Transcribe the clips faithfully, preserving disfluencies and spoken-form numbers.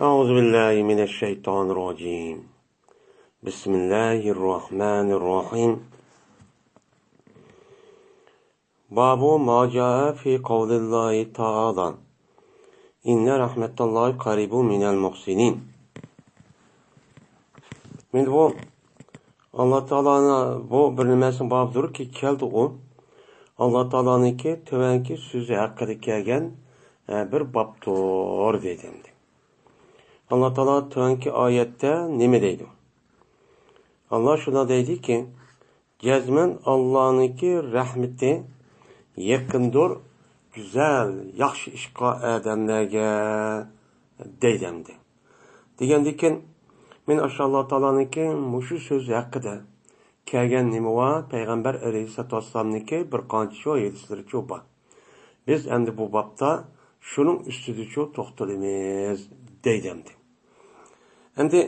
أعوذ بالله من الشيطان الرجيم. بسم الله الرحمن الرحيم. باب ما جاء في قول الله تعالى: إن رحمة الله قريب من المحسنين. مەن بۇ ئاللا تائالانىڭ بۇ بىر نېمىسىنىڭ بابىدۇركى، كەلدى ئۇ. ئاللا تائالانىڭكى تۆۋەنكى سۆزى ھەققىدە كەلگەن، ئە، بىر بابتۇر دېدى ئەمدى. ئاللا تائالا تۆۋەنكى ئايەتتە نېمە دەيدۇ؟ ئاللا شۇنداق دەيدىكى، جەزمەن ئاللانىڭكى رەھمىتى يېقىندۇر گۈزەل، ياخشى ئىشقا ئادەملەرگە دەيدۇ ئەمدى. دېگەندىكىن، مەن ئاشۇ ئاللا تائالانىڭكى مۇشۇ سۆزى ھەققىدە كەلگەن نېمە بار؟ پەيغەمبەر ئەلەيھىسسالاتۇ ۋەسسالامنىڭكى بىر قانچىچۇ ھەدىسلىرىچۇ بار. بىز ئەمدى بۇ بابتا شۇنىڭ ئۈستىدىچۇ توختىلىمىز دەيدۇ ئەمدى. ئەمدى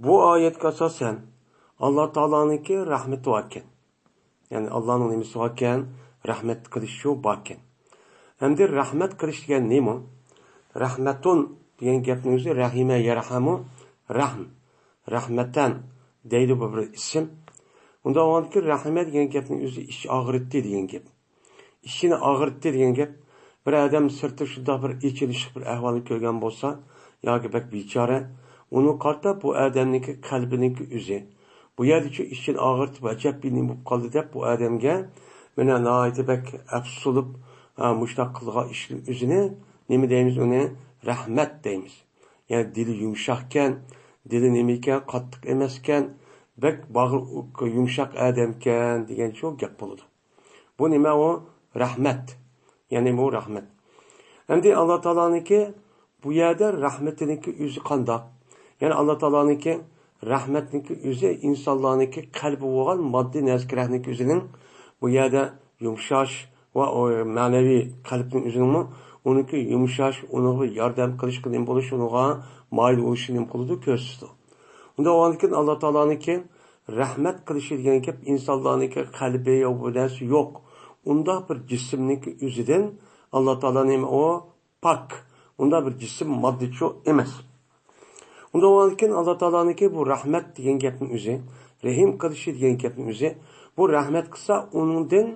بۇ ئايەتكە ئاساسەن، ئاللا تائالانىڭكى رەھمىتى باركەن. يەنى ئاللانىڭ نېمىسى باركەن؟ رەھمەت قىلىشچۇ باركەن. ئەمدى رەھمەت قىلىش دېگەن نېمە؟ رەھمەتۇن دېگەن گەپنىڭ ئۆزى رەھىمە يەرھەمۇ، رەھم، رەھمەتەن دەيدۇ بۇ بىر ئىسىم. ئۇنداق بولغاندىكىن رەھىمە دېگەن گەپنىڭ ئۆزى ئىچ ئاغرىتتى دېگەن گەپ. ئىچىنى ئاغرىتتى دېگەن گەپ. بىر ئادەم سىرتتا شۇنداق بىر ئېچىنىشلىق بىر ئەھۋالنى كۆرگەن بولسا، ياكى بەك بىچارە، ئۇنىڭغا قارىتا بۇ ئادەمنىڭكى قەلبىنىڭكى ئۆزى، بۇ يەردىچۇ ئىچىنى ئاغرىتىپ، ئەجەب بىر نېمە بولۇپ قالدى دەپ، بۇ ئادەمگە مانا ناھايىتى بەك ئەپسۇسلىنىپ، ھە، مۇشۇنداق قىلغان ئىشنىڭ ئۆزىنى نېمە دەيمىز؟ ئۇنى رەھمەت دەيمىز. يەنى دىلى يۇمشاقكەن، دىلى نېمىكەن، قاتتىق ئەمەسكەن، بەك باغرى يۇمشاق ئادەمكەن دېگەنچۇ گەپ بولىدۇ. بۇ نېمە ئۇ؟ رەھمەت. يەنى بۇ رەھمەت. ئەمدى ئاللا تائالانىڭكى بۇ يەردە رەھمىتىنىڭكى ئۆزى قانداق؟ يەنى ئاللا تائالانىڭكى رەھمەتنىڭكى ئۆزى ئىنسانلارنىڭكى قەلبى بولغان ماددىي نەرسىگە رەھمىتنىڭكى ئۆزىنىڭ بۇ يەردە يۇمشاش ۋە ئۇ مەنىۋى قەلبنىڭ ئۆزىنىڭمۇ ئۇنىڭكى يۇمشاش، ئۇنىڭغا بىر ياردەم قىلىشقا نېمە بولۇش، ئۇنىڭغا مايىل بولۇشى نېمە قىلىدۇ؟ كۆرسىتىدۇ. ئۇنداق بولغاندىكىن ئاللا تائالانىڭكى رەھمەت قىلىشى دېگەن گەپ ئىنسانلارنىڭكى قەلبى يا بۇ نەرسە يوق. ئۇنداق بىر جىسىمنىڭكى ئۆزىدىن ئاللا تائالا نېمە ئۇ؟ پاك. ئۇنداق بىر جىسىم ماددىچۇ ئەمەس. ئۇنداق بولغاندىكىن ئاللا تائالانىڭكى بۇ رەھمەت دېگەن گەپنىڭ ئۆزى، رەھىم قىلىشى دېگەن گەپنىڭ ئۆزى، بۇ رەھمەت قىلسا ئۇنىڭدىن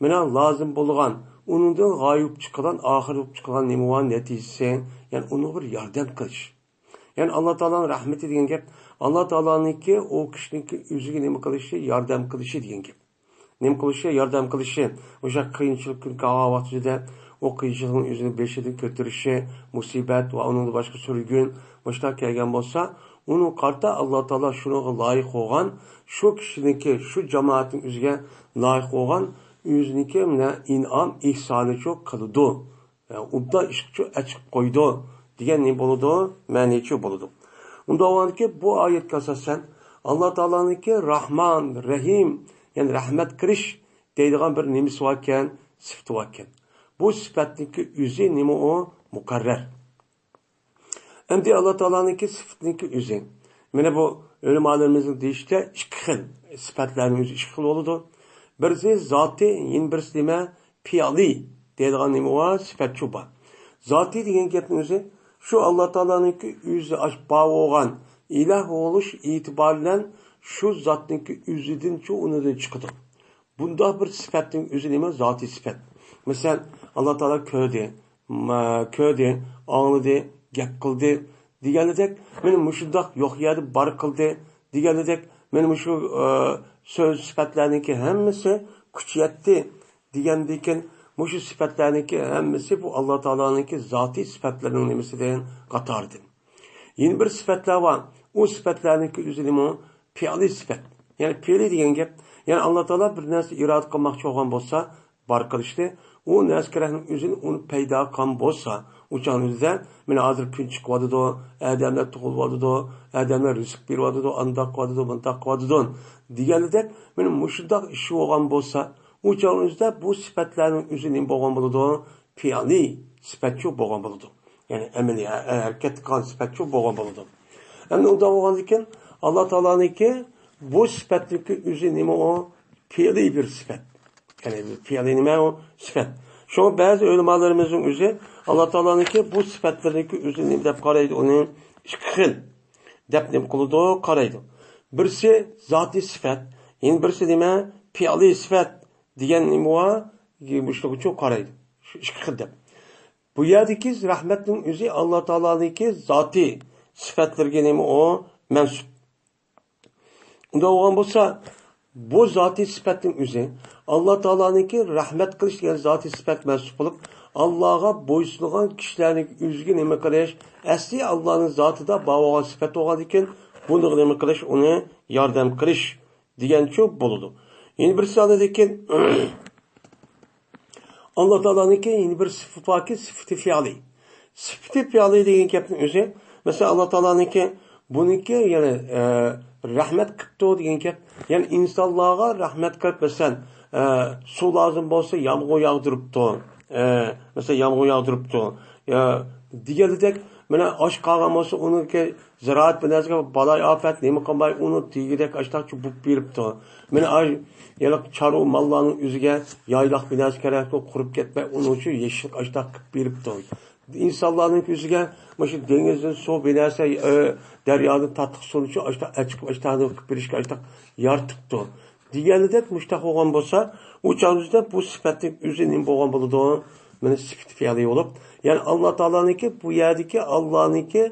مانا لازىم بولغان، ئۇنىڭدىن غايە بولۇپ چىقىدىغان، ئاخىر بولۇپ چىقىدىغان نېمە بار؟ نەتىجىسى، يەنى ئۇنىڭغا بىر ياردەم قىلىش. يەنى ئاللا تائالانىڭ رەھمىتى دېگەن گەپ، ئاللا تائالانىڭكى ئۇ كىشىنىڭكى ئۆزىگە نېمە قىلىشى؟ ياردەم قىلىشى دېگەن گەپ. نېمە قىلىشى؟ ياردەم قىلىشى. مۇشۇ قىيىنچىلىق كۈن كەلگەن ۋاقتىدا ئۇ قىيىنچىلىقنى ئۆزىنىڭ بېشىدىن كۆتۈرۈشى، مۇسىبەت ۋە ئۇنىڭدىن باشقا سۈرگۈن، مۇشۇنداق كەلگەن بولسا، ئۇنىڭغا قارىتا ئاللا تائالا شۇنىڭغا لايىق بولغان، شۇ كىشىنىڭكى، شۇ جامائەتنىڭ ئۆزىگە لايىق بولغان ئۆزىنىڭكى مانا ئىنئام، ئېھسانىچۇ قىلىدۇ. ئوبدان ئىشقىچۇ ئەچىپ قويىدۇ دېگەن نېمە بولىدۇ؟ مەنىچۇ بولىدۇ. ئۇنداق بولغاندىكىن بۇ ئايەتكە ئاساسەن ئاللا تائالانىڭكى رەھمان، رەھىم، يەنى رەھمەت قىلىش دەيدىغان بىر نېمىسى باركەن، سۈپىتى باركەن. بۇ سۈپەتنىڭكى ئۆزى نېمە ئۇ؟ مۇقەررەر. ئەمدى ئاللا تائالانىڭكى سۈپىتىنىڭكى ئۆزى. مانا بۇ ئۆلىمالىرىمىزنىڭ دېيىشىچە ئىككى خىل، سۈپەتلەرنىڭ ئۆزى ئىككى خىل بولىدۇ. بىرسى زاتىي، يەنە بىرسى نېمە؟ پېئلىي دەيدىغان نېمە بار؟ سۈپەتچۇ بار. زاتىي دېگەن گەپنىڭ ئۆزى شۇ ئاللا تائالانىڭكى ئۆزى ئاش-، بار بولغان ئىلاھ بولۇش ئېتىبارى بىلەن شۇ زاتنىڭكى ئۆزىدىنچۇ ئۇنىڭدىن چىقىدۇ. بۇنداق بىر سۈپەتنىڭ ئۆزى نېمە؟ زاتىي سۈپەت. مەسىلەن، ئاللا تائالا كۆردى، ما-، كۆردى، ئاڭلىدى، گەپ قىلدى دېگەندەك، مانا مۇشۇنداق يوق يەردە بار قىلدى دېگەندەك، مانا مۇشۇ، ئە، سۆز سۈپەتلەرنىڭكى ھەممىسى كۈچ يەتتى دېگەندىكىن، مۇشۇ سۈپەتلەرنىڭكى ھەممىسى بۇ ئاللا تائالانىڭكى زاتىي سۈپەتلىرىنىڭ نېمىسىدىن، قاتارىدىن. يەنە بىر سۈپەتلەر بار. ئۇ سۈپەتلەرنىڭكى ئۆزى نېمە؟ پېئلىي سۈپەت. يەنى پېئلىي دېگەن گەپ، يەنى ئاللا تائالا بىر نەرسە ئىرادە قىلماقچى بولغان بولسا، بار قىلىشنى، ئۇ نەرسە كېرەكنىڭ ئۆزىنى ئۇنى پەيدا قىلغان بولسا، ئۇ چاغنىڭ ئۆزىدە، مانا ھازىر كۈن چىقىۋاتىدۇ، ئادەملەر تۇغۇلۇۋاتىدۇ، ئادەملەر رىزىق بېرىۋاتىدۇ، ئانداق قىلىۋاتىدۇ، مۇنداق قىلىۋاتىدۇ دېگەندەك، مانا مۇشۇنداق ئىش بولغان بولسا، ئۇ چاغنىڭ ئۆزىدە بۇ سۈپەتلەرنىڭ ئۆزى نېمە بولغان بولىدۇ؟ پېئلىي سۈپەتچۇ بولغان بولىدۇ. يەنى ئەمەلىي ھە-، ھەرىكەت قىلغان سۈپەتچۇ بولغان بولىدۇ. ئەمدى ئۇنداق بولغاندىكىن، ئاللا تائالانىڭكى بۇ سۈپەتنىڭكى ئۆزى نېمە ئۇ؟ پېئلىي بىر سۈپەت. يەنى پېئلىي نېمە ئۇ؟ سۈپەت. شۇڭا بەزى ئۆلىمالىرىمىزنىڭ ئۆزى ئاللا تائالانىڭكى بۇ سۈپەتلىرىنىڭكى ئۆزىنى نېمە دەپ قارايدۇ؟ ئۇنى ئىككى خىل دەپ نېمە قىلىدۇ؟ قارايدۇ. بىرسى زاتىي سۈپەت، يەنە بىرسى نېمە؟ پېئلىي سۈپەت دېگەن نېمە بار؟ مۇشۇنىڭغىچۇ قارايدۇ. شۇ ئىككى خىل دەپ. بۇ يەردىكى رەھمەتنىڭ ئۆزى ئاللا تائالانىڭكى زاتىي سۈپەتلىرىگە نېمە ئۇ؟ مەنسۇپ. ئۇنداق بولغان بولسا، بۇ زاتىي سۈپەتنىڭ ئۆزى، ئاللا تائالانىڭكى رەھمەت قىلىش دېگەن زاتىي سۈپەت مەنسۇپ بولۇپ، ئاللاغا بويسۇنغان كىشىلەرنىڭ ئۆزىگە نېمە قىلىش؟ ئەسلى ئاللانىڭ زاتىدا بار بولغان سۈپەت بولغاندىكىن، بۇنىڭغا نېمە قىلىش؟ ئۇنى ياردەم قىلىش دېگەنچۇ بولىدۇ. يەنە بىرسى ئاندىن كېيىن، ئاللا تائالانىڭكى يەنە بىر سۈپىتى باركى، سۈپىتى پېئلىي. سۈپىتى پېئلىي دېگەن گەپنىڭ ئۆزى، مەسىلەن، ئاللا تائالانىڭكى بۇنىڭكى، يەنى، ئە، رەھمەت قىپتۇ دېگەن گەپ، يەنى ئىنسانلارغا رەھمەت قىلىپ، مەسىلەن، ئە، سۇ لازىم بولسا يامغۇر ياغدۇرۇپتۇ. ئە، مەسىلەن، يامغۇر ياغدۇرۇپتۇ. يا، دېگەندەك، مانا ئاچ قالغان بولسا ئۇنىڭكى زىرائەت بىر نەرسىگە بالاي ئاپەت نېمە قىلماي ئۇنى دېگۈدەك ئاشتاقچە بۇپ بېرىپتۇ. مانا ئاي، يەنە چارۋا ماللارنىڭ ئۆزىگە يايلاق بىناسى كېرەكتۇ، قۇرۇپ كەتمەي، ئۇنىڭ ئۈچۈن يېشىل ئاشتاق قىلىپ بېرىپتۇ. ئىنسانلارنىڭ كۆزىگە مۇشۇ دېڭىزدىن سۇ بىناسى، ئە، دەريادىن تاتلىق سۇنى ئاشتاق ئەچىقىپ، ئاشتاق قىلىپ بېرىشكە ئاشتاق يارىتىپتۇ. دېگەندەك مۇشتاق بولغان بولسا، ئۇ چاغدا بۇ سۈپەتنىڭ ئۆزى نېمە بولغان بولىدۇ؟ مانا سۈپىتى پېئلىي بولۇپ، يەنى ئاللا تائالانىڭكى بۇ يەردىكى ئاللانىڭكى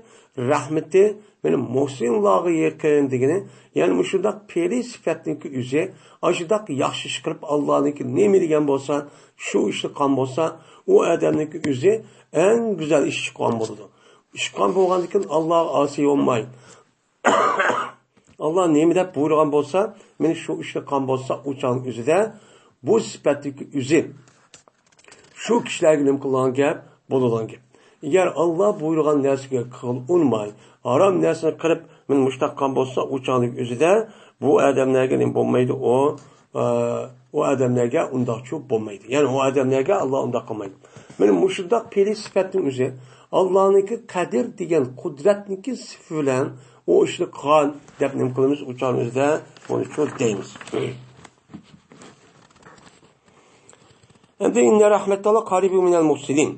رەھمىتى، مانا مۇھسىنلارغا يېقىن دېگىنى، يەنى مۇشۇنداق پېئلىي سۈپەتنىڭكى ئۆزى، ئاشۇنداق ياخشى ئىش قىلىپ، ئاللانىڭكى نېمە دېگەن بولسا، شۇ ئىشنى قىلغان بولسا، ئۇ ئادەمنىڭكى ئۆزى ئەڭ گۈزەل ئىش چىققان بولىدۇ. ئىش قىلغان بولغاندىكىن ئاللاغا ئاسىي بولماي، ئاللا نېمە دەپ بۇيرۇغان بولسا، مانا شۇ ئىشنى قىلغان بولسا، ئۇ چاغنىڭ ئۆزىدە بۇ سۈپەتتىكى ئۆزى شۇ كىشىلەرگە نېمە قىلىدىغان گەپ؟ بولىدىغان گەپ. ئەگەر ئاللا بۇيرۇغان نەرسىگە قىل ئۇنماي، ھارام نەرسىنى قىلىپ، مانا مۇشۇنداق قىلغان بولسا، ئۇ چاغنىڭ ئۆزىدە بۇ ئادەملەرگە نېمە بولمايدۇ؟ ئۇ، ئە، ئۇ ئادەملەرگە ئۇنداقچۇ بولمايدۇ. يەنى ئۇ ئادەملەرگە ئاللا ئۇنداق قىلمايدۇ. مانا مۇشۇنداق پېئلىي سۈپەتنىڭ ئۆزى ئاللانىڭكى قەدىر دېگەن قۇدرەتنىڭكى سۈپىتى بىلەن ئۇ ئىشنى قىلغان دەپ نېمە قىلىمىز؟ ئۇ چاغنىڭ ئۆزىدە بۇنى شۇ دەيمىز. ئەمدى ئىننە رەھمەتاللا قەرىبۇ مىنەل مۇھسىنىن.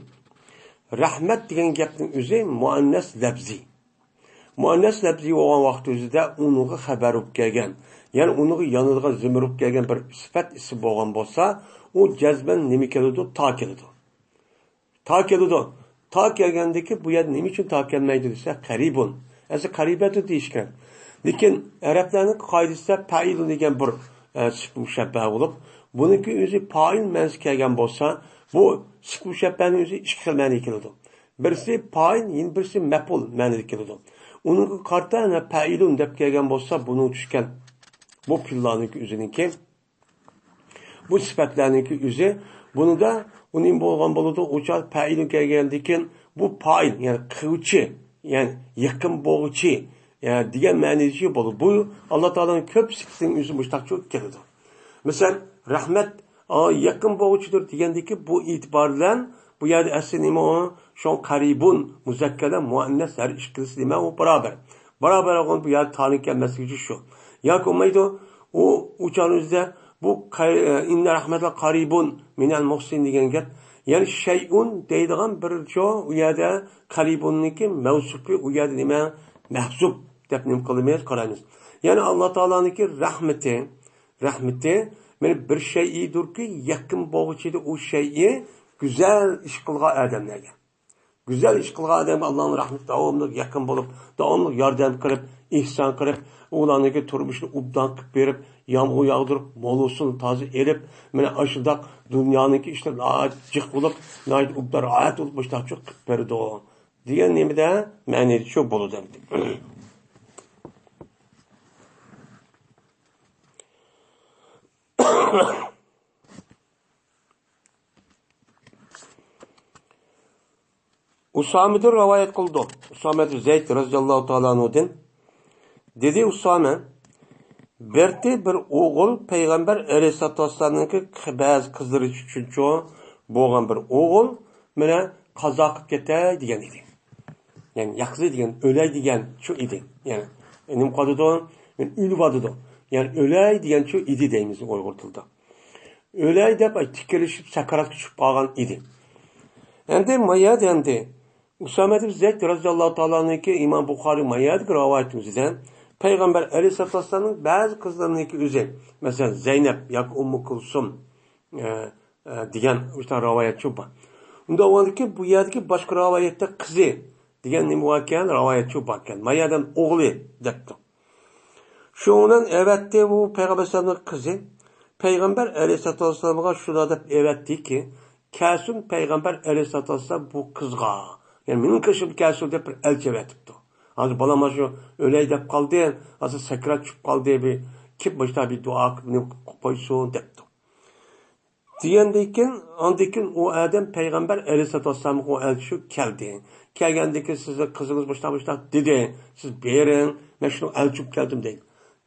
رەھمەت دېگەن گەپنىڭ ئۆزى مۇئەننەس لەپزى. مۇئەننەس لەپزى بولغان ۋاقىت ئۆزىدە ئۇنىڭغا خەۋەر بولۇپ كەلگەن، يەنى ئۇنىڭغا يانىدىغان زىمىر بولۇپ كەلگەن بىر سۈپەت ئىسىم بولغان بولسا، ئۇ جەزمەن نېمە كېلىدۇ؟ تا كېلىدۇ. تا كېلىدۇ. تا كەلگەندىكى بۇ يەردە نېمە ئۈچۈن تا كەلمەيدۇ دېسە، قەرىبۇن. ئەسلى قەرىبەتۇ دېيىش كېرەك. لېكىن ئەرەبلەرنىڭ قائىدىسىدە پەئىلۇن دېگەن بىر، ئە، سۈپەت مۇشەببە بولۇپ، بۇنىڭكى ئۆزى پائىل مەنىسى كەلگەن بولسا، بۇ سۈپەت مۇشەببەنىڭ ئۆزى ئىككى خىل مەنىگە كېلىدۇ. بىرسى پائىل، يەنە بىرسى مەپئۇل مەنىدە كېلىدۇ. ئۇنىڭغا قارىتا، ئەنە، پەئىلۇن دەپ كەلگەن بولسا، بۇنىڭ چۈشكەن بۇ پېئىللارنىڭكى ئۆزىنىڭكى بۇ سۈپەتلەرنىڭكى ئۆزى. بۇنىڭدا ئۇ نېمە بولغان بولىدۇ؟ ئۇ چاغ پەئىلۇن كەلگەندىن كېيىن بۇ پائىل، يەنى قىلغۇچى، يەنى يېقىن بولغۇچى، يەنى دېگەن مەنىدىچۇ بولىدۇ. بۇ ئاللا تائالانىڭ كۆپ سۈپىتىنىڭ ئۆزى مۇشۇنداقچۇ كېلىدۇ. مەسىلەن، رەھمەت، ئا، يېقىن بولغۇچىدۇر دېگەندىكى بۇ ئېتىبار بىلەن بۇ يەردە ئەسلى نېمە ئۇ؟ شۇڭا قەرىبۇن، مۇزەككەر بىلەن مۇئەننەس ھەر ئىككىلىسى نېمە ئۇ؟ باراۋەر. باراۋەر بولغان بۇ يەردە تانىڭ كەلمەسلىكى شۇ. ياكى بولمايدۇ، ئۇ، ئۇ چاغنىڭ ئۆزىدە بۇ قەر-، ئىننە رەھمەتاللا قەرىبۇن مىنەل مۇھسىنىن دېگەن گەپ. يەنى شەيئۇن دەيدىغان بىر چو، ئۇ يەردە قەرىبۇننىڭكى مەۋسۇپى ئۇ يەردە نېمە؟ مەھزۇپ دەپ نېمە قىلىمىز؟ قارايمىز. يەنى ئاللا تائالانىڭكى رەھمىتى، رەھمىتى، مانا بىر شەيئىدۇركى، يېقىن بولغۇچىدۇر ئۇ شەيئى گۈزەل ئىش قىلغان ئادەملەرگە. گۈزەل ئىش قىلغان ئادەمگە ئاللانىڭ رەھمىتى داۋاملىق يېقىن بولۇپ، داۋاملىق ياردەم قىلىپ، ئېھسان قىلىپ، ئۇلارنىڭكى تۇرمۇشىنى ئوبدان قىلىپ بېرىپ، يامغۇر ياغدۇرۇپ، مول ھوسۇل تازا ئېلىپ، مانا ئاشۇنداق دۇنيانىڭكى ئىشلىرى ناھايىتى جىق بولۇپ، ناھايىتى ئوبدان راھەت بولۇپ، مۇشۇنداق قىلىپ بېرىدۇ. دېگەن نېمىدە؟ مەنىدە شۇ بولىدۇ ئەمدى. ئۇسامىدىن رىۋايەت قىلدۇق. ئۇسامە زەيد رەزىياللاھۇ تائالا ئەنھۇدىن. دېدى ئۇسامە، بىرتى بىر ئوغۇل پەيغەمبەر ئەلەيھىسسالاتۇ ۋەسسالامنىڭكى بەزى قىزلىرى ئۈچۈنچۇ بولغان بىر ئوغۇل مانا قازا قىلىپ كېتەي دېگەن ئىدى. يەنى ياقزى دېگەن، ئۆلەي دېگەن شۇ ئىدى. يەنى نېمە قىلىدۇ؟ يەنى ئۆلۈۋاتىدۇ. يەنى ئۆلەي دېگەن شۇ ئىدى دەيمىز ئۇيغۇر تىلىدا. ئۆلەي دەپ تىكىلىشىپ سەكراتقا چۈشۈپ قالغان ئىدى. ئەمدى مايەدە ئەمدى ئۇسامە ئىبن زەيد رەزىياللاھۇ تائالا ئانھۇكى ئىمام بۇخارىي مايەدىكى رىۋايىتىمىزدە پەيغەمبەر ئەلەيھىسسالاتۇ ۋەسسالامنىڭ بەزى قىزلىرىنىڭكى ئۆزى، مەسىلەن، زەينەپ ياكى ئۇممۇ كۇلسۇم، ئە، ئە، دېگەن ئۇشۇنداق رىۋايەتچۇ بار. ئۇنداق بولغاندىكىن بۇ يەردىكى باشقا رىۋايەتتە قىزى دېگەن نېمە باركەن؟ رىۋايەتچۇ باركەن. مايەدىن ئوغلى دەپتۇ. شۇنىڭ بىلەن ئەۋەتتى بۇ پەيغەمبەر ئەلەيھىسسالامنىڭ قىزى. پەيغەمبەر ئەلەيھىسسالاتۇ ۋەسسالامغا شۇنداق دەپ ئەۋەتتىكى، كەلسۇن پەيغەمبەر ئەلەيھىسسالاتۇ ۋەسسالام بۇ قىزغا، يەنى مېنىڭ قېشىمغا كەلسۇن دەپ بىر ئەلچى ئەۋەتىپتۇ. ھازىر بالام شۇ ئۆلەي دەپ قالدى، ھازىر سەكرات چۈشۈپ قالدى، بىر كېلىپ مۇشۇنداق بىر دۇئا قىلىپ نېمە قىلىپ قويسۇن دەپتۇ. دېگەندىن كېيىن، ئاندىن كېيىن ئۇ ئادەم پەيغەمبەر ئەلەيھىسسالاتۇ ۋەسسالامغا ئۇ ئەلچى شۇ كەلدى. كەلگەندىن كېيىن سىزنىڭ قىزىڭىز مۇشۇنداق مۇشۇنداق دېدى، سىز بېرىڭ، مەن شۇنىڭ ئەلچى بولۇپ كەلدىم دەيدۇ.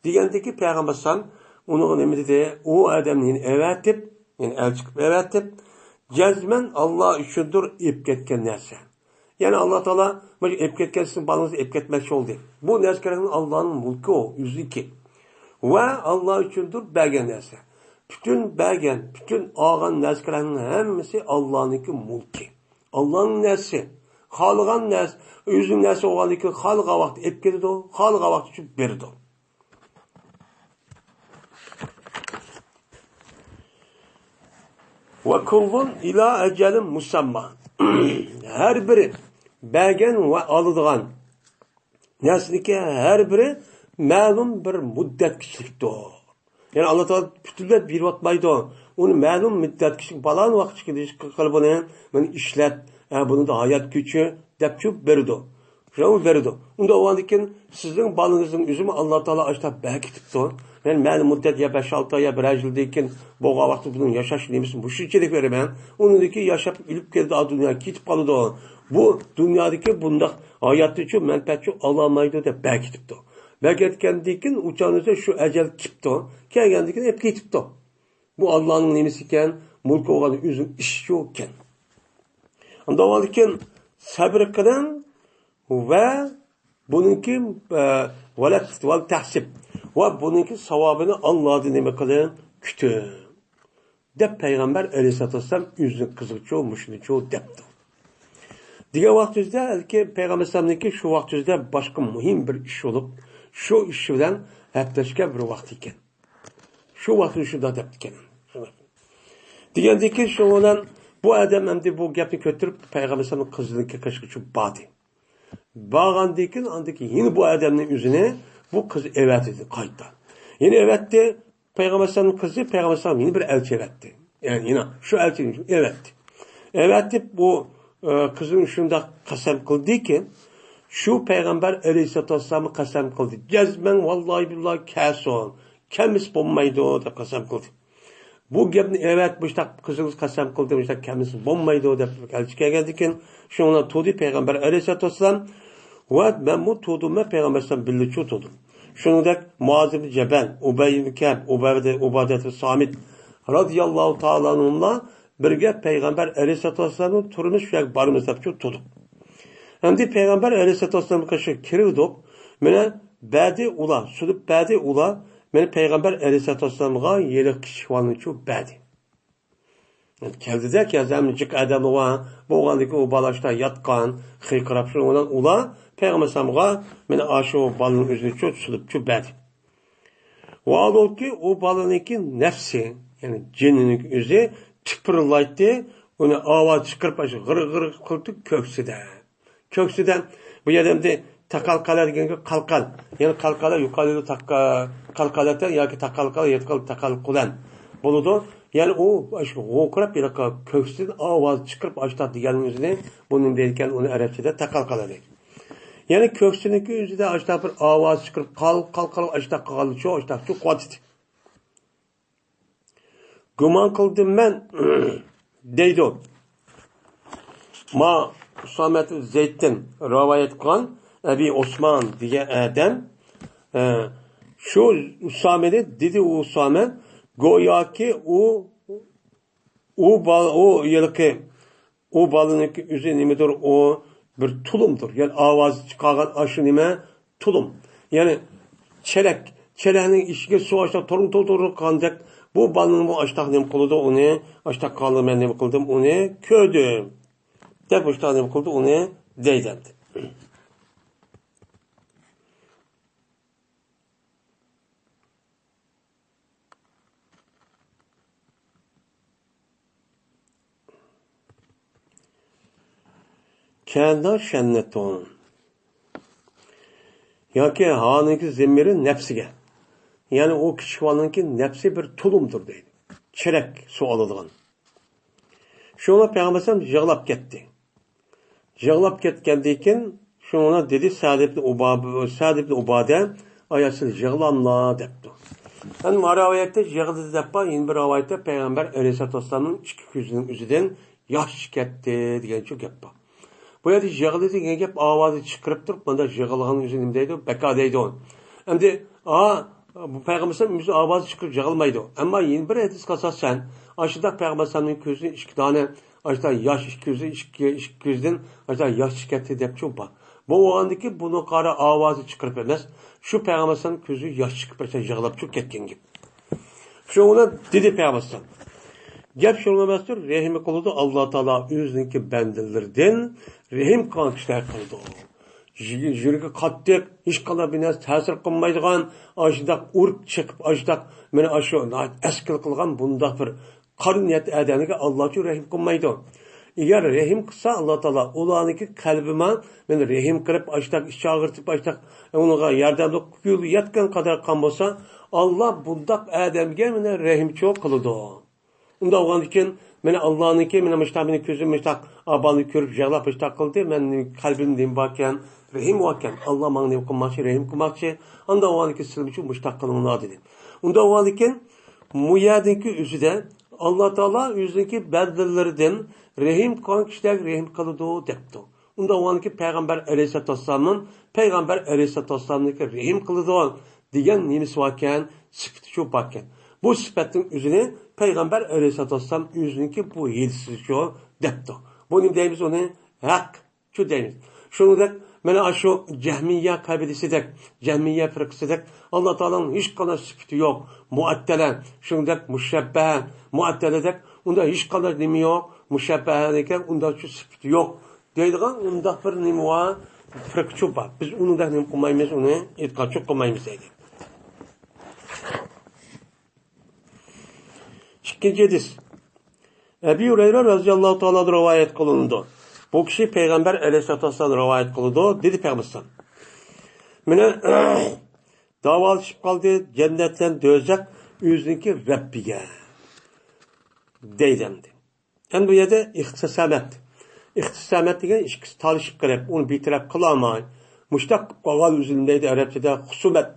دېگەندىن كېيىن پەيغەمبەر ئەلەيھىسسالام ئۇنىڭغا نېمە دېدى؟ ئۇ ئادەمنى يەنە ئەۋەتىپ، يەنە ئەلچى قىلىپ ئەۋەتىپ، جەزمەن ئاللا ئۈچۈندۇر ئېلىپ كەتكەن نەرسە. يەنى ئاللا تائالا مۇشۇ ئېلىپ كەتكەن سىزنىڭ بالىڭىزنى ئېلىپ كەتمەكچى بولدى. بۇ نەرسە كېرەكنىڭ ئاللانىڭ مۈلكى ئۇ، ئۆزىنىڭكى. ۋە ئاللا ئۈچۈندۇر بەرگەن نەرسە. پۈتۈن بەرگەن، پۈتۈن ئالغان نەرسە كېرەكنىڭ ھەممىسى ئاللانىڭكى مۈلكى. ئاللانىڭ نەرسىسى. خالىغان نەرسە، ئۆزىنىڭ نەرسىسى بولغاندىن كېيىن خالىغان ۋاقىتتا ئېلىپ كېلىدۇ، خالىغان ۋاقىتتا بېرىدۇ. ۋە كۇللۇن ئىلا ئەجەلىن مۇسەمما. ھەر بىرى بەرگەن ۋە ئالىدىغان نەرسىنىڭكى ھەر بىرى مەلۇم بىر مۇددەتكىچىلىكتۇر. يەنى ئاللا تائالا پۈتۈنلەپ بېرىۋاتمايدۇ. ئۇنى مەلۇم مۇددەتكىچىلىك، پالان ۋاقىتقىچە بۇنى، بۇنى ئىشلەت، ھە، بۇنىڭدا ھايات كۈچى دەپچۇ بېرىدۇ. شۇ بېرىدۇ. ئۇنداق بولغاندىن كېيىن سىزنىڭ بالىڭىزنىڭ ئۆزىمۇ ئاللا تائالا ئاشۇنداق بەرگىتىپتۇ. يەنى مەلۇم مۇددەت يا بەش ئالتە ئاي يا بىر يىلدىن كېيىن بولغان ۋاقىتتا بۇنىڭ ياشاش نېمىسىنى مۇشۇنچىلىك بېرىمەن. ئۇنىڭدىن كېيىن ياشاپ ئۆلۈپ كېتىدۇ، دۇنيا كېتىپ قالىدۇ. بۇ دۇنيادىكى بۇنداق ھاياتتىنچۇ مەنپەئەتچۇ ئالالمايدۇ دەپ بەرگىتىپتۇ. بەرگەتكەندىن كېيىن ئۇ چاغنىڭدا شۇ ئەجەل كېلىپتۇ. كەلگەندىن كېيىن ئېلىپ كېتىپتۇ. بۇ ئاللانىڭ نېمىسى ئىكەن؟ مۇلكى بولغان ئۆزىنىڭ ئىشى شۇ ئىكەن. ئاندىن كېيىن سەبر قىلىڭ ۋە بۇنىڭكى، ئە، ۋەلەت ۋەل تەھسىب ۋە بۇنىڭكى ساۋابىنى ئاللادىن نېمە قىلىڭ؟ كۈتۈڭ. دەپ پەيغەمبەر ئەلەيھىسسالاتۇ ۋەسسالام ئۆزىنىڭ قىزىغىچۇ، مۇشۇنىچۇ دەپتۇ. دېگەن ۋاقتىمىزدا، بەلكى پەيغەمبەر ئەلەيھىسسالامنىڭكى شۇ ۋاقتىمىزدا باشقا مۇھىم بىر ئىش بولۇپ، شۇ ئىش بىلەن ھەپتىلەشكەن بىر ۋاقتى ئىكەن. شۇ ۋاقتىدا شۇنداق دەپتىكەن. دېگەندىن كېيىن شۇنىڭ بىلەن بۇ ئادەم ئەمدى بۇ گەپنى كۆتۈرۈپ پەيغەمبەر ئەلەيھىسسالامنىڭ قىزىنىڭكى قېشىغىچۇ باردى. بارغاندىن كېيىن، ئاندىن كېيىن يەنە بۇ ئادەمنىڭ ئۆزىنى بۇ قىز ئەۋەتتى قايتا. يەنە ئەۋەتتى. پەيغەمبەر ئەلەيھىسسالامنىڭ قىزى پەيغەمبەر ئەلەيھىسسالام يەنە بىر ئەلچى ئەۋەتتى. يەنى، يەنە شۇ ئەلچىنى ئەۋەتتى. ئەۋەتىپ بۇ، ئە، قىزنىڭ شۇنداق قەسەم قىلدىكى، شۇ پەيغەمبەر ئەلەيھىسسالاتۇ ۋەسسالامغا قەسەم قىلدى. جەزمەن، ۋاللاھى بىللاھى كەلسۇن، كەلمىسە بولمايدۇ دەپ قەسەم قىلدى. بۇ گەپنى ئەۋەت، مۇشتاق قىزىڭىز قەسەم قىلدى، مۇشتاق كەلمىسە بولمايدۇ دەپ ئەلچى كەلگەندىن كېيىن، شۇنىڭ بىلەن تۇردى پەيغەمبەر ئەلەيھىسسالاتۇ ۋەسسالام. ۋە مەنمۇ تۇردۇم ۋە پەيغەمبەر ئەلەيھىسسالام بىللە چۇ تۇردۇم. شۇنىڭدەك مۇئاز ئىبن جەبەل، ئۇبەي ئىبن كەئب، ئۇبادە، ئۇبادە ئىبن سامىت رازىياللاھۇ تائالا ئەنھۇملار بىرگە پەيغەمبەر ئەلەيھىسسالاتۇ ۋەسسالامنىڭ تۇرىمىز شۇ يەرگە بارىمىز دەپ چۇ تۇردۇق. ئەمدى پەيغەمبەر ئەلەيھىسسالاتۇ ۋەسسالامنىڭ قېشىغا كىرىۋىدۇق. مانا بەردى ئۇلار، سۇنۇپ بەردى ئۇلار. مانا پەيغەمبەر ئەلەيھىسسالاتۇ ۋەسسالامغا ھېلىقى كىچىك بالىنى چۇ بەردى. كەلدىدە، كەلسەم جىق ئادەم بار. بولغاندىن كېيىن ئۇ بالا شۇندا ياتقان، قىيقىراپ شۇنىڭ بىلەن ئۇلار پەيغەمبەر ئەلەيھىسسالامغا مانا ئاشۇ بالىنىڭ ئۆزىنى چۇ سۇنۇپچۇ بەردى. ۋاھالۇكى، ئۇ بالىنىڭكى نەپسى، يەنى جېنىنىڭ ئۆزى تىپىرلايتتى، ئۇنى ئاۋاز چىقىرىپ، ئاشۇ غىر-غىر قىلىپ كۆكسىدە. كۆكسىدە، بۇ يەردە ئەمدى تاقالقالە دېگەنگە قالقال. يەنى قالقالە يۇقىرىدا تاقا-، قالقالەتەن ياكى تاقالقالە ياتقان تاقالقۇلەن بولىدۇ. يەنى ئۇ ئاشۇ غوقۇراپ، ھېلىقى كۆكسىدىن ئاۋاز چىقىرىپ، ئاشۇنداق دېگەننىڭ ئۆزىنى، بۇنىڭ دەيدىكەن، ئۇنى ئەرەبچىدە تاقالقالە دەيدۇ. يەنى كۆكسىنىڭكى ئۆزىدە ئاشۇنداق بىر ئاۋاز چىقىرىپ، قال، قال، قال، ئاشۇنداق قىلغانلىچۇ، ئاشۇنداقچۇ قۇۋۋەت ئىدى. گۇمان قىلدىم مەن، دەيدۇ. ما ئۇسامەت زەيدتىن رىۋايەت قىلغان ئەبى ئوسمان دېگەن ئادەم، ئە، شۇ ئۇسامىنى دېدى، ئۇ ئۇسامە گوياكى ئۇ، ئۇ بال-، ئۇ ھېلىقى ئۇ بالىنىڭكى ئۆزى نېمىدۇر، ئۇ بىر تۇلۇمدۇر. يەنى ئاۋازى چىقارغان ئاشۇ نېمە تۇلۇم. يەنى چېلەك، چېلەكنىڭ ئىچىگە سۇ ئاشتا تۇرۇڭ تۇرۇڭ تۇرۇڭ قىلغاندەك بۇ بالىنىڭ بۇ ئاشتاق نېمە قىلىدۇ ئۇنى، ئاشتاق قالدى، مەن نېمە قىلدىم ئۇنى كۆردۈم، دەپ ئاشتاق نېمە قىلدى ئۇنى دەيدۇ. كەندا شەننەتۇن. ياكى ھانىڭكى زېمىرى نەپسىگە. يەنى ئۇ كىچىك بالىنىڭكى نەپسى بىر تۇلۇمدۇر دەيدۇ. چېرەك سۇ ئالىدىغان. شۇڭا پەيغەمبەر ئەلەيھىسسالام يىغلاپ كەتتى. يىغلاپ كەتكەندىن كېيىن شۇڭا دېدى، سەد ئىبن ئۇبا-، سەد ئىبن ئۇبادە، ئايا سىز يىغلاملا دەپتۇ. يەنە ما رىۋايەتتە يىغلىدى دەپ بار، يەنە بىر رىۋايەتتە پەيغەمبەر ئەلەيھىسسالاتۇ ۋەسسالامنىڭ ئىككى كۆزىنىڭ ئۆزىدىن ياش چىقاتتى دېگەنچۇ گەپ بار. بۇ يەردە يىغلىدى دېگەن گەپ ئاۋازى چىقىرىپ تۇرۇپ، مۇنداق يىغلىغان ئۆزى نېمە دەيدۇ؟ بەكا دەيدۇ. ئەمدى، ئا، بۇ پەيغەمبەر ئەلەيھىسسالام ئۆزى ئاۋازى چىقىرىپ يىغلىمايدۇ. ئەمما يەنە بىر ھەدىسكە ئاساسەن، ئاشۇنداق پەيغەمبەر ئەلەيھىسسالامنىڭ كۆزىدىن ئىككى دانە، ئاشۇنداق ياش ئىككى كۆزى، ئىككى، ئىككى كۆزىدىن ئاشۇنداق ياش چىقاتتى دەپ چۇ بار. بۇ بولغاندىكى بۇنى قارا ئاۋازى چىقىرىپ ئەمەس، شۇ پەيغەمبەر ئەلەيھىسسالام كۆزى ياش چىقىپ ئاشۇنداق يىغلاپ چۇ كەتكەن گەپ. شۇنىڭ بىلەن دېدى پەيغەمبەر ئەلەيھىسسالام، گەپ شۇنىڭ ئەمەستۇر، رەھىم قىلىدۇ ئاللا تائالا ئۆزىنىڭكى بەندىلىرىدىن رەھىم قىلغان كىشىلەر قىلىدۇ. يۈ-، يۈرىكى قاتتىق، ھېچقانداق بىر نەرسە تەسىر قىلمايدىغان، ئاشۇنداق ئۇرۇپ چېقىپ، ئاشۇنداق مانا ئاشۇ ئەسكىل قىلغان بۇنداق بىر قارا نىيەت ئادەمگە ئاللا ئۈچۈن رەھىم قىلمايدۇ. ئەگەر رەھىم قىلسا ئاللا تائالا ئۇلارنىڭكى قەلبىما مانا رەھىم قىلىپ، ئاشۇنداق ئىچ ئاغرىتىپ، ئاشۇنداق ئۇنىڭغا ياردەملىك قويۇلۇۋاتقان قەدەر قىلغان بولسا، ئاللا بۇنداق ئادەمگە مانا رەھىمچۇ قىلىدۇ. ئۇنداق بولغاندىكىن، مانا ئاللانىڭكى، مانا مۇشتاق مېنىڭ كۆزۈم مۇشتاق، ئابانى كۆرۈپ يىغلاپ مۇشتاق قىلدى، مەن قەلبىمدە نېمە باركەن، رەھىم باركەن، ئاللا ماڭا نېمە قىلماقچى، رەھىم قىلماقچى، ئانداق بولغاندىكىن سىلىمچۇ مۇشتاق قىلىڭلار دېدى. ئۇنداق بولغاندىكىن، بۇ يەردىكى ئۆزىدە ئاللا تائالا ئۆزىنىڭكى بەندىلىرىدىن رەھىم قىلغان كىشىلەرگە رەھىم قىلىدۇ دەپتۇ. ئۇنداق بولغاندىكىن پەيغەمبەر ئەلەيھىسسالاتۇ ۋەسسالامنىڭ، پەيغەمبەر ئەلەيھىسسالاتۇ ۋەسسالامنىڭكى رەھىم قىلىدۇ دېگەن نېمىسى باركەن؟ سۈپىتى شۇ باركەن. بۇ سۈپەتنىڭ ئۆزىنى پەيغەمبەر ئەلەيھىسسالاتۇ ۋەسسالام ئۆزىنىڭكى بۇ ھىيلىسىچۇ دەپتۇ. بۇ نېمە دەيمىز ئۇنى؟ ھەق شۇ دەيمىز. شۇنىڭدەك مانا ئاشۇ جەھمىيە قەبىلىسىدەك، جەھمىيە پىرقىسىدەك ئاللا تائالانىڭ ھېچقانداق سۈپىتى يوق، مۇئەتتەلە، شۇنىڭدەك مۇشەببەھە، مۇئەتتەلىدەك ئۇنداق ھېچقانداق نېمە يوق، مۇشەببەھەدىكى ئۇنداق شۇ سۈپىتى يوق دەيدىغان ئۇنداق بىر نېمە بار، پىرقىچۇ بار. بىز ئۇنىڭدەك نېمە قىلمايمىز، ئۇنى ئېتىقادچۇ قىلمايمىز دەيدۇ. ئىككىنچى ھەدىس. ئەبى ھۇرەيرە رەزىياللاھۇ تائالا رىۋايەت قىلىنىدۇ. بۇ كىشى پەيغەمبەر ئەلەيھىسسالاتۇ ۋەسسالام رىۋايەت قىلىدۇ، دېدى پەيغەمبەر ئەلەيھىسسالام. مانا، داۋالىشىپ قالدى، جەننەت بىلەن دوزاخ ئۆزىنىڭكى رەببىگە دەيدۇ ئەمدى. يەنى بۇ يەردە ئىختىسامەت. ئىختىسامەت دېگەن ئىككىسى تالىشىپ قېلىپ، ئۇنى بىر تەرەپ قىلالماي، مۇشتاق قىلىپ قالغان ئۆزىنى دەيدۇ ئەرەبچىدە خۇسۇمەت.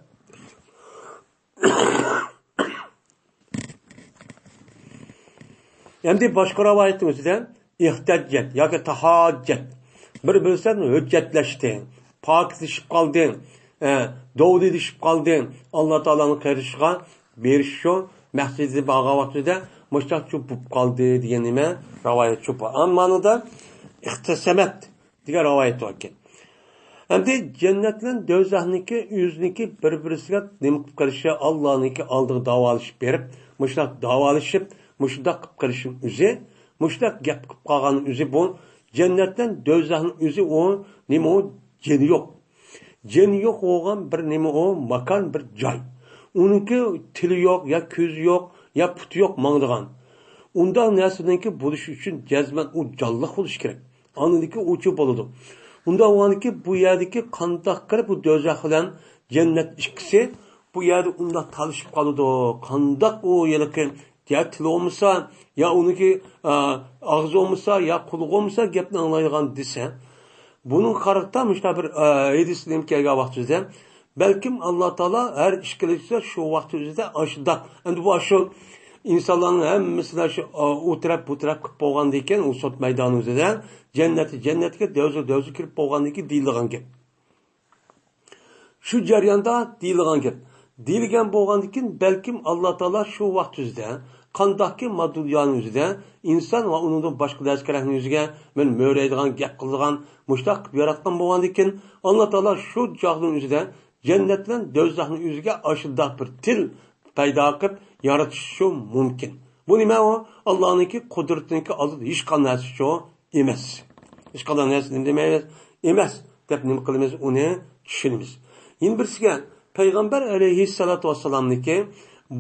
ئەمدى باشقا رىۋايەتنىڭ ئۆزىدە ئىھتەججەت ياكى تاھاججەت. بىر-بىرسىدىن ھۆججەتلەشتى، پاكىتلىشىپ قالدى، ئە، دەۋلىلىشىپ قالدى. ئاللا تائالانىڭ قېرىشىغا بېرىش شۇ، مەسچىتىگە بارغان ۋاقتىدا مۇشتاق شۇ بولۇپ قالدى دېگەن نېمە رىۋايەت شۇ. ئەمما مانىدا ئىختىسامەت دېگەن رىۋايەت باركەن. ئەمدى جەننەت بىلەن دوزاخنىڭكى ئۆزىنىڭكى بىر-بىرسىگە نېمە قىلىپ قېلىشى، ئاللانىڭكى ئالدىغا داۋالىشىپ بېرىپ، مۇشۇنداق داۋالىشىپ، مۇشۇنداق قىلىپ قېلىشنىڭ ئۆزى، مۇشۇنداق گەپ قىلىپ قالغاننىڭ ئۆزى، بۇ جەننەت بىلەن دوزاخنىڭ ئۆزى، ئۇ نېمە، ئۇ جېنى يوق. جېنى يوق بولغان بىر نېمە ئۇ، ماكان، بىر جاي. ئۇنىڭكى تىلى يوق، يا كۆزى يوق، يا پۇتى يوق ماڭىدىغان. ئۇنداق نەرسىنىڭكى بولۇشى ئۈچۈن جەزمەن ئۇ جانلىق بولۇشى كېرەك. ئاندىن كېيىن ئۇچۇ بولىدۇ. ئۇنداق بولغاندىكىن بۇ يەردىكى قانداق قىلىپ بۇ دوزاخ بىلەن جەننەت ئىككىسى بۇ يەردە ئۇنداق تالىشىپ قالىدۇ. قانداق ئۇ ھېلىقى يا تىلى بولمىسا، يا ئۇنىڭكى، ئا، ئاغزى بولمىسا، يا قۇلىقى بولمىسا گەپنى ئاڭلايدىغان دېسە، بۇنىڭغا قارىتا مۇشۇنداق بىر، ئا، ھەدىس نېمە كەلگەن ۋاقتىمىزدا، بەلكىم ئاللا تائالا ھەر ئىككىلىسىگە شۇ ۋاقتى ئۆزىدە ئاشۇنداق. ئەمدى بۇ ئاشۇ ئىنسانلارنىڭ ھەممىسىلا شۇ، ئا، ئۇ تەرەپ، بۇ تەرەپ قىلىپ بولغاندىن كېيىن، ئۇ سوت مەيدانى ئۆزىدە جەننەتتىن، جەننەتكە، دوزاخ، دوزاخقا كىرىپ بولغاندىن كېيىن دېيىلىدىغان گەپ. شۇ جەرياندا دېيىلىدىغان گەپ. دېيىلگەن بولغاندىن كېيىن، بەلكىم ئاللا تائالا شۇ ۋاقىت ئۆزىدە، قانداقكى ماددۇنيانىڭ ئۆزىدە ئىنسان ۋە ئۇنىڭدىن باشقا نەرسە كېرەكنىڭ ئۆزىگە مەن مۆرەيدىغان، گەپ قىلىدىغان، مۇشتاق قىلىپ ياراتقان بولغاندىن كېيىن، ئاللا تائالا شۇ چاغنىڭ ئۆزىدە جەننەت بىلەن دوزاخنىڭ ئۆزىگە ئاشۇنداق بىر تىل پەيدا قىلىپ يارىتىشى مۇمكىن. بۇ نېمە ئۇ؟ ئاللانىڭكى قۇدرىتىنىڭكى ئالدىدا ھېچقانداق نەرسە شۇ ئەمەس. ھېچقانداق نەرسە نېمە دېمەيمىز؟ ئەمەس دەپ نېمە قىلىمىز؟ ئۇنى چۈشىنىمىز. يەنە بىرسىگە، پەيغەمبەر ئەلەيھىسسالاتۇ ۋەسسالامنىڭكى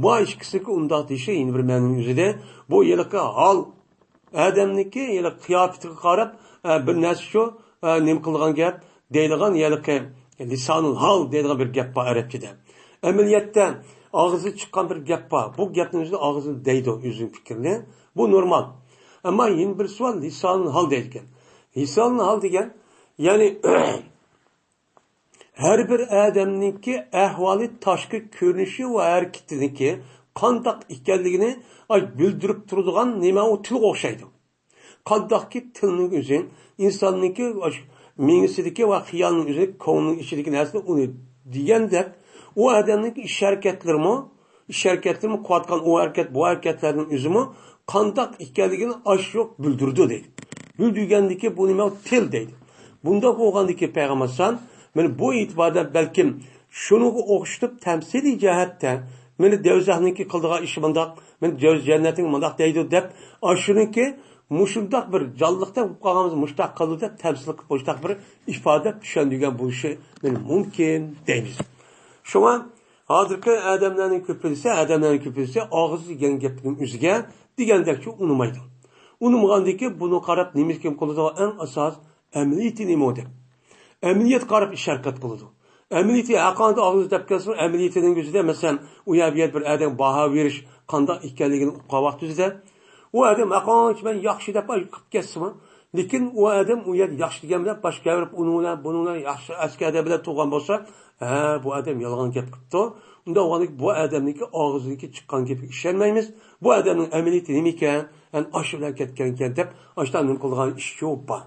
بۇ ئىككىسىنىڭكى ئۇنداق دېيىشى يەنە بىر مەنىنىڭ ئۆزىدە، بۇ ھېلىقى ھال ئادەمنىڭكى ھېلىقى قىياپىتىگە قاراپ، ئە، بىر نەرسە شۇ، ئە، نېمە قىلغان گەپ دەيدىغان، ھېلىقى لىسانۇل ھال دەيدىغان بىر گەپ بار ئەرەبچىدە. ئەمەلىيەتتە ئاغزىدىن چىققان بىر گەپ بار. بۇ گەپنىڭ ئۆزىدە ئاغزىدىن دەيدۇ ئۆزىنىڭ پىكرىنى. بۇ نورمال. ئەمما يەنە بىرسى بار، لىسانۇل ھال دەيدىكەن. لىسانۇل ھال دېگەن، يەنى، ھەر بىر ئادەمنىڭكى ئەھۋالى، تاشقى كۆرۈنۈشى ۋە ھەرىكىتىنىڭكى قانداق ئىكەنلىكىنى، ئاي، بىلدۈرۈپ تۇرىدىغان نېمە ئۇ تىلغا ئوخشايدۇ. قانداقكى تىلنىڭ ئۆزى ئىنساننىڭكى ئاشۇ مېڭىسىدىكى ۋە خىيالنىڭ ئۆزى، كۆڭلىنىڭ ئىچىدىكى نەرسىنى ئۇنى دېگەندەك، ئۇ ئادەمنىڭكى ئىش ھەرىكەتلىرىمۇ، ئىش ھەرىكەتلىرىمۇ، قىلىۋاتقان ئۇ ھەرىكەت، بۇ ھەرىكەتلەرنىڭ ئۆزىمۇ قانداق ئىكەنلىكىنى ئاشۇ بىلدۈرىدۇ دەيدۇ. بىلدۈرگەندىكى بۇ نېمە؟ تىل دەيدۇ. بۇنداق بولغاندىكى پەيغەمبەر ئەلەيھىسسالام، مانا بۇ ئېتىباردا بەلكىم شۇنىڭغا ئوخشىتىپ تەمسىلىي جەھەتتە، مانا دوزاخنىڭكى قىلىدىغان ئىشى مۇنداق، مانا جەننەتنىڭ مۇنداق دەيدۇ دەپ، ئاشۇنىڭكى مۇشۇنداق بىر جانلىقتا بولۇپ قالغانمىز، مۇشتاق قىلىدۇ دەپ تەمسىل قىلىپ مۇشتاق بىر ئىپادە چۈشەندۈرگەن بولۇشى مانا مۇمكىن دەيمىز. شۇڭا ھازىرقى ئادەملەرنىڭ كۆپىنچىسى، ئادەملەرنىڭ كۆپىنچىسى ئاغزى دېگەن گەپنىڭ ئۆزىگە دېگەندەكچە ئۇنىمايدۇ. ئۇنىمىغاندىكىن بۇنى قاراپ نېمە كىم قىلىدۇ؟ ئەڭ ئاساس ئەمەلىيىتى نېمە دەپ. ئەمەلىيەتكە قاراپ ئىش ھەرىكەت قىلىدۇ. ئەمەلىيىتى ھەققاندا ئاغزىدا دەپ كەلسىمۇ، ئەمەلىيىتىنىڭ ئۆزىدە، مەسىلەن، ئۇ يەر بۇ يەر بىر ئادەم باھا بېرىش قانداق ئىكەنلىكىنى ئۇققان ۋاقتىدا، ئۇ ئادەم ھەققانچە مەن ياخشى دەپ قىلىپ كەتسىمۇ، لېكىن ئۇ ئادەم ئۇ يەردە ياخشى دېگەن بىلەن باشقا بىر ئۇنىڭ بىلەن، بۇنىڭ بىلەن ياخشى ئەسكى ئادەم بىلەن تۇرغان بولسا، ھە، بۇ ئادەم يالغان گەپ قىپتۇ. ئۇنداق بولغاندىكىن بۇ ئادەمنىڭكى ئاغزىدىكى چىققان گېپىگە ئىشەنمەيمىز. بۇ ئادەمنىڭ ئەمەلىيىتى نېمە ئىكەن؟ ئەنە ئاشۇ بىلەن كەتكەن ئىكەن دەپ، ئاشۇنداق نېمە قىلىدىغان ئىشى بار.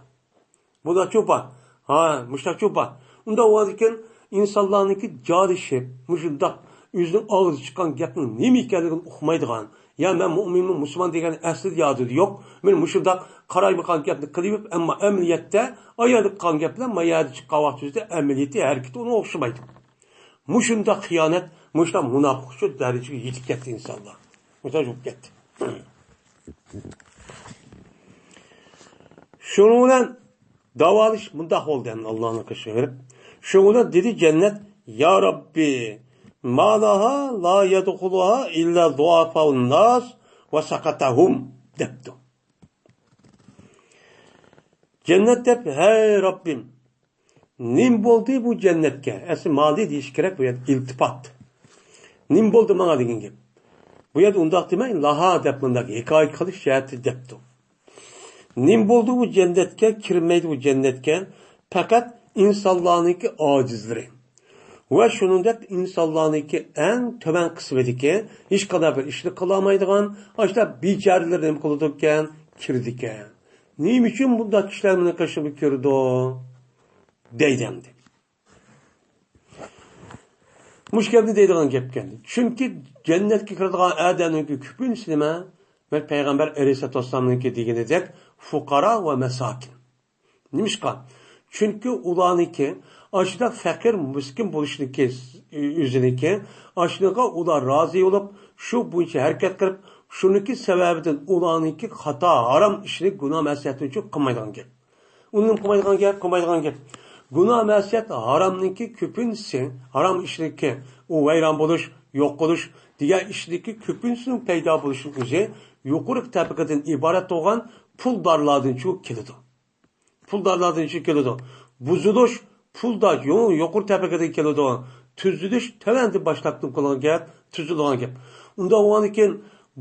بۇنداقچۇ بار. ھا، مۇشۇنداقچۇ بار. ئۇنداق بولغاندىكىن ئىنسانلارنىڭكى جادىشىپ، مۇشۇنداق ئۆزىنىڭ ئاغزىدىن چىققان گەپنىڭ نېمە ئىكەنلىكىنى ئۇقمايدىغان، يا مەن مۇئمىنمەن، مۇسۇلمان دېگەن ئەسلىدە يادىدا يوق. مانا مۇشۇنداق قارايمىقان گەپنى قىلىۋېرىپ، ئەمما ئەمەلىيەتتە ئاياغدا قىلغان گەپ بىلەن ما يەردە چىققان ۋاقتى ئۆزىدە ئەمەلىيىتى، ھەرىكىتى ئۇنىڭغا ئوخشىمايدۇ. مۇشۇنداق خىيانەت، مۇشۇنداق مۇناپىق شۇ دەرىجىگە يېتىپ كەتتى ئىنسانلار. مۇشۇنداق بولۇپ كەتتى. شۇنىڭ بىلەن داۋالىشىش مۇنداق بولدى، ئەمدى ئاللانىڭ قېشىغا بېرىپ. شۇنىڭ بىلەن دېدى جەننەت: يا رەببى، ما لەھا لا يەدخۇلۇھا ئىللا زۇئەفائۇن ناس ۋە سەقەتەھۇم، دەپتۇ. جەننەت دەپ: ھەي رەببىم، نېمە بولدى بۇ جەننەتكە؟ ئەسلى مالى دېيىش كېرەك، بۇ يەردە ئىلتىپات. نېمە بولدى ماڭا دېگەن گەپ. بۇ يەردە ئۇنداق دېمەي، لەھا دەپ مۇنداق ھېكايە قىلىش جەھەتتە دەپتۇ. نېمە بولدى بۇ جەننەتكە؟ كىرمەيدۇ بۇ جەننەتكە پەقەت ئىنسانلارنىڭكى ئاجىزلىرى ۋە شۇنىڭدەك ئىنسانلارنىڭكى ئەڭ تۆۋەن قىسمىدىكى، ھېچقانداق بىر ئىشنى قىلالمايدىغان، ئاشۇنداق بىچارىلەر نېمە قىلىدىكەن؟ كىرىدىكەن. نېمە ئۈچۈن بۇنداق كىشىلەر مېنىڭ قېشىمغا كىرىدۇ؟ دەيدۇ ئەمدى. مۇشۇ گەپنى دەيدىغان گەپكەن. چۈنكى جەننەتكە كىرىدىغان ئادەمنىڭكى كۆپىنچىسى نېمە؟ مەن پەيغەمبەر ئەلەيھىسسالاتۇ ۋەسسالامنىڭكى دېگىنىدەك فۇقارا ۋە مەساكىن. نېمىشقا؟ چۈنكى ئۇلارنىڭكى ئاشۇنداق پەقىر، مىسكىن بولۇشىنىڭكى، ئۆزىنىڭكى، ئاشۇنىڭغا ئۇلار رازى بولۇپ، شۇ بويىچە ھەرىكەت قىلىپ، شۇنىڭكى سەۋەبىدىن ئۇلارنىڭكى خاتا، ھارام ئىشنى، گۇناھ مەسىيەتنى ئۈچۈن قىلمايدىغان گەپ. ئۇنىڭ قىلمايدىغان گەپ، قىلمايدىغان گەپ. گۇناھ مەسىيەت ھارامنىڭكى كۆپىنچىسى، ھارام ئىشنىڭكى، ئۇ ۋەيران بولۇش، يوق قىلىش دېگەن ئىشنىڭكى كۆپىنچىسىنىڭ پەيدا بولۇشىنىڭ ئۆزى يۇقىرىقى تەبىقىدىن ئىبارەت بولغان پۇلدارلاردىن چىقىپ كېلىدۇ. پۇلدارلاردىن چىقىپ كېلىدۇ. بۇزۇلۇش، پۇلدار يۇ-، يۇقىرى تەبىقىدىن كېلىدۇ. تۈزۈلۈش تۆۋەندىن باشلاپ نېمە قىلغان گەپ، تۈزۈلىدىغان گەپ. ئۇنداق بولغاندىكىن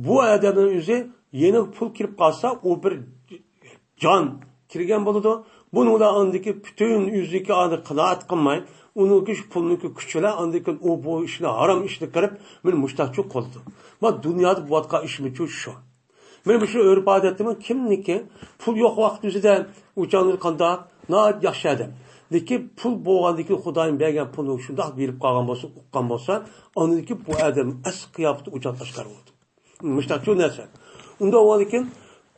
بۇ ئادەمنىڭ ئۆزى يېنىغا پۇل كىرىپ قالسا، ئۇ بىر جان كىرگەن بولىدۇ. بۇنىڭ بىلەن ئاندىكى پۈتۈن ئۆزىنىڭكى ئاندىن قانائەت قىلماي، ئۇنىڭكى شۇ پۇلنىڭكى كۈچى بىلەن ئاندىن كېيىن ئۇ بۇ ئىشنى، ھارام ئىشنى قىلىپ، مانا مۇشتاقچۇ قىلىدۇ. ما دۇنيادا بولۇۋاتقان ئىشمۇچۇ شۇ. مانا مۇشۇ ئۆرپ ئادەتتىمۇ كىمنىكى پۇل يوق ۋاقىت ئۆزىدە ئۇچانلىرى قانداق؟ ناھايىتى ياخشى ئادەم. لېكىن پۇل بولغاندىن كېيىن خۇدايىم بەرگەن پۇلنى شۇنداق بېرىپ قالغان بولسا، ئۇققان بولسا، ئاندىن كېيىن بۇ ئادەم ئەسلى قىياپىتى ئۇچان تاشقىرى بولىدۇ. مۇشتاقچۇ نەرسە. ئۇنداق بولغاندىكىن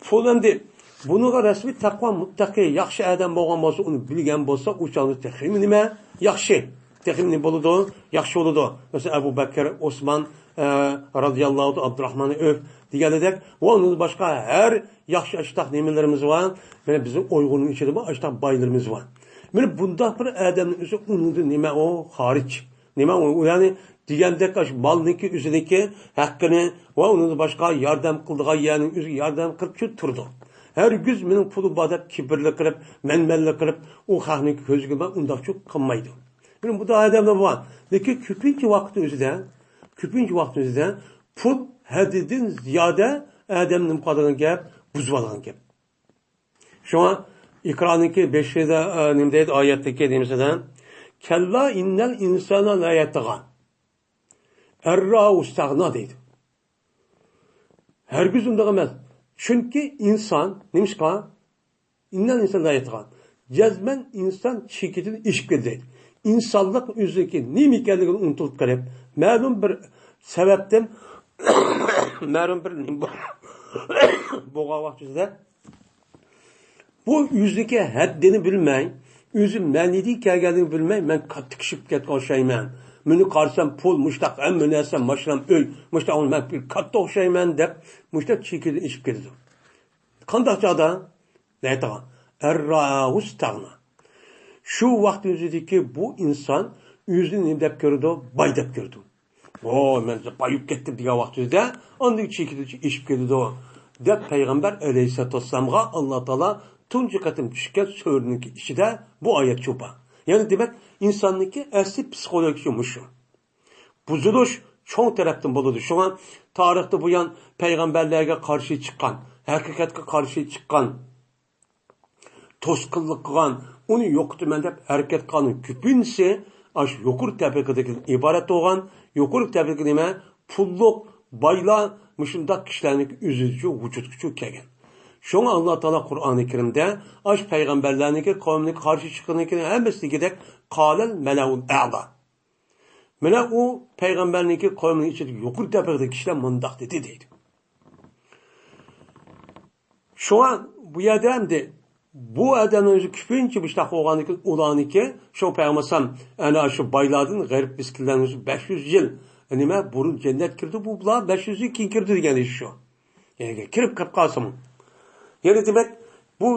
پۇل ئەمدى بۇنىڭغا رەسمىي تەقۋا مۇتتەقى ياخشى ئادەم بولغان بولسا، ئۇنى بىلگەن بولسا، ئۇ چاغدا تېخىمۇ نېمە؟ ياخشى. تېخىمۇ نېمە بولىدۇ؟ ياخشى بولىدۇ. مەسىلەن، ئەبۇ بەكىر، ئوسمان، ئە، رازىياللاھۇ ئابدۇراخمان ئۆف دېگەنلىدەك، ۋە ئۇنىڭدىن باشقا ھەر ياخشى ئاشتاق نېمىلىرىمىز بار. مانا بىزنىڭ ئۇيغۇرنىڭ ئىچىدىمۇ ئاشتاق بايلىرىمىز بار. مانا بۇنداق بىر ئادەمنىڭ ئۆزى ئۇنىڭدىن نېمە ئۇ خارىج. نېمە ئۇ، يەنى دېگەندەك ئاشۇ مالنىڭكى ئۆزىنىڭكى ھەققىنى ۋە ئۇنىڭدىن باشقا ياردەم قىلىدىغان يەرنىڭ ئۆزىگە ياردەم قىلىپ شۇ تۇرىدۇ. ھەرگىز مېنىڭ پۇلۇم بار دەپ كىبىرلىك قىلىپ، مەنمەنلىك قىلىپ، ئۇ خەقنىڭكى كۆزىگە ئۇنداقچۇ قىلمايدۇ. مانا بۇنداق ئادەملەر بار. لېكىن كۆپىنچە ۋاقىت ئۆزىدە، كۆپىنچە ۋاقىت ئۆزىدە پۇل ھەددىدىن زىيادە ئادەمنى نېمە قىلىدىغان گەپ، بۇزۇۋالغان گەپ. شۇڭا ئىقرانىڭكى بېشىدا، ئە، نېمە دەيدۇ ئايەتتىكى نېمىسىدە؟ كەللا ئىننەل ئىنسانا لا يەتغا. ئەرراھۇ ئىستەغنا دەيدۇ. ھەرگىز ئۇنداق ئەمەس. چۈنكى ئىنسان، نېمىشقا؟ ئىننەل ئىنسان لا يەتغا. جەزمەن ئىنسان چېكىدىن ئېشىپ كەتتى دەيدۇ. ئىنسانلىق ئۆزىنىڭكى نېمە ئىكەنلىكىنى ئۇنتۇلۇپ قېلىپ، مەلۇم بىر سەۋەبتىن، مەلۇم بىر نېمە بولغان ۋاقتىدا بۇ ئۆزىنىڭكى ھەددىنى بىلمەي، ئۆزى مەنىدىن كەلگەنلىكىنى بىلمەي، مەن كاتتا كىشى بولۇپ كەتكەن ئوخشايمەن. مېنى قارىسام پۇل، مۇشتاق ھەممە نەرسە، ماشىنام، ئۆي، مۇشتاق، مەن بىر كاتتا ئوخشايمەن دەپ، مۇشتاق چېكىدىن ئېشىپ كېتىدۇ. قانداق چاغدا؟ دەيدىغان. ئەرراھۇ ئىستەغنا. شۇ ۋاقىت ئۆزىدىكى بۇ ئىنسان ئۆزىنى نېمە دەپ كۆرىدۇ؟ باي دەپ كۆرىدۇ. ۋوي، مەن بايىپ كەتتىم دېگەن ۋاقتىدا ئاندىن چېكىدىچە ئېشىپ كېتىدۇ، دەپ پەيغەمبەر ئەلەيھىسسالاتۇ ۋەسسالامغا ئاللا تائالا تۇنجى قېتىم چۈشكەن سۈرىنىڭكى ئىچىدە بۇ ئايەت چوپا. يەنى دېمەك، ئىنساننىڭكى ئەسلى پسىخولوگىيىسى مۇشۇ. بۇزۇلۇش چوڭ تەرەپتىن بولىدۇ. شۇڭا تارىختىن بۇيان پەيغەمبەرلەرگە قارشى چىققان، ھەقىقەتكە قارشى چىققان، توسقۇنلۇق قىلغان، ئۇنى يوقىتىمەن دەپ ھەرىكەت قىلغاننىڭ كۆپىنچىسى ئاشۇ يۇقىرى تەبىقىدىكىدىن ئىبارەت بولغان. يۇقىرى تەبىقە نېمە؟ پۇللۇق بايلار مۇشۇنداق كىشىلەرنىڭكى ئۆزىچە ۋۇجۇدقىچۇ كەلگەن. شۇڭا ئاللا تائالا قۇرئانى كەرىمدە ئاشۇ پەيغەمبەرلەرنىڭكى قەۋمىگە قارشى چىققىنىڭكى ھەممىسى دېگۈدەك قالەل مەلەئۇل ئەلا. مانا ئۇ پەيغەمبەرنىڭكى قەۋمىنىڭ ئىچىدىكى يۇقىرى تەبىقىدىكى كىشىلەر مۇنداق دېدى دەيدۇ. شۇڭا بۇ يەردە ئەمدى بۇ ئادەمنىڭ ئۆزى كۆپىنچە مۇشۇنداق بولغاندىكىن ئۇلارنىڭكى شۇ پەيغەمبەر ئەلەيھىسسالام ئەنە شۇ بايلاردىن غەرق مىسكىنلەرنىڭ ئۆزى بەش يۈز يىل نېمە بۇرۇن جەننەتكە كىردى، بۇ بۇلار بەش يۈز يىل كېيىن كىردى دېگەن ئىش شۇ. يەنە كىرىپ قېلىپ قالسىمۇ. يەنە دېمەك، بۇ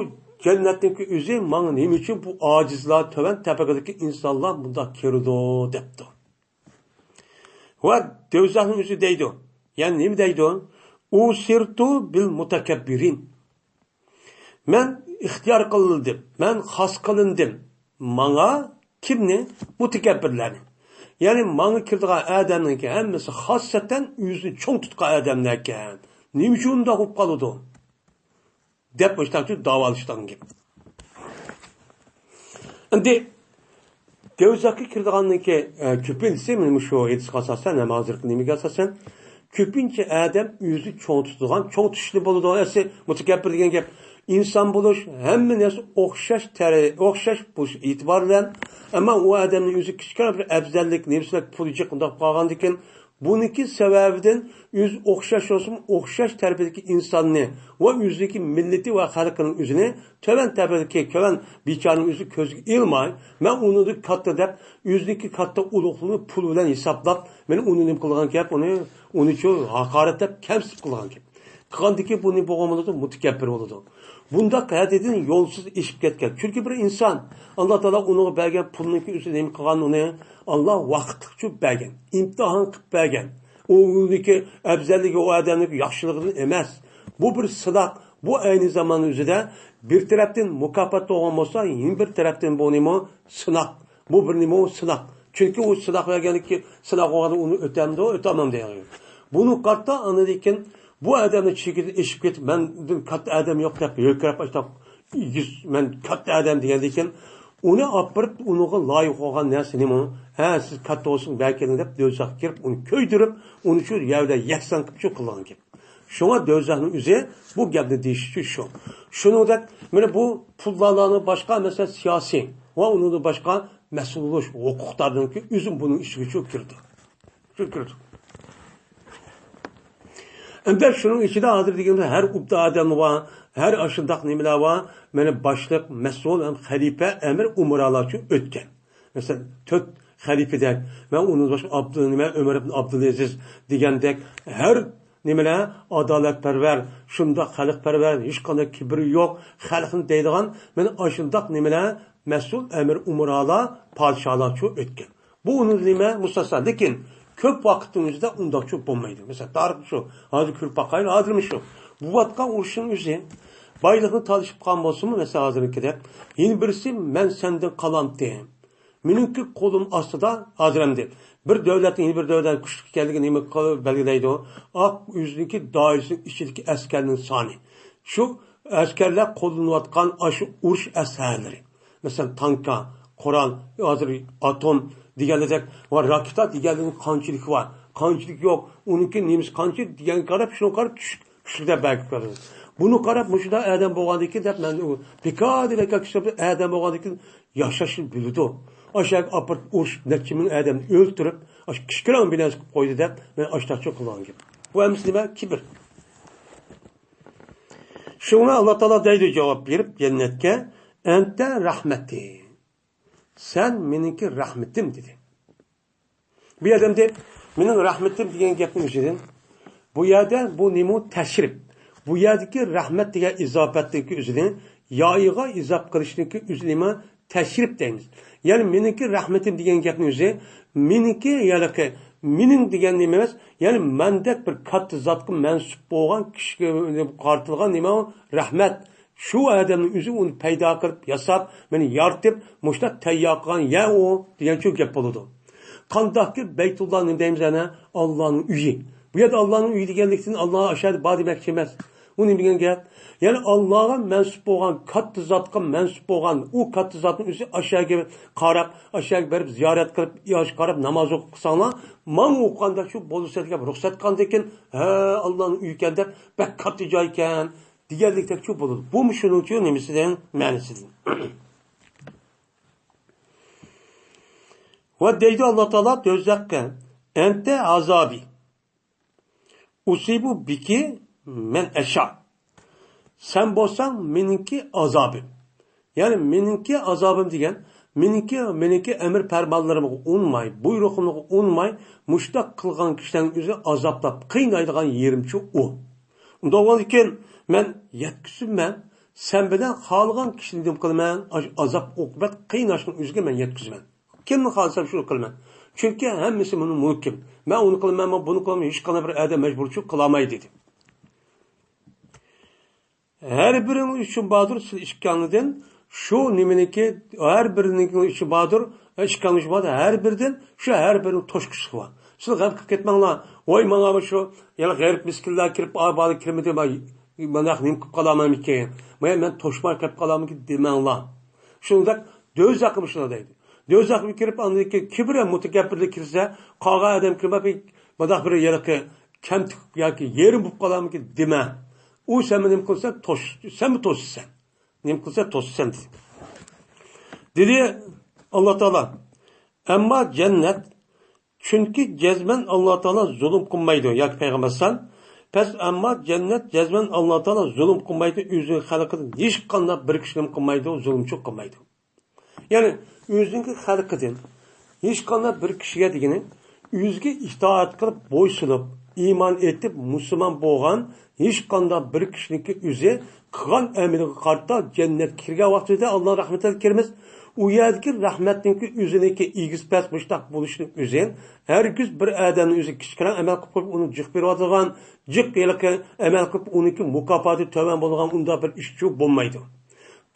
جەننەتنىڭكى ئۆزى ماڭا نېمە ئۈچۈن بۇ ئاجىزلار، تۆۋەن تەبىقىدىكى ئىنسانلار بۇنداق كىرىدۇ دەپتۇ. ۋە دوزاخنىڭ ئۆزى دەيدۇ. يەنى نېمە دەيدۇ؟ ئۇسىرتۇ بىل مۇتەكەببىرىن. مەن ئىختىيار قىلىندىم، مەن خاس قىلىندىم. ماڭا كىمنى؟ مۇتەكەببىرلەرنى. يەنى ماڭا كىرىدىغان ئادەمنىڭكى ھەممىسى خاسسەتەن ئۆزىنى چوڭ تۇتقان ئادەملەركەن. نېمە ئۈچۈن ئۇنداق بولۇپ قالىدۇ؟ دەپ مۇشۇنداق داۋالىشىدىغان گەپ. ئەمدى دوزاخقا كىرىدىغاننىڭكى، ئە، كۆپىنچىسى مانا مۇشۇ ھەدىسكە ئاساسەن، ھەم ھازىرقى نېمىگە ئاساسەن، كۆپىنچە ئادەم ئۆزى چوڭ تۇتىدىغان، چوڭ تۇتۇشنى بولىدۇ. ئەسلى مۇتەكەببىر دېگەن گەپ ئىنسان بولۇش، ھەممە نەرسە ئوخشاش تەرە-، ئوخشاش بولۇش ئېتىبارى بىلەن، ئەمما ئۇ ئادەمنىڭ ئۆزى كىچىككىنە بىر ئەۋزەللىك، نېمىسىلەر پۇلى جىق ئۇنداق قالغاندىكىن، بۇنىڭكى سەۋەبىدىن ئۆزى ئوخشاش بولسىمۇ، ئوخشاش تەرىپىدىكى ئىنساننى ۋە ئۆزىدىكى مىللىتى ۋە خەلقىنىڭ ئۆزىنى تۆۋەن تەبىقىدىكى تۆۋەن بىچارىنىڭ ئۆزى كۆزگە ئىلماي، مەن ئۇنى كاتتا دەپ، ئۆزىنىڭكى كاتتا ئۇلۇغلۇقىنى پۇل بىلەن ھېسابلاپ، مەن ئۇنى نېمە قىلغان گەپ، ئۇنى، ئۇنى شۇ ھاقارەت دەپ كەمسىتىپ قىلغان گەپ. قىلغاندىكىن بۇ نېمە بولغان بولىدۇ؟ مۇتەكەببىر بولىدۇ. بۇنداق ھەددىدىن يولسىز ئېشىپ كەتكەن. چۈنكى بىر ئىنسان، ئاللا تائالا ئۇنىڭغا بەرگەن پۇلنىڭكى ئۆزى نېمە قىلغان ئۇنى؟ ئاللا ۋاقىتلىقچە بەرگەن. ئىمتىھان قىلىپ بەرگەن. ئۇ ئۇنىڭكى ئەۋزەللىكى، ئۇ ئادەمنىڭكى ياخشىلىقىدىن ئەمەس. بۇ بىر سىناق. بۇ ئەينى زامان ئۆزىدە بىر تەرەپتىن مۇكاپات بولغان بولسا، يەنە بىر تەرەپتىن بۇ نېمە؟ سىناق. بۇ بىر نېمە؟ سىناق. چۈنكى ئۇ سىناق بەرگەندىكى، سىناق بولغاندا ئۇنى ئۆتەمدۇ، ئۆتەلمەمدۇ دېگەن. بۇنى قارىتا ئاندىن كېيىن بۇ ئادەمنىڭ چېكىدىن ئېشىپ كېتىپ، مەندىن كاتتا ئادەم يوق دەپ ھۆركىرەپ، ئاشۇنداق يۈز، مەن كاتتا ئادەم دېگەندىن كېيىن، ئۇنى ئاپىرىپ، ئۇنىڭغا لايىق بولغان نەرسە نېمە؟ ھە، سىز كاتتا بولسىڭىز بەركىلىڭ دەپ، دوزاخقا كىرىپ، ئۇنى كۆيدۈرۈپ، ئۇنى شۇ يەردە يەكسان قىلىپ شۇ قىلغان گەپ. شۇڭا دوزاخنىڭ ئۆزى بۇ گەپنى دېيىشى شۇ. شۇنىڭدەك، مانا بۇ پۇلدارلارنىڭ باشقا، مەسىلەن، سىياسىي ۋە ئۇنىڭدىن باشقا مەسئۇل بولۇش ھوقۇقدارنىڭكى ئۆزى بۇنىڭ ئىچىگە شۇ كىرىدۇ. شۇ كىرىدۇ. ئەمدى شۇنىڭ ئىچىدە ھازىر دېگەندە ھەر ئوبدان ئادەم بار، ھەر ئاشۇنداق نېمىلەر بار. مانا باشلىق، مەسئۇل ھەم خەلىپە، ئەمىر، ئۇمرالاردىن ئۆتكەن. مەسىلەن، تۆت خەلىپىدەك، مەن ئۇنىڭدىن باشقا ئابدۇ-، نېمە، ئۆمەر ئىبن ئابدۇلئەزىز دېگەندەك ھەر نېمىلەر ئادالەتپەرۋەر، شۇنداق خەلقپەرۋەر، ھېچقانداق كىبرى يوق، خەلقنى دەيدىغان مانا ئاشۇنداق نېمىلەر مەسئۇل ئەمىر ئۇمرالار، پادىشاھلارچۇ ئۆتكەن. بۇ ئۇنىڭ نېمە مۇستەسنا، لېكىن كۆپ ۋاقىتنىڭ ئۆزىدە ئۇنداقچۇ بولمايدۇ. مەسىلەن، تارىخ شۇ، ھازىر كۆرۈپ باقايلى، ھازىرمۇ شۇ. بولۇۋاتقان ئۇرۇشنىڭ ئۆزى بايلىقنى تالىشىپ قالغان بولسىمۇ، مەسىلەن، ھازىرنىڭكىدەك، يەنە بىرسى مەن سەندىن قالامتى. مېنىڭكى قولۇم ئاستىدا ھازىر ئەمدى بىر دۆلەتنىڭ يەنە بىر دۆلەتنىڭ كۈچلۈك ئىكەنلىكىنى نېمە قىل-، بەلگىلەيدۇ؟ ئاق ئۆزىنىڭكى دائىرىسىنىڭ ئىچىدىكى ئەسكەرنىڭ سانى. شۇ ئەسكەرلەر قوللىنىۋاتقان ئاشۇ ئۇرۇش ئەسلىھەلىرى. مەسىلەن، تانكا، قورال، ھازىر ئاتوم دېگەنلىرىدەك ۋە راكېتا دېگەنلىرىنىڭ قانچىلىكى بار؟ قانچىلىك يوق؟ ئۇنىڭكى نېمىسى قانچىلىك دېگەنگە قاراپ، شۇنىڭغا قاراپ چۈش-، چۈشلۈكلەر بەرگۈلۈك بەردى. بۇنى قاراپ، مۇشۇنداق ئادەم بولغاندىكىن دەپ مەن ئۇ بىكار دېگەن كىشى ئادەم بولغاندىكىن ياشاشنى بىلىدۇ. ئاشۇ يەرگە ئاپىرىپ ئۇرۇش، نەچچە مىڭ ئادەمنى ئۆلتۈرۈپ، ئاشۇ كىچىككىنە بىناسى قىلىپ قويدى دەپ، مەن ئاشتاقچىلىق قىلغان گەپ. بۇ ھەممىسى نېمە؟ كىبىر. شۇڭا ئاللا تائالا دەيدۇ جاۋاب بېرىپ جەننەتكە، «ئەنتە رەھمەتى.» سەن مېنىڭكى رەھمىتىم، دېدى. بۇ يەردە ئەمدى مېنىڭ رەھمىتىم دېگەن گەپنىڭ ئۆزىدىن، بۇ يەردە بۇ نېمە تەشرىپ؟ بۇ يەردىكى رەھمەت دېگەن ئىزاپەتنىڭكى ئۆزىنى يائىغا ئىزاپ قىلىشنىڭكى ئۆزى نېمە؟ تەشرىپ دەيمىز. يەنى مېنىڭكى رەھمىتىم دېگەن گەپنىڭ ئۆزى مېنىڭكى، يەنى مېنىڭ دېگەن نېمە ئەمەس، يەنى مەندەك بىر كاتتا زاتقا مەنسۇپ بولغان كىشىگە قارىتىلغان نېمە ئۇ؟ رەھمەت. شۇ ئادەمنىڭ ئۆزى ئۇنى پەيدا قىلىپ، ياساپ، مېنى يارىتىپ، مۇشۇنداق تەييار قىلغان يە ئۇ دېگەنچۇ گەپ بولىدۇ. قانداقكى بەيتۇللا نېمە دەيمىز ئەنە؟ ئاللانىڭ ئۆيى. بۇ يەردە ئاللانىڭ ئۆيى دېگەنلىكتىن ئاللا ئاشۇ يەردە بار دېمەكچى ئەمەس. ئۇ نېمە دېگەن گەپ؟ يەنى ئاللاغا مەنسۇپ بولغان، كاتتا زاتقا مەنسۇپ بولغان، ئۇ كاتتا زاتنىڭ ئۆزى ئاشۇ يەرگە قاراپ، ئاشۇ يەرگە بېرىپ زىيارەت قىلىپ، ياخشى قاراپ ناماز ئوقۇپ قىلساڭلار، ماڭا ئوقۇغاندەك شۇ بولسا دېگەن رۇخسەت قىلغاندىكىن، ھە، ئاللانىڭ ئۆيىكەن دەپ، بەك كاتتا جايكەن. دېگەنلىكتەكچۇ بولىدۇ. بۇمۇ شۇنىڭچۇ نېمىسىدىن، مەنىسىدىن. ۋە دەيدۇ ئاللا تائالا دوزاخقا، «ئەنتە ئازابى، ئۇسىبۇ بىكى مەن ئەشا.» سەن بولساڭ مېنىڭكى ئازابىم. يەنى مېنىڭكى ئازابىم دېگەن، مېنىڭكى، مېنىڭكى ئەمر پەرمانلىرىمغا ئۇنماي، بۇيرۇقۇمغا ئۇنماي، مۇشۇنداق قىلغان كىشىلەرنىڭ ئۆزى ئازابلاپ قىينايدىغان يېرىمچۇ ئۇ. ئۇنداق بولغاندىكىن مەن يەتكۈزىمەن، سەن بىلەن خالىغان كىشىنى نېمە قىلىمەن؟ ئاش-، ئازاب ئوقۇبەت قىيناشنىڭ ئۆزىگە مەن يەتكۈزىمەن. كىمنى خالىسام شۇنى قىلىمەن. چۈنكى ھەممىسى مېنىڭ مۈلكۈم. مەن ئۇنى قىلىمەن، مەن بۇنى قىلىمەن، ھېچقانداق بىر ئادەم مەجبۇرچىلىق قىلالمايدۇ دېدى. ھەر بىرىڭ ئۈچۈن باردۇر سىلە ئىككىڭلاردىن شۇ نېمىنىڭكى، ھەر بىرىنىڭ ئۈچۈن باردۇر، ئىككىڭلار ئۈچۈن باردۇر، ھەر بىرىدىن شۇ ھەر بىرىنىڭ توشقۇچلۇقى بار. سىلەر غەم قىلىپ كەتمەڭلار. ۋاي ماڭا شۇ يەنە غېرىب مىسكىنلار كىرىپ، ئا، بالا كىرمىدى، مانا، مانداق نېمە قىلىپ قالامەنمىكىن؟ مانا مەن توشماي قېلىپ قالامەنمىكىن دېمەڭلار. شۇنداق دوزاخقىمۇ شۇنداق دەيدۇ. دوزاخقا كىرىپ، ئاندىن كېيىن كىبىر ھەم مۇتەكەببىرلىك كىرسە، قالغان ئادەم كىرمەي، مانداق بىر ھېلىقى كەمتۈك ياكى يېرىم بولۇپ قالامىكىن دېمە. ئۇ سەنمۇ نېمە قىلسا توش، سەنمۇ توشىسەن. نېمە قىلسا توشىسەن دېدى. دېدى ئاللا تائالا، ئەمما جەننەت، چۈنكى جەزمەن ئاللا تائالا زۇلۇم قىلمايدۇ ياكى پەيغەمبەر ئەلەيھىسسالام، پەس ئەمما جەننەت جەزمەن ئاللا تائالا زۇلۇم قىلمايدۇ، ئۆزىنىڭ خەلقىدىن ھېچقانداق بىر كىشىنى نېمە قىلمايدۇ، زۇلۇمچۇ قىلمايدۇ. يەنى ئۆزىنىڭكى خەلقىدىن ھېچقانداق بىر كىشىگە دېگىنى، ئۆزىگە ئىتائەت قىلىپ، بويسۇنۇپ، ئىمان ئېيتىپ، مۇسۇلمان بولغان ھېچقانداق بىر كىشىنىڭكى ئۆزى قىلغان ئەمىلىگە قارىتا جەننەتكە كىرگەن ۋاقتىدا ئاللا رەھمىتىگە كىرىمىز. ئۇ يەردىكى رەھمەتنىڭكى ئۆزىنىڭكى ئېگىز پەس مۇشتاق بولۇشنىڭ ئۆزى ھەرگىز بىر ئادەمنىڭ ئۆزى كىچىككىنە ئەمەل قىلىپ قويۇپ، ئۇنى جىق بېرىۋاتىدىغان، جىق ھېلىقى ئەمەل قىلىپ، ئۇنىڭكى مۇكاپاتى تۆۋەن بولىدىغان ئۇنداق بىر ئىشچۇ بولمايدۇ.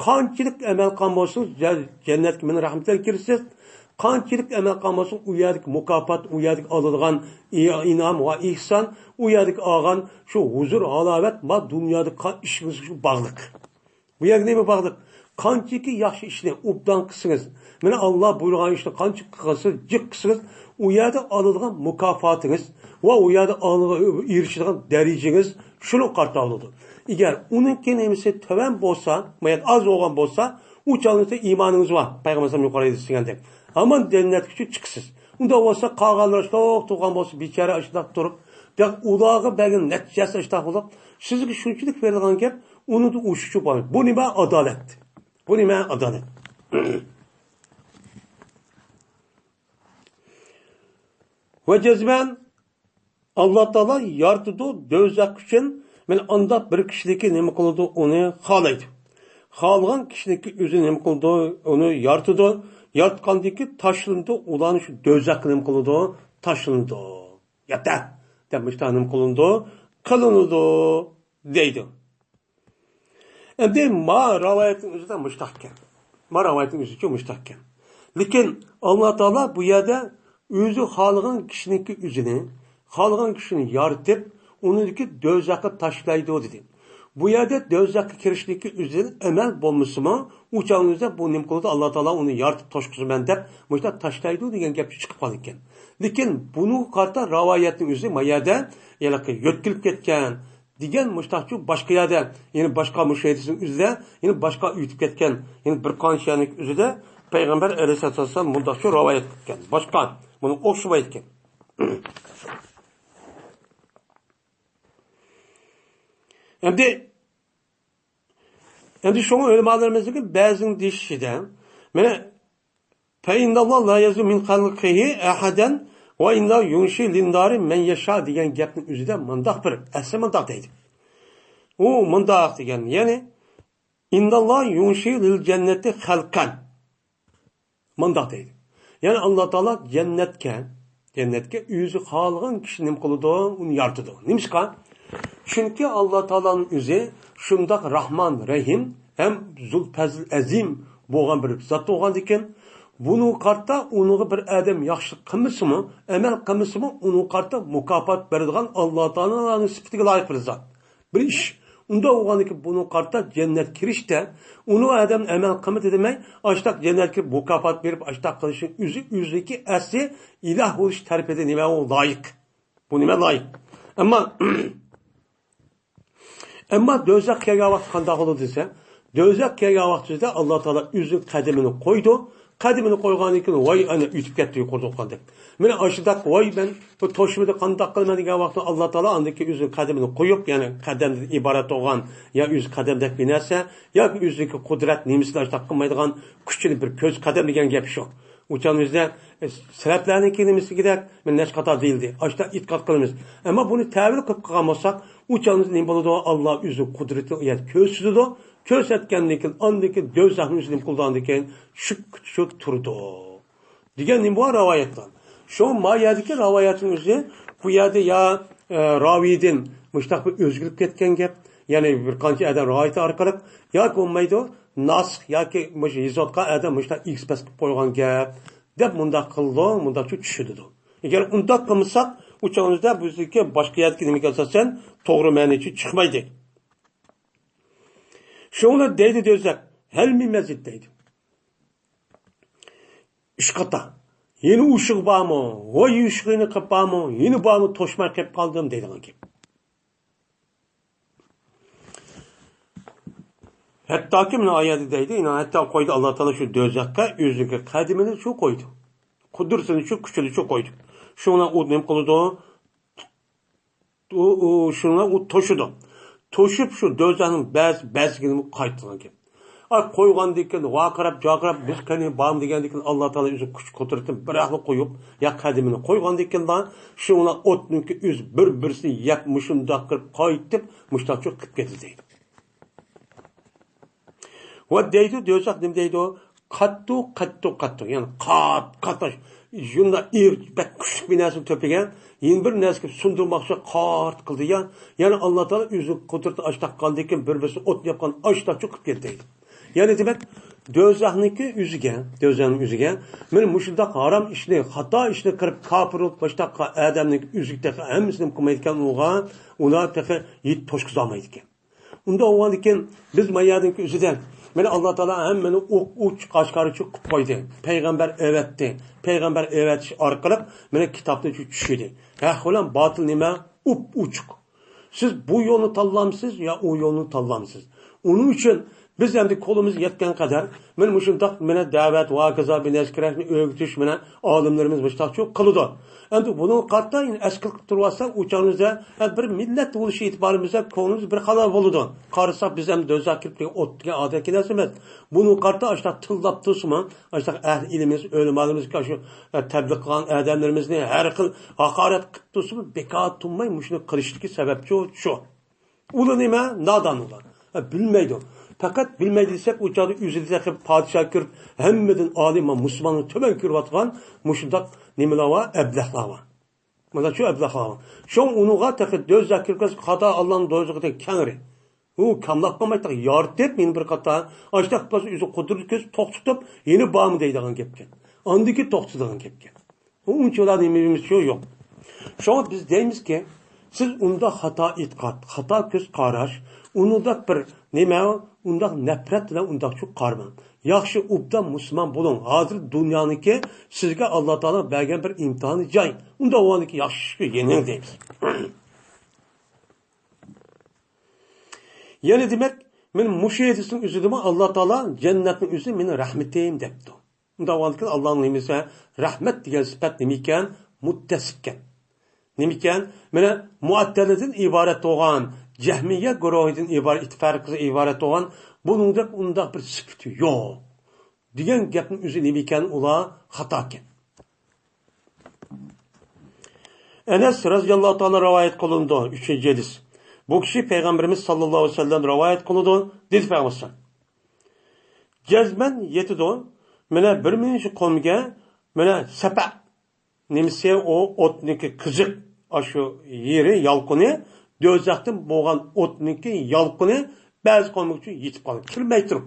قانچىلىك ئەمەل قىلغان بولسىڭىز، جە-، جەننەتكە مېنىڭ رەھمىتىمگە كىرىسىز. قانچىلىك ئەمەل قىلغان بولسىڭىز، ئۇ يەردىكى مۇكاپات، ئۇ يەردىكى ئالىدىغان ئى-، ئىنئام ۋە ئېھسان، ئۇ يەردىكى ئالغان شۇ ھۇزۇر، ھالاۋەت ما دۇنيادا قا-، ئىشىڭىزگە شۇ باغلىق. بۇ يەرگە نېمە باغلىق؟ قانچىكى ياخشى ئىشنى ئوبدان قىلسىڭىز، مانا ئاللا بۇيرۇغان ئىشنى قانچە قىلسىڭىز، جىق قىلسىڭىز، ئۇ يەردە ئالىدىغان مۇكاپاتىڭىز ۋە ئۇ يەردە ئالغا-، ئېرىشىدىغان دەرىجىڭىز شۇنىڭغا قارىتا بولىدۇ. ئەگەر ئۇنىڭكى نېمىسى تۆۋەن بولسا، مايان ئاز بولغان بولسا، ئۇ چاغدا ئىمانىڭىز بار، پەيغەمبەر ئەلەيھىسسالام يۇقىرىدا دېگەندەك، ھامان جەننەتكە چىقىسىز. ئۇنداق بولسا قالغانلار شۇنداق تۇرغان بولسا، بىچارە ئاشۇنداق تۇرۇپ، بىراق ئۇلارغا بەرگەن نەتىجىسى ئاشۇنداق بولۇپ، سىزگە شۇنچىلىك بېرىلغان گەپ، ئۇنىڭدا ئوشۇقچە بار. بۇ نېمە؟ ئادالەت. بۇ نېمە؟ ئادالەت. ۋە جەزمەن ئاللا تائالا يارىتىدۇ دوزاخ ئۈچۈن، مانا ئانداق بىر كىشىنىكى نېمە قىلىدۇ، ئۇنى خالايدۇ. خالىغان كىشىنىكى ئۆزى نېمە قىلىدۇ، ئۇنى يارىتىدۇ. ياراتقاندىن كېيىن تاشلىنىدۇ، ئۇلارنى شۇ دوزاخقا نېمە قىلىدۇ، تاشلىنىدۇ. ياتا دەپ مۇشۇنداق نېمە قىلىنىدۇ، قىلىنىدۇ دەيدۇ. ئەمدى ما رىۋايەتنىڭ ئۆزىدە مۇشتاقكەن. ما رىۋايەتنىڭ ئۆزىچۇ مۇشتاقكەن. لېكىن ئاللا تائالا بۇ يەردە ئۆزى خالىغان كىشىنىڭكى ئۆزىنى، خالىغان كىشىنى يارىتىپ، ئۇنىڭدىكى دوزاخقا تاشلايدۇ دېدى. بۇ يەردە دوزاخقا كىرىشنىڭكى ئۆزى ئەمەل بولمىسىمۇ، ئۇ چاغنىڭ ئۆزىدە بۇ نېمە قىلىدۇ، ئاللا تائالا ئۇنى يارىتىپ توشقۇزىمەن دەپ، مۇشۇنداق تاشلايدۇ دېگەن گەپ چىقىپ قالىدىكەن. لېكىن بۇنىڭغا قارىتا رىۋايەتنىڭ ئۆزى ما يەردە ھېلىقى يۆتكىلىپ كەتكەن، دېگەن مۇشتاقچۇ باشقا يەردە، يەنە باشقا مۇشۇ ھەدىسنىڭ ئۆزىدە، يەنە باشقا ئۆتۈپ كەتكەن، يەنە بىر قانچە يەرنىڭ ئۆزىدە پەيغەمبەر ئەلەيھىسسالام مۇنداقچۇ رىۋايەت قىلغان. باشقا، بۇنىڭ ئوخشىمايدۇ ئىكەن. ئەمدى، ئەمدى شۇڭا ئۆلىمالىرىمىزنىڭ بەزىنىڭ دېيىشىچە، مانا فَإِنَّ اللَّهَ لَا يَزْلِمُ مِنْ خَلْقِهِ أَحَدًا وَإِنَّ اللَّهَ يُنْشِئُ لِلنَّارِ مَنْ يَشَاءُ دېگەن گەپنىڭ ئۆزىدە مۇنداق بىر ئەسلى مۇنداق دەيدۇ. ئۇ مۇنداق دېگەن، يەنى، إِنَّ اللَّهَ يُنْشِئُ لِلْجَنَّةِ خَلْقًا. مۇنداق دەيدۇ. يەنى ئاللا تائالا جەننەتكە، جەننەتكە ئۆزى خالىغان كىشىنى نېمە قىلىدۇ؟ ئۇنى يارىتىدۇ. نېمىشقا؟ چۈنكى ئاللا تائالانىڭ ئۆزى شۇنداق راھمان، رەھىم ھەم زۇل پەزل ئەزىم بولغان بىر زات بولغاندىكىن، بۇنىڭغا قارىتا ئۇنىڭغا بىر ئادەم ياخشىلىق قىلمىسىمۇ، ئەمەل قىلمىسىمۇ، ئۇنىڭغا قارىتا مۇكاپات بېرىدىغان ئاللا تائالانىڭ سۈپىتىگە لايىق بىر زات. بىر ئىش. ئۇنداق بولغاندىكىن بۇنىڭغا قارىتا جەننەت كىرىشتە، ئۇنى ئادەم ئەمەل قىلمىدى دېمەي، ئاشتاق جەننەتكە مۇكاپات بېرىپ، ئاشتاق قىلىشنىڭ ئۆزى، ئۆزىنىڭكى ئەسلى ئىلاھ بولۇش تەرىپىدىن نېمە ئۇ لايىق. بۇ نېمە لايىق. ئەمما، ئەمما دوزاخ كەلگەن ۋاقىت قانداق بولىدۇ دېسە، دوزاخ كەلگەن ۋاقتىدا ئاللا تائالا ئۆزىنىڭ قەدىمىنى قويىدۇ. قەدىمىنى قويغاندىن كېيىن، ۋاي، ئەنە ئۆتۈپ كەتتى يۇقىرىدا ئوقۇغاندەك. مانا ئاشۇنداق، ۋاي، مەن بۇ توشمىدى، قانداق قىلىمەن دېگەن ۋاقىتتا ئاللا تائالا ئاندىن كېيىن ئۆزىنىڭ قەدىمىنى قويۇپ، يەنى قەدەمدىن ئىبارەت بولغان، يا ئۆزى قەدەمدەك بىر نەرسە، ياكى ئۆزىنىڭكى قۇدرەت نېمىسىنى ئاشۇنداق قىلمايدىغان كۈچىنى بىر كۆز قەدەم دېگەن گەپ شۇ. ئۇ چاغنىڭ ئۆزىدە، ئە، سەلەپلەرنىڭكى نېمىسىدەك، مانا نەچچە قاتار دېيىلدى. ئاشۇنداق ئېتىقاد قىلىمىز. ئەمما بۇنى تەۋىل قىلىپ قىلغان بولساق، ئۇ چاغنىڭ ئۆزىدە نېمە بولىدۇ؟ ئاللا ئۆزى قۇدرىتىنى ئۇ يەردە كۆرسىتىدۇ. كۆرسەتكەندىن كېيىن، ئاندىن كېيىن دوزاخنى ئۆزى نېمە قىلىدىغاندىن كېيىن شۈك، شۈك تۇرىدۇ. دېگەن نېمە بار راۋايەتتە؟ شۇ ما يەردىكى راۋايەتنىڭ ئۆزى بۇ يەردە يا، ئە، راۋىيدىن مۇشتاق بىر ئۆزگىرىپ كەتكەن گەپ، يەنى بىر قانچە ئادەم راۋايەت ئارقىلىق ياكى بولمايدۇ، ناسىخ ياكى مۇشۇ يېزىۋاتقان ئادەم مۇشتاق ئېكسپرېس قىلىپ قويغان گەپ دەپ مۇنداق قىلىدۇ، مۇنداقچە چۈشىنىدۇ. ئەگەر ئۇنداق قىلمىساق، ئۇ چاغدا بىزدىكى باشقا يەردىكى نېمىگە ئاساسەن توغرا مەنىچە چىقمايدۇ. شۇڭا دەيدۇ دوزاخ، ھەل مىن مەزىد دەيدۇ. ئۈچ قاتا. يەنە ئوشۇق بارمۇ؟ ۋاي ئوشۇقىنى قىلىپ بارمۇ؟ يەنە بارمۇ؟ توشماي قېلىپ قالدىم دەيدىغان گەپ. ھەتتاكى مانا ئايەتتە دەيدۇ، يەنە ھەتتا قويدى ئاللا تائالا شۇ دوزاخقا ئۆزىنىڭكى قەدىمىنى شۇ قويدى. قۇدرىتىنى شۇ، كۈچىنى شۇ قويدى. شۇڭا ئۇ نېمە قىلىدۇ؟ ئۇ، ئۇ، شۇڭا ئۇ توشىدۇ. توشۇپ شۇ دوزاخنىڭ بەز-، بەزىگىنى قايتىدىغان گەپ. ئا، قويغاندىن كېيىن ۋارقىراپ، جارقىراپ، بىز قېنى بارمۇ دېگەندىن كېيىن، ئاللا تائالا ئۆزى كۈچ قۇدرىتىنى بىراقلا قويۇپ، يا قەدىمىنى قويغاندىن كېيىن، شۇ ئوتنىڭكى ئۆزى بىر-بىرسىنى يەپ، مۇشۇنداق قىلىپ قايتىپ، مۇشۇنداق چىقىپ كېتىدۇ دەيدۇ. ۋە دەيدۇ، دوزاخ نېمە دەيدۇ؟ قاتتىق، قاتتىق، قاتتىق. يەنى قات-، قاتاش. شۇنداق ئېغىر، بەك كۈچلۈك بىر نەرسىنى تۆپىگەن، يەنە بىر نەرسىگە سۇندۇرماقچى قات قىلدى يا. يەنى ئاللا تائالا ئۆزىنىڭ قۇدرىتى ئاشتاق قالدىكىن، بىر-بىرسى ئوت ياققان ئاشتاق چىقىپ كەتتى دەيدۇ. يەنى دېمەك، دوزاخنىڭكى ئۆزىگە، دوزاخنىڭ ئۆزىگە، مانا مۇشۇنداق ھارام ئىشنى، خاتا ئىشنى قىلىپ، كاپىر بولۇپ، باشتاققا ئادەمنىڭ ئۆزىگە تېخى ھەممىسىنى قىلمايدىكەن ئۇغا، ئۇلار تېخى يېتىپ توشقۇزالمايدىكەن. ئۇنداق بولغاندىكىن، بىز ما يەردىكى ئۆزىدە، مانا ئاللا تائالا ھەممىنى ئوق ئوچۇق ئاشكارا قىلىپ قويدى. پەيغەمبەر ئەۋەتتى. پەيغەمبەر ئەۋەتىش ئارقىلىق، مانا كىتابنى چۈشۈردى. ھەق بىلەن باتىل نېمە؟ ئوپ ئوچۇق. سىز بۇ يولنى تاللامسىز يا ئۇ يولنى تاللامسىز؟ ئۇنىڭ ئۈچۈن بىز ئەمدى قولىمىز يەتكەن قەدەر، مانا مۇشۇنداق، مانا دەۋەت، ۋاكىزا، بىنەسكىرەشنى ئۆگىتىش، مانا ئالىملىرىمىز مۇشۇنداقچۇ قىلىدۇ. ئەمدى بۇنىڭغا قارىتا ئەسكىلىك قىلىپ تۇرۇۋاتساق، ئۇ چاغىمىزدا، ھە، بىر مىللەت بولۇش ئېتىبارىمىزدا كۆڭلىمىز بىر خالا بولىدۇ. قارىساق، بىز ھەم دوزاخ كىرىپ دېگەن ئوت دېگەن ئادەتكە ئەمەس. بۇنىڭغا قارىتا ئاشۇنداق تىللاپ تۇرسىمۇ، ئاشۇنداق ئەھلى ئىلمىمىز، ئۆلىمالىرىمىزگە شۇ، ھە، تەبلىغ قىلغان ئادەملىرىمىزنى ھەر خىل ھاقارەت قىلىپ تۇرسىمۇ، بىكار تۇرماي مۇشۇنى قىلىشتىكى سەۋەبچۇ شۇ. ئۇلار نېمە؟ نادان ئۇلار. ھە، بىلمەيدۇ. پەقەت بىلمەيدۇ دېسەك، ئۇ چاغدا ئۆزىدە تېخى پادىشاھ كۆرۈپ، ھەممىدىن ئالىي، مانا مۇسۇلماننى تۆۋەن كۆرۈۋاتقان مۇشۇنداق نېمىلەر بار، ئەبلەخلەر بار. مانا شۇ ئەبلەخلەر بار. شۇڭا ئۇنىڭغا تېخى دوزاخ كىرىپ كەلسە، خاتا ئاللانىڭ دوزىخىدەك كەڭرى. ئۇ كاملاپ قالماي، تېخى يارىتىپ، يەنە بىر قاتا ئاشتاق بولسا ئۆزى قۇدرەت كۆرسىتىپ توختىتىپ، يەنە بارمۇ دەيدىغان گەپكەن. ئاندىكى توختىتىدىغان گەپكەن. ئۇنچىۋالا نېمىمىزچۇ يوق. شۇڭا بىز دەيمىزكى، سىز ئۇنداق خاتا ئېتىقاد، خاتا كۆز قاراش، ئۇنداق بىر نېمە، ئۇنداق نەپرەت بىلەن ئۇنداقچۇ قارىماڭ. ياخشى، ئوبدان مۇسۇلمان بولۇڭ. ھازىر دۇنيانىڭكى سىزگە ئاللا تائالا بەرگەن بىر ئىمتىھانى جاي. ئۇنداق بولغاندىكىن ياخشى ئىشقا يېنىڭ دەيمىز. يەنە دېمەك، مانا مۇشۇ ھەدىسنىڭ ئۆزىدىمۇ ئاللا تائالا جەننەتنىڭ ئۆزى مېنىڭ رەھمىتىم دەپتۇ. ئۇنداق بولغاندىكىن ئاللانىڭ نېمىسى، رەھمەت دېگەن سۈپەت نېمىكەن؟ مۇتتەسىپكەن. نېمىكەن؟ مانا مۇئەتتەلىدىن ئىبارەت بولغان، جەھمىيە گۇرۇھىدىن ئىبارەت، ئىتتىپاقىدىن ئىبارەت بولغان، بۇنىڭدەك ئۇنداق بىر سۈپىتى يوق دېگەن گەپنىڭ ئۆزى نېمىكەن؟ ئۇلار خاتاكەن. ئەنەس رەزىياللاھۇ تائالا رىۋايەت قىلىنىدۇ، ئۈچىنچى ھەدىس. بۇ كىشى پەيغەمبىرىمىز ساللاللاھۇ ئەلەيھى ۋەسەللەم رىۋايەت قىلىدۇ، دېدى پەيغەمبەر: جەزمەن يېتىدۇ، مانا بىر مىنچە قومگە، مانا سەپە، نېمىسى ئۇ ئوتنىڭكى قىزىق، ئاشۇ يېرى، يالقۇنى، دوزاختىن بولغان ئوتنىڭكى يالقۇنى بەزى قوملۇق ئۈچۈن يېتىپ قالدى. كىرمەي تۇرۇپ.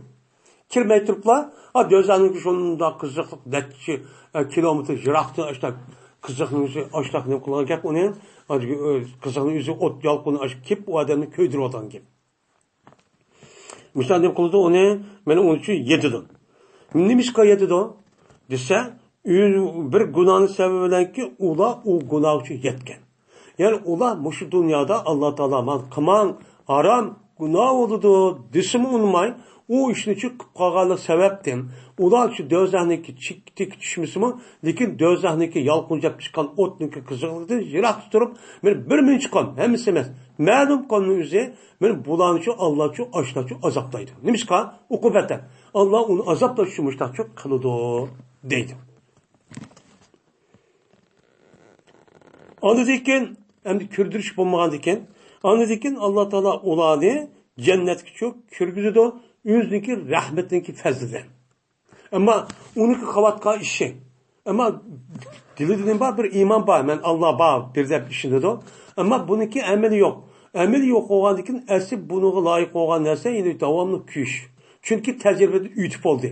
كىرمەي تۇرۇپلا، ئا، دوزاخنىڭكى شۇنداق قىزىقلىق، نەچچە، ئە، كىلومېتىر يىراقتىن ئاشۇنداق قىزىقنىڭ ئۆزى، ئاشۇنداق نېمە قىلغان گەپ ئۇنى، ئا، ئۆ-، قىزىقنىڭ ئۆزى ئوت يالقۇنى ئاشۇ كېلىپ ئۇ ئادەمنى كۆيدۈرۈۋاتقان گەپ. مۇشۇنداق نېمە قىلىدۇ ئۇنى، مانا ئۇنىڭ ئۈچۈن يېتىدۇ. نېمىشقا يېتىدۇ دېسە، ئۆ-، بىر گۇناھنىڭ سەۋەبى بىلەنكى ئۇلار ئۇ گۇناھ ئۈچۈن يەتكەن. يەنى ئۇلار مۇشۇ دۇنيادا ئاللا تائالا مانا قىلماڭ، ھارام، گۇناھ بولىدۇ دېسىمۇ ئۇنىماي، ئۇ ئىشنى شۇ قىلىپ قالغانلىق سەۋەبتىن، ئۇلار شۇ دوزاخنىڭكى چېكىتىگە چۈشمىسىمۇ، لېكىن دوزاخنىڭكى يالقۇن چاپ چىققان ئوتنىڭكى قىزىقلىقىدىن يىراقتا تۇرۇپ، مانا بىر مىنچە قوم، ھەممىسى ئەمەس، مەلۇم قومنىڭ ئۆزى، مانا بۇلارنىچۇ ئاللاچۇ ئاشۇنداقچۇ ئازابلايدۇ. نېمىشقا؟ ئوقۇبەتەن. ئاللا ئۇنى ئازابلاش ئۈچۈن مۇشۇنداقچۇ قىلىدۇ، دەيدۇ. ئاندىن كېيىن، ئەمدى كىردۈرۈش بولمىغاندىن كېيىن، ئاندىن كېيىن ئاللا تائالا ئۇلارنى جەننەتكىچۇ كىرگۈزىدۇ، ئۆزىنىڭكى رەھمىتىنىڭكى پەزلى بىلەن. ئەمما ئۇنىڭكى قىلىۋاتقان ئىشى، ئەمما دىلىدا نېمە بار؟ بىر ئىمان بار، مەن ئاللا بار، بىر دەپ ئىشىنىدۇ. ئەمما بۇنىڭكى ئەمىلى يوق. ئەمىلى يوق بولغاندىن كېيىن، ئەسلى بۇنىڭغا لايىق بولغان نەرسە يەنە داۋاملىق كۆيۈش. چۈنكى تەجرىبىدە ئۆتۈپ بولدى.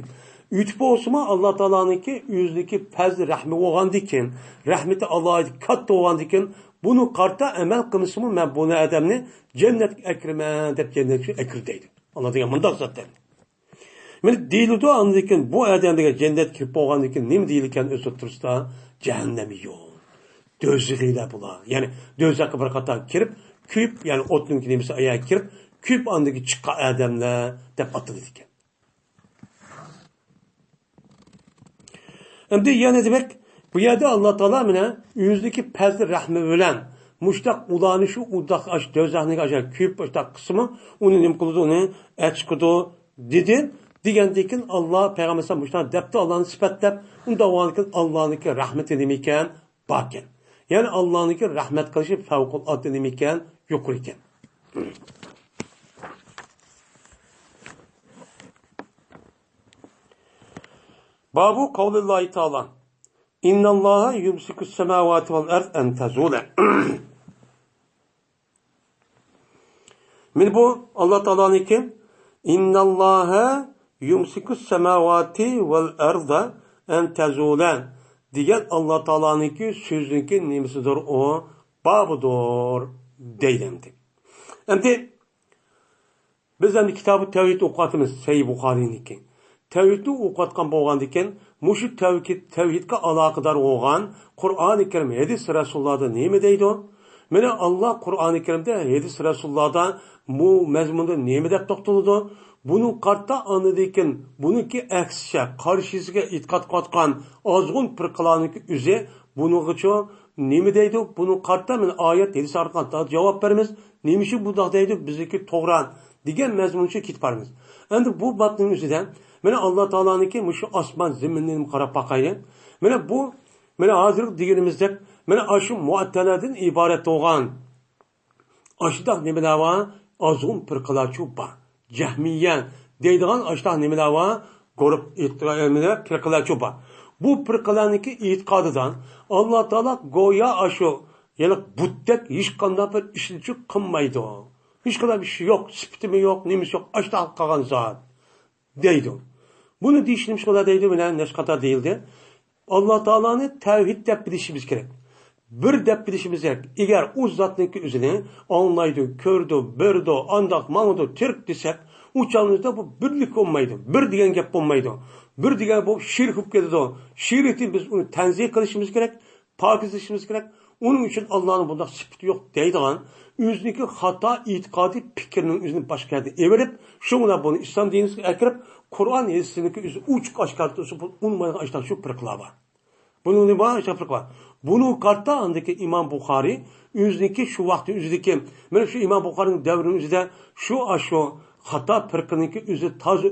ئۆتۈپ بولسىمۇ، ئاللا تائالانىڭكى ئۆزىنىڭكى پەزلى رەھمى بولغاندىن كېيىن، رەھمىتى ئالاھىدە كاتتا بولغاندىن كېيىن، بۇنى قارىتا ئەمەل قىلمىسىمۇ، مەن بۇنى ئادەمنى جەننەتكە ئەكىرىمەن دەپ جەننەتكە ئەكىر دەيدۇ. ئاللا دېگەن مۇنداق زات ئەمدى. مانا دېيىلىدۇ، ئاندىن كېيىن بۇ ئادەم دېگەن جەننەتكە كىرىپ بولغاندىن كېيىن نېمە دېيىلىكەن ئۆز ئوتتۇرىسىدا؟ جەھەننەمىيۇن. دوزىخىيلار بۇلار. يەنى دوزاخقا بىر قاتار كىرىپ، كۆيۈپ، يەنى ئوتنىڭ نېمىسى ئاياغىغا كىرىپ، كۆيۈپ ئاندىن كېيىن چىققان ئادەملەر دەپ ئاتىلىدىكەن. ئەمدى يەنە دېمەك، بۇ يەردە ئاللا تائالا مانا ئۆزىنىڭكى پەزلى رەھمى بىلەن مۇشتاق ئۇلارنى شۇ ئۇنداق ئاش دوزاخنىڭ ئاشا كۆيۈپ ئاشتاق قىسمى ئۇنى نېمە قىلىدۇ، ئۇنى ئەچىقىدۇ دېدى. دېگەندىن كېيىن ئاللا پەيغەمبەر ئەلەيھىسسالام مۇشۇنداق دەپتۇ، ئاللانى سۈپەتلەپ، ئۇنداق بولغاندىن كېيىن ئاللانىڭكى رەھمىتى نېمىكەن؟ باركەن. يەنى ئاللانىڭكى رەھمەت قىلىشى فەۋقۇلئاددە نېمىكەن؟ يۇقىرىكەن. بابۇ قەۋلىللاھى تائالا، ئىنناللاھا يۇمسىكۇس سەماۋاتى ۋەل ئەرز ئەن تەزۇلە. مانا بۇ ئاللا تائالانىڭكى، ئىنناللاھا يۇمسىكۇس سەماۋاتى ۋەل ئەرزە ئەن تەزۇلە دېگەن ئاللا تائالانىڭكى سۆزىنىڭكى نېمىسىدۇر ئۇ؟ بابىدۇر دەيدۇ ئەمدى. ئەمدى بىز ئەمدى كىتابى تەۋھىد ئوقۇۋاتىمىز، سەھىھ بۇخارىينىڭكى. تەۋھىدنى ئوقۇۋاتقان بولغاندىكىن، مۇشۇ تەۋھىد، تەۋھىدكە ئالاقىدار بولغان قۇرئانى كەرىم، ھەدىس رەسۇلۇللادا نېمە دەيدۇ؟ مانا ئاللا قۇرئانى كەرىمدە، ھەدىس رەسۇلۇللادا بۇ مەزمۇندا نېمە دەپ توختىلىدۇ؟ بۇنىڭغا قارىتا ئاندىن كېيىن بۇنىڭكى ئەكسىچە، قارشىسىغا ئېتىقاد قىلىۋاتقان ئازغۇن پىرقىلارنىڭكى ئۆزى بۇنىڭغىچۇ نېمە دەيدۇ؟ بۇنىڭغا قارىتا مانا ئايەت، ھەدىس ئارقىلىق جاۋاب بېرىمىز. نېمە ئۈچۈن بۇنداق دەيدۇ؟ بىزنىڭكى توغرا دېگەن مەزمۇنغىچە كېتىپ بارىمىز. ئەمدى بۇ بابنىڭ ئۆزىدە مانا ئاللا تائالانىڭكى مۇشۇ ئاسمان زېمىننى قاراپ باقايلى. مانا بۇ، مانا ھازىرقى دېگىنىمىزدەك، مانا ئاشۇ مۇئەتتىلەدىن ئىبارەت بولغان ئاشۇنداق نېمىلەر بار؟ ئازغۇن پىرقىلارچۇ بار. جەھمىيە دەيدىغان ئاشۇنداق نېمىلەر بار؟ گۇرۇپ ئېيت-، نېمىلەر، پىرقىلارچۇ بار. بۇ پىرقىلارنىڭكى ئېتىقادىدا ئاللا تائالا گويا ئاشۇ، يەنى بۇتتەك ھېچقانداق بىر ئىشنىچۇ قىلمايدۇ. ھېچقانداق بىر ئىشى يوق، سۈپىتىمۇ يوق، نېمىسى يوق، ئاشۇنداق قىلغان زات دەيدۇ. بۇنى دېيىش نېمىشقا دەيدۇ؟ مانا نەچچە قېتىم دېيىلدى. ئاللا تائالانى تەۋھىد دەپ بىلىشىمىز كېرەك. بىر دەپ بىلىشىمىز كېرەك. ئەگەر ئۇ زاتنىڭكى ئۆزىنى ئاڭلايدۇ، كۆرىدۇ، بېرىدۇ، ئانداق ماڭىدۇ، تىرىك دېسەك، ئۇ چاغىمىزدا بۇ بىرلىك بولمايدۇ. بىر دېگەن گەپ بولمايدۇ. بىر دېگەن بولۇپ شېرىك بولۇپ كېتىدۇ. شېرىكتىن بىز ئۇنى تەنزىھ قىلىشىمىز كېرەك، پاكىزلىشىمىز كېرەك. ئۇنىڭ ئۈچۈن ئاللانىڭ بۇنداق سۈپىتى يوق دەيدىغان، ئۆزىنىڭكى خاتا ئېتىقادى، پىكرىنىڭ ئۆزىنى باشقا يەردىن ئېۋىرىپ، شۇ بىلەن بۇنى ئىسلام دىنىغا ئەكىرىپ، قۇرئان ھەدىسنىڭكى ئۆزى ئوچۇق ئاشكارا تۇرسا بولۇپ ئۇنىمايدىغان ئاشۇنداق شۇ پىرقىلار بار. بۇنىڭ نېمە بار؟ ئاشۇنداق پىرقە بار. بۇنىڭغا قارىتا ئاندىكى ئىمام بۇخارىي ئۆزىنىڭكى شۇ ۋاقىتتا ئۆزىدىكى، مانا شۇ ئىمام بۇخارىينىڭ دەۋرىنىڭ ئۆزىدە شۇ، ئاشۇ خاتا پىرقىنىڭكى ئۆزى تازا،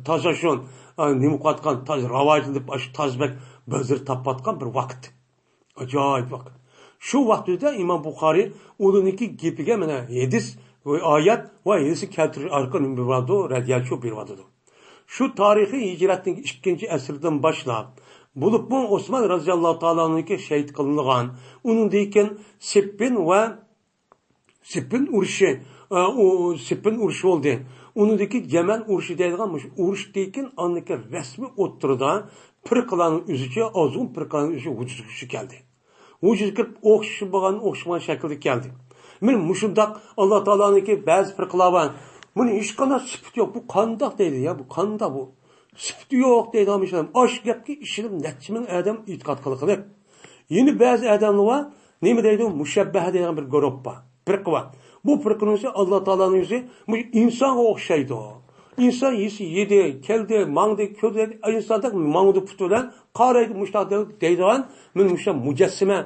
تازا شۇ، ئا، نېمە قىلىۋاتقان، تازا راۋاجلىنىپ، ئاشۇ تازا بەك بازىر تاپىۋاتقان بىر ۋاقىت. ئاجايىپ ۋاقىت. شۇ ۋاقىتتا ئىمام بۇخارىي ئۇلىنىڭكى گېپىگە مانا ھەدىس ۋە ئايەت ۋە ھەدىسنى كەلتۈرۈش ئارقىلىق نېمە بېرىۋاتىدۇ؟ رەددىيە چۈشۈرۈپ بېرىۋاتىدۇ. شۇ تارىخىي ھىجرەتنىڭ ئىككىنچى ئەسىردىن باشلاپ، بولۇپمۇ ئوسمان رازىياللاھۇ تائالا ئەنھۇنىڭكى شېھىت قىلىنغان، ئۇنىڭدىن كېيىن سىپپىن ۋە سىپپىن ئۇرۇشى، ئە، ئۇ سىپپىن ئۇرۇشى بولدى. ئۇنىڭدىن كېيىن يەمەن ئۇرۇشى دەيدىغان مۇشۇ ئۇرۇشتىن كېيىن ئاندىن كېيىن رەسمىي ئوتتۇرىدا پىرقىلارنىڭ ئۆزىچە، ئازغۇن پىرقىلارنىڭ ئۆزىچە ۋۇجۇدقا كەلدى. ۋۇجۇدقا كىرىپ ئوخشىمىغان، ئوخشىمىغان شەكىلدە كەلدى. مانا مۇشۇنداق ئاللا تائالانىڭكى بەزى پىرقىلار بار. بۇنىڭ ھېچقانداق سۈپىتى يوق. بۇ قانداق دەيدۇ يا؟ بۇ قانداق بۇ؟ سۈپىتى يوق دەيدىغان مۇشۇ ئادەم. ئاشۇ گەپكە ئىشىنىپ نەچچە مىڭ ئادەم ئېتىقاد قىلغىلىق. يەنە بەزى ئادەملەر بار، نېمە دەيدۇ؟ مۇشەببەھە دەيدىغان بىر گۇرۇپ بار. پىرقە بار. بۇ پىرقىنىڭ ئۆزى ئاللا تائالانىڭ ئۆزى مۇشۇ ئىنسانغا ئوخشايدۇ. ئىنسان يېسە يېدى، كەلدى، ماڭدى، كۆردى، ئىنساندەك ماڭىدۇ پۇتى بىلەن، قارايدۇ مۇشۇنداق دەيدىغان، مانا مۇشۇ مۇجەسسىمە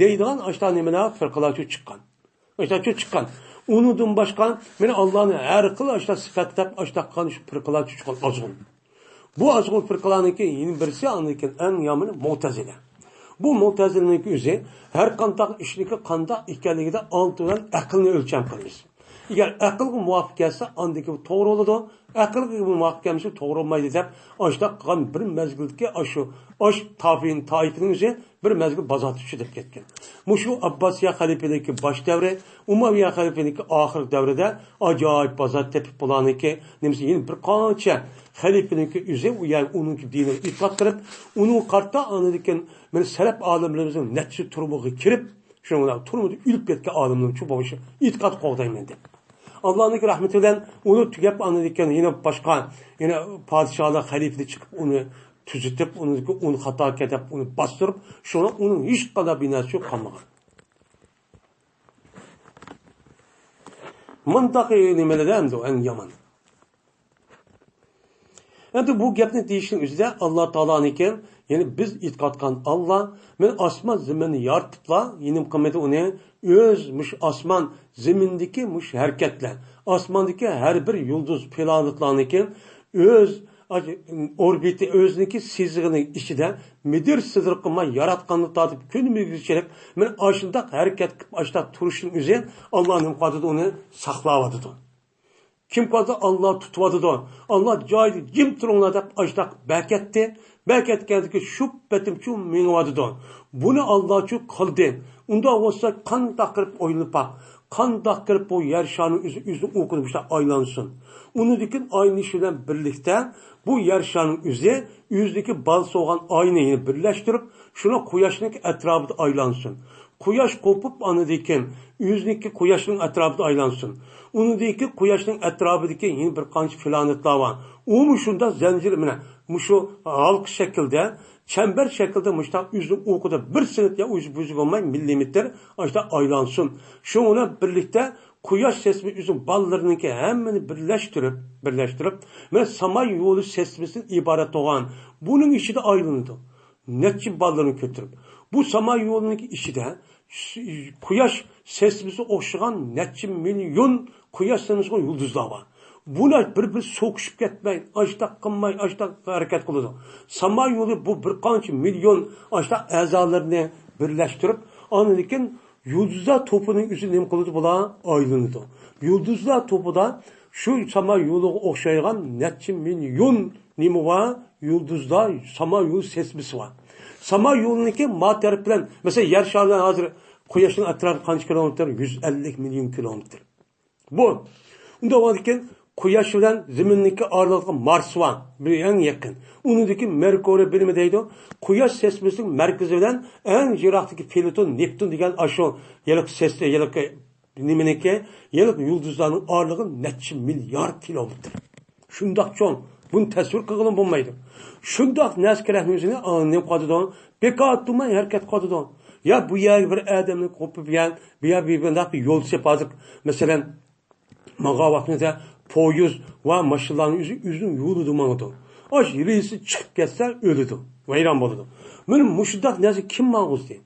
دەيدىغان ئاشۇنداق نېمىلەر، پىرقىلارچۇ چىققان. ئاشۇنداقچۇ چىققان. ئۇنىڭدىن باشقا مانا ئاللانى ھەر خىل ئاشۇنداق سۈپەت دەپ ئاشۇنداق قىلغان شۇ پىرقىلارچۇ چىققان ئازغۇن. بۇ ئازغۇن پىرقىلارنىڭكى يەنە بىرسى، ئاندىن كېيىن ئەڭ يامىنى مۇئتەزىلە. بۇ مۇئتەزىلىنىڭكى ئۆزى ھەر قانداق ئىشنىڭكى قانداق ئىكەنلىكىدە ئالدى بىلەن ئەقىلنى ئۆلچەم قىلىمىز. ئەگەر ئەقىلگە مۇۋاپىق كەلسە، ئاندىن كېيىن توغرا بولىدۇ، ئەقىلگە مۇۋاپىق كەلمىسە توغرا بولمايدۇ دەپ، ئاشۇنداق قىلغان بىر مەزگىلدىكى ئاشۇ، ئاش تابىئىن تائىپىنىڭ ئۆزى بىر مەزگىل بازار تۇتۇشى دەپ كەتكەن. مۇشۇ ئابباسىيە خەلىپىنىڭكى باش دەۋرى، ئۇمەۋىيە خەلىپىنىڭكى ئاخىرقى دەۋرىدە ئاجايىپ بازار تېپىپ، بۇلارنىڭكى نېمىسى، يەنە بىر قانچە خەلىپىنىڭكى ئۆزى ئۇ يەر ئۇنىڭكى دىنىغا ئېتىقاد قىلىپ، ئۇنىڭغا قارىتا ئاندىن كېيىن مانا سەلەپ ئالىملىرىمىزنىڭ نەچچە تۈرمىگە كىرىپ، شۇنىڭ بىلەن تۈرمىدە ئۆلۈپ كەتكەن ئالىمنىڭ شۇ بولۇشى ئېتىقاد قوغدايمەن دەپ. ئاللانىڭكى رەھمىتى بىلەن ئۇنى تۈگەپ، ئاندىن كېيىن يەنە باشقا، يەنە پادىشاھلار، خەلىپىلەر چىقىپ ئۇنى تۈزىتىپ، ئۇنى، ئۇنى خاتا ئىكەن دەپ ئۇنى باستۇرۇپ، شۇڭا ئۇنىڭ ھېچقانداق بىناسى قالمىغان. مۇنداق نېمىلەر ئەمدى ئەڭ يامان. ئەمدى بۇ گەپنى دېيىشنىڭ ئۆزىدە ئاللا تائالانىڭكى، يەنى بىز ئېيتقان ئاللا، مەن ئاسمان زېمىننى يارىتىپلا، يېنىم قىلمىدى ئۇنى، ئۆز مۇشۇ ئاسمان زېمىندىكى مۇشۇ ھەرىكەتلەر، ئاسماندىكى ھەر بىر يۇلدۇز، پلانېتلارنىڭكى ئۆز ئوربىتى، ئۆزىنىڭكى سىزىقىنىڭ ئىچىدە مىدىر سىدىر قىلماي ياراتقاندىن تارتىپ كۈنىمىزگىچىلىك مەن ئاشۇنداق ھەرىكەت قىلىپ، ئاشۇنداق تۇرۇشنىڭ ئۆزى ئاللانىڭ قاتىدا ئۇنى ساقلاۋاتىدۇ. كىم قالسا ئاللا تۇتۇۋاتىدۇ. ئاللا جايىدا جىم تۇرۇڭلار دەپ ئاشتاق بەكەتتى. بەكەتكەندىكى شۇ پېتىمچۇ مېڭىۋاتىدۇ. بۇنى ئاللاچۇ قىلدى. ئۇنداق بولسا قانداق قىلىپ ئويلىنىپ باق. قانداق قىلىپ بۇ يەر شارىنىڭ ئۆزى ئۆزىنىڭ ئوقىدا مۇشۇنداق ئايلانسۇن. ئۇنىڭدىن كېيىن ئايلىنىشى بىلەن بىرلىكتە بۇ يەر شارىنىڭ ئۆزى ئۆزىدىكى بالىسى بولغان ئاينى يەنە بىرلەشتۈرۈپ، شۇنىڭ قۇياشنىڭ ئەتراپىدا ئايلانسۇن. قۇياش قوپۇپ، ئاندىن كېيىن ئۆزىنىڭكى قۇياشنىڭ ئەتراپىدا ئايلانسۇن. ئۇنىڭدىن كېيىن قۇياشنىڭ ئەتراپىدىكى يەنە بىر قانچە پلانېتلار بار. ئۇمۇ شۇنداق زەنجىر، مانا، مۇشۇ ھالقا شەكلىدە، چەمبەر شەكلىدە مۇشۇنداق ئۆزىنىڭ ئوقىدا بىر سېنت يا ئۆزى بۇزۇ بولماي مىللىمېتىر ئاشۇنداق ئايلانسۇن. شۇنىڭ بىلەن بىرلىكتە قۇياش سىستېمىسى ئۆزىنىڭ بالىلىرىنىڭكى ھەممىنى بىرلەشتۈرۈپ، بىرلەشتۈرۈپ، مانا ساما يولى سىستېمىسىدىن ئىبارەت بولغان، بۇنىڭ ئىچىدە ئايلىنىدۇ. نەچچە بالىلىرىنى كۆتۈرۈپ، بۇ ساما يولىنىڭكى ئىچىدە س-، قۇياش سىستېمىسىغا ئوخشىغان نەچچە مىليون قۇياش سىستېمىسىغا يۇلدۇزلار بار. بۇلار بىر-بىرى سوقۇشۇپ كەتمەي، ئاشتاق قىلماي، ئاشتاق ھەرىكەت قىلىدۇ. ساما يولى بۇ بىر قانچە مىليون ئاشتاق ئەزالىرىنى بىرلەشتۈرۈپ، ئاندىن كېيىن يۇلدۇزلار توپىنىڭ ئۆزى نېمە قىلىدۇ بۇلار؟ ئايلىنىدۇ. يۇلدۇزلار توپىدا شۇ ساما يولىغا ئوخشايدىغان نەچچە مىليون نېمە بار؟ يۇلدۇزلار، ساما يولى سىستېمىسى بار. ساما يولىنىڭكى ما تەرەپ بىلەن، مەسىلەن، يەر شارى بىلەن ھازىر قۇياشنىڭ ئەتراپى قانچە كىلومېتىر؟ يۈز ئەللىك مىليون كىلومېتىر. بۇ، ئۇنداق بولغاندىكىن، قۇياش بىلەن زېمىننىڭكى ئارىلىقىدا مارس بار، بىر ئەڭ يېقىن. ئۇنىڭدىكى مېركۇرىي بىلىمى دەيدۇ. قۇياش سىستېمىسىنىڭ مەركىزى بىلەن ئەڭ يىراقتىكى پلۇتون، نېپتۇن دېگەن ئاشۇ يىلقى سىست-، يىلقى نېمىنىڭكى، يىلقى يۇلدۇزلارنىڭ ئارىلىقى نەچچە مىليارد كىلومېتىر. شۇنداق چوڭ. بۇنى تەسۋىر قىلغىلىمۇ بولمايدۇ. شۇنداق نەرسە كېرەكنى ئۆزىنى، ئا، نېمە قىلىدۇ؟ بىكار تۇرماي ھەرىكەت قىلىدۇ. يا بۇ يەرگە بىر ئادەمنى قوپۇپ بەرگەن، بۇ يەر بۇ يەر بۇنداق بىر يول سېلىپ ھازىر، مەسىلەن، ماڭغان ۋاقتىمىزدا پويىز ۋە ماشىنىلارنىڭ ئۆزى ئۆزىنىڭ يولىدا ماڭىدۇ. ئاش رېلىسى چىقىپ كەتسە ئۆلىدۇ، ۋەيران بولىدۇ. مانا مۇشۇنداق نەرسە كىم ماڭغۇزدى؟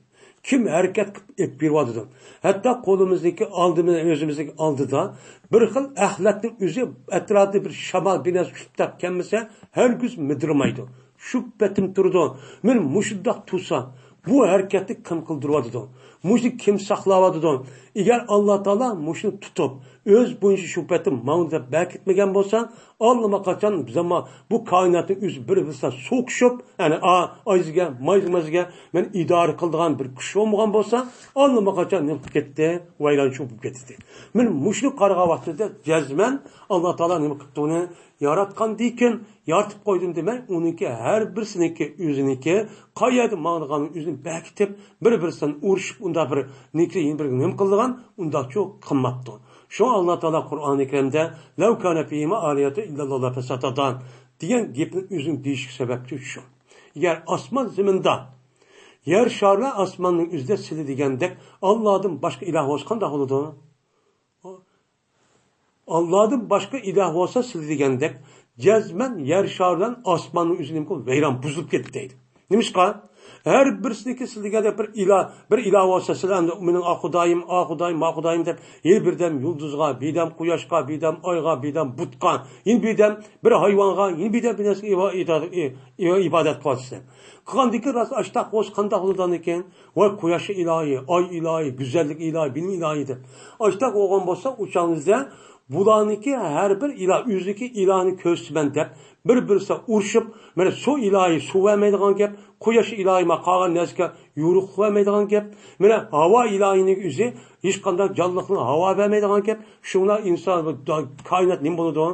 كىم ھەرىكەت قىلىپ ئېلىپ بېرىۋاتىدۇ؟ ھەتتا قولىمىزدىكى ئالدىمىز، ئۆزىمىزنىڭ ئالدىدا بىر خىل ئەخلەتنىڭ ئۆزى ئەتراپىدا بىر شامال، بىر نەرسە ئۇچۇپ كەلمىسە، ھەرگىز مىدىرمايدۇ. شۇ پېتىم تۇرىدۇ. مانا مۇشۇنداق تۇرسا، بۇ ھەرىكەتنى كىم قىلدۇرۇۋاتىدۇ؟ مۇشۇنى كىم ساقلاۋاتىدۇ؟ ئەگەر ئاللا تائالا مۇشۇنى تۇتۇپ، ئۆز بويىچە شۇ پېتىم ماڭدى دەپ بەكىتمىگەن بولسا، ئاللىماقاچان زامان بۇ كائىناتنىڭ ئۆزى بىر-بىرسىگە سوقۇشۇپ، يەنى ئا-، ئايزىگە، مايزىگە، مايزىگە، مانا ئىدارە قىلىدىغان بىر كۈچ بولمىغان بولسا، ئاللىماقاچان نېمە قىلىپ كەتتى؟ ۋەيرانچە بولۇپ كەتتى. مانا مۇشۇنى قارىغان ۋاقتىدا جەزمەن ئاللا تائالا نېمە قىپتۇ ئۇنى؟ ياراتقاندىكىن يارىتىپ قويدۇم دېمەي، ئۇنىڭكى ھەر بىرسىنىڭكى ئۆزىنىڭكى قايەردە ماڭىدىغانلىقىنى ئۆزىنى بەكىتىپ، بىر-بىرسىدىن ئۇرۇشۇپ، ئۇنداق بىر نېكى بىر نېمە قىلىدىغان، ئۇنداقچۇ قىلماپتۇ. شۇڭا ئاللا تائالا قۇرئانى كەرىمدە، لەۋ كانە فىھىما ئالىھەتۇن ئىللاللاھۇ لەفەسەدەتا دېگەن گېپنى ئۆزىنىڭ دېيىشىگە سەۋەبچى شۇ. ئەگەر ئاسمان زېمىندا، يەر شارى ئاسماننىڭ ئۆزىدە سىلى دېگەندەك ئاللادىن باشقا ئىلاھ بولسا قانداق بولىدۇ؟ ئاللادىن باشقا ئىلاھ بولسا سىلى دېگەندەك، جەزمەن يەر شارى بىلەن ئاسماننىڭ ئۆزى نېمە قىلىپ ۋەيران، بۇزۇلۇپ كەتتى دەيدۇ. نېمىشقا؟ ھەر بىرسىنىڭكى سىلى دېگەندەك بىر ئىلاھ، بىر ئىلاھ بولسا، سىلى ئەمدى مېنىڭ ئا خۇدايىم، ئا خۇدايىم، ما خۇدايىم دەپ، يەنە بىردەم يۇلدۇزغا، بىردەم قۇياشقا، بىردەم ئايغا، بىردەم بۇتقا، يەنە بىردەم بىر ھايۋانغا، يەنە بىردەم بىر نەرسىگە ئىبا-، ئىبا-، ئىبادەت قىلىۋاتىسىلەر. قىلغاندىن كېيىن راست ئاشتاق بولسا قانداق بولىدۇ ئاندىن كېيىن؟ ۋاي قۇياش ئىلاھى، ئاي ئىلاھى، گۈزەللىك ئىلاھى، بىلىم ئىلاھى دەپ. ئاشتاق بولغان بولسا ئۇ چاغنىڭىزدا بۇلارنىڭكى ھەر بىر ئىلاھ، ئۆزىنىڭكى ئىلاھىنى كۆرسىتىمەن دەپ، بىر-بىرسىگە ئۇرۇشۇپ، مانا سۇ ئىلاھى سۇ بەرمەيدىغان گەپ، قۇياش ئىلاھى ما قالغان نەرسىگە يورۇقلۇق بەرمەيدىغان گەپ، مانا ھاۋا ئىلاھىنىڭ ئۆزى ھېچقانداق جانلىقنىڭ ھاۋا بەرمەيدىغان گەپ، شۇڭا ئىنسان، بۇ دا-، كائىنات نېمە بولىدۇ؟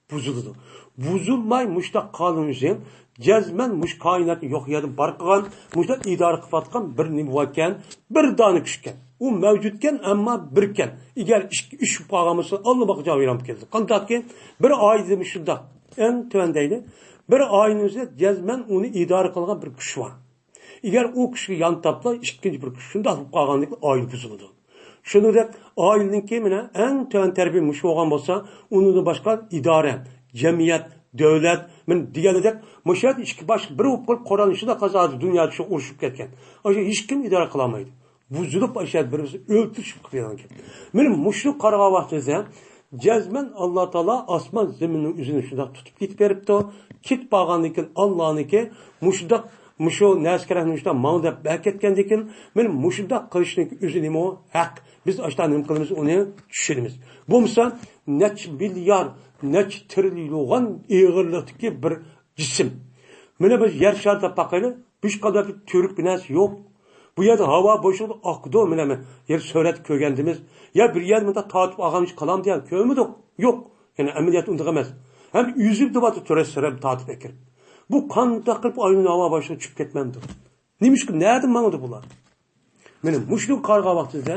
بۇزۇلىدۇ. بۇزۇلماي مۇشۇنداق قالۇن ئۈزۈم، جەزمەن مۇشۇ كائىناتنى يوق يەردىن بار قىلغان، مۇشۇنداق ئىدارە قىلىۋاتقان بىر نېمە باركەن، بىر دانە كۈچكەن. ئۇ مەۋجۇتكەن، ئەمما بىركەن. ئەگەر ئىككى، ئۈچ بولۇپ قالغان بولسا، ئاللىماقاچان ۋەيران بولۇپ كېتىدۇ. قانداقكى بىر ئائىلىدە مۇشۇنداق، ئەڭ تۆۋەن دەيلى، بىر ئائىلىنىڭ ئۆزىدە جەزمەن ئۇنى ئىدارە قىلغان بىر كۈچ بار. ئەگەر ئۇ كۈچكە يان تاپلا، ئىككىنچى بىر كۈچ شۇنداق بولۇپ قالغاندىكىن ئائىلە بۇزۇلىدۇ. شۇنىڭدەك ئائىلىنىڭكى مانا ئەڭ تۆۋەن تەربىيە مۇشۇ بولغان بولسا، ئۇنىڭدىن باشقا ئىدارە، جەمئىيەت، دۆلەت، مانا دېگەندەك مۇشۇ يەردە ئىككى باش بىر بولۇپ قېلىپ، قورال ئىچىدە قازا دۇنيادا شۇ ئۇرۇشۇپ كەتكەن. ئاشۇ ھېچكىم ئىدارە قىلالمايدۇ. بۇزۇلۇپ ئاشۇ يەردە بىر-بىرسىنى ئۆلتۈرۈشۈپ قىلىدىغان گەپ. مانا مۇشۇنى قارىغان ۋاقتىمىزدا جەزمەن ئاللا تائالا ئاسمان زېمىننىڭ ئۆزىنى شۇنداق تۇتۇپ كېتىپ بېرىپتۇ. كېتىپ بارغاندىن كېيىن ئاللانىڭكى مۇشۇنداق، مۇشۇ نەرسە كېرەكنى شۇنداق ماڭ دەپ بەكەتكەندىن كېيىن، مانا مۇشۇنداق قىلىشنىڭ ئۆزى نېمە ھەق؟ بىز ئاشۇنداق نېمە قىلىمىز، ئۇنى چۈشىنىمىز. بولمىسا نەچچە مىليار، نەچچە تىرىليون ئېغىرلىقتىكى بىر جىسىم. مانا بىز يەر شارى دەپ باقايلى، ھېچقانداق بىر تۈۋرۈك بىر نەرسە يوق. بۇ يەردە ھاۋا بوشلۇقتا ئاقىدۇ، مانا، مانا، يەنە سۈرەتتە كۆرگەندىمىز. يا بىر يەردە مۇنداق تارتىپ ئالغان قالامدۇ يا؟ كۆرمىدۇق. يوق. يەنى ئەمەلىيەتتە ئۇنداق ئەمەس. ھەم ئۈزۈپ تۇرۇۋاتىدۇ تۈرەس سۈرەت تارتىپ ئەكىرىپ. بۇ قانداق قىلىپ ئايلىنىپ ھاۋا بوشلۇقىغا چۈشۈپ كەتمەمدۇ؟ نېمىشقا، نەدىن ماڭىدۇ بۇلار؟ مانا مۇشۇنى قارىغان ۋاقتىدا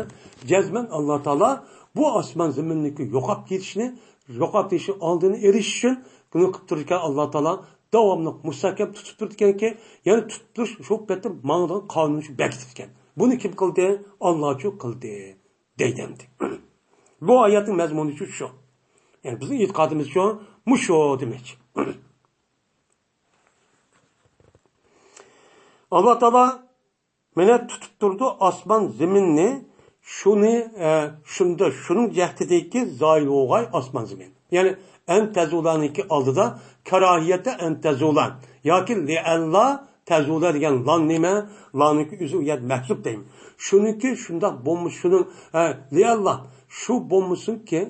جەزمەن ئاللا تائالا بۇ ئاسمان زېمىننىڭكى يوقاپ كېتىشىنى، يوقاپ كېتىشنىڭ ئالدىنى ئېلىش ئۈچۈن بۇنى قىلىپ تۇرىدىكەن ئاللا تائالا داۋاملىق مۇستەھكەم تۇتۇپ تۇرىدىكەنكى، يەنى تۇتۇپ تۇرۇش شۇ پېتى ماڭىدىغان قانۇن بەكىتىدىكەن. بۇنى كىم قىلدى؟ ئاللاچۇ قىلدى دەيدۇ ئەمدى. بۇ ئايەتنىڭ مەزمۇنى شۇ، شۇ. يەنى بىزنىڭ ئېتىقادىمىز شۇ، مۇشۇ دېمەكچى. ئاللا تائالا مانا تۇتۇپ تۇرىدۇ ئاسمان زېمىننى، شۇنى، ئە، شۇندا، شۇنىڭ جەھىتىدىكى زايىل بولغاي ئاسمان زېمىن. يەنى ئەن تەزۇلانىڭكى ئالدىدا كاراھىيەتتە ئەن تەزۇلان ياكى لىئەللا تەزۇلا دېگەن لان نېمە؟ لاننىڭكى ئۆزى ئۇ يەردە مەھزۇپ دەيمەن. شۇنىڭكى شۇنداق بولمىسا، شۇنىڭ، ئە، لىئەللا، شۇ بولمىسۇنكى،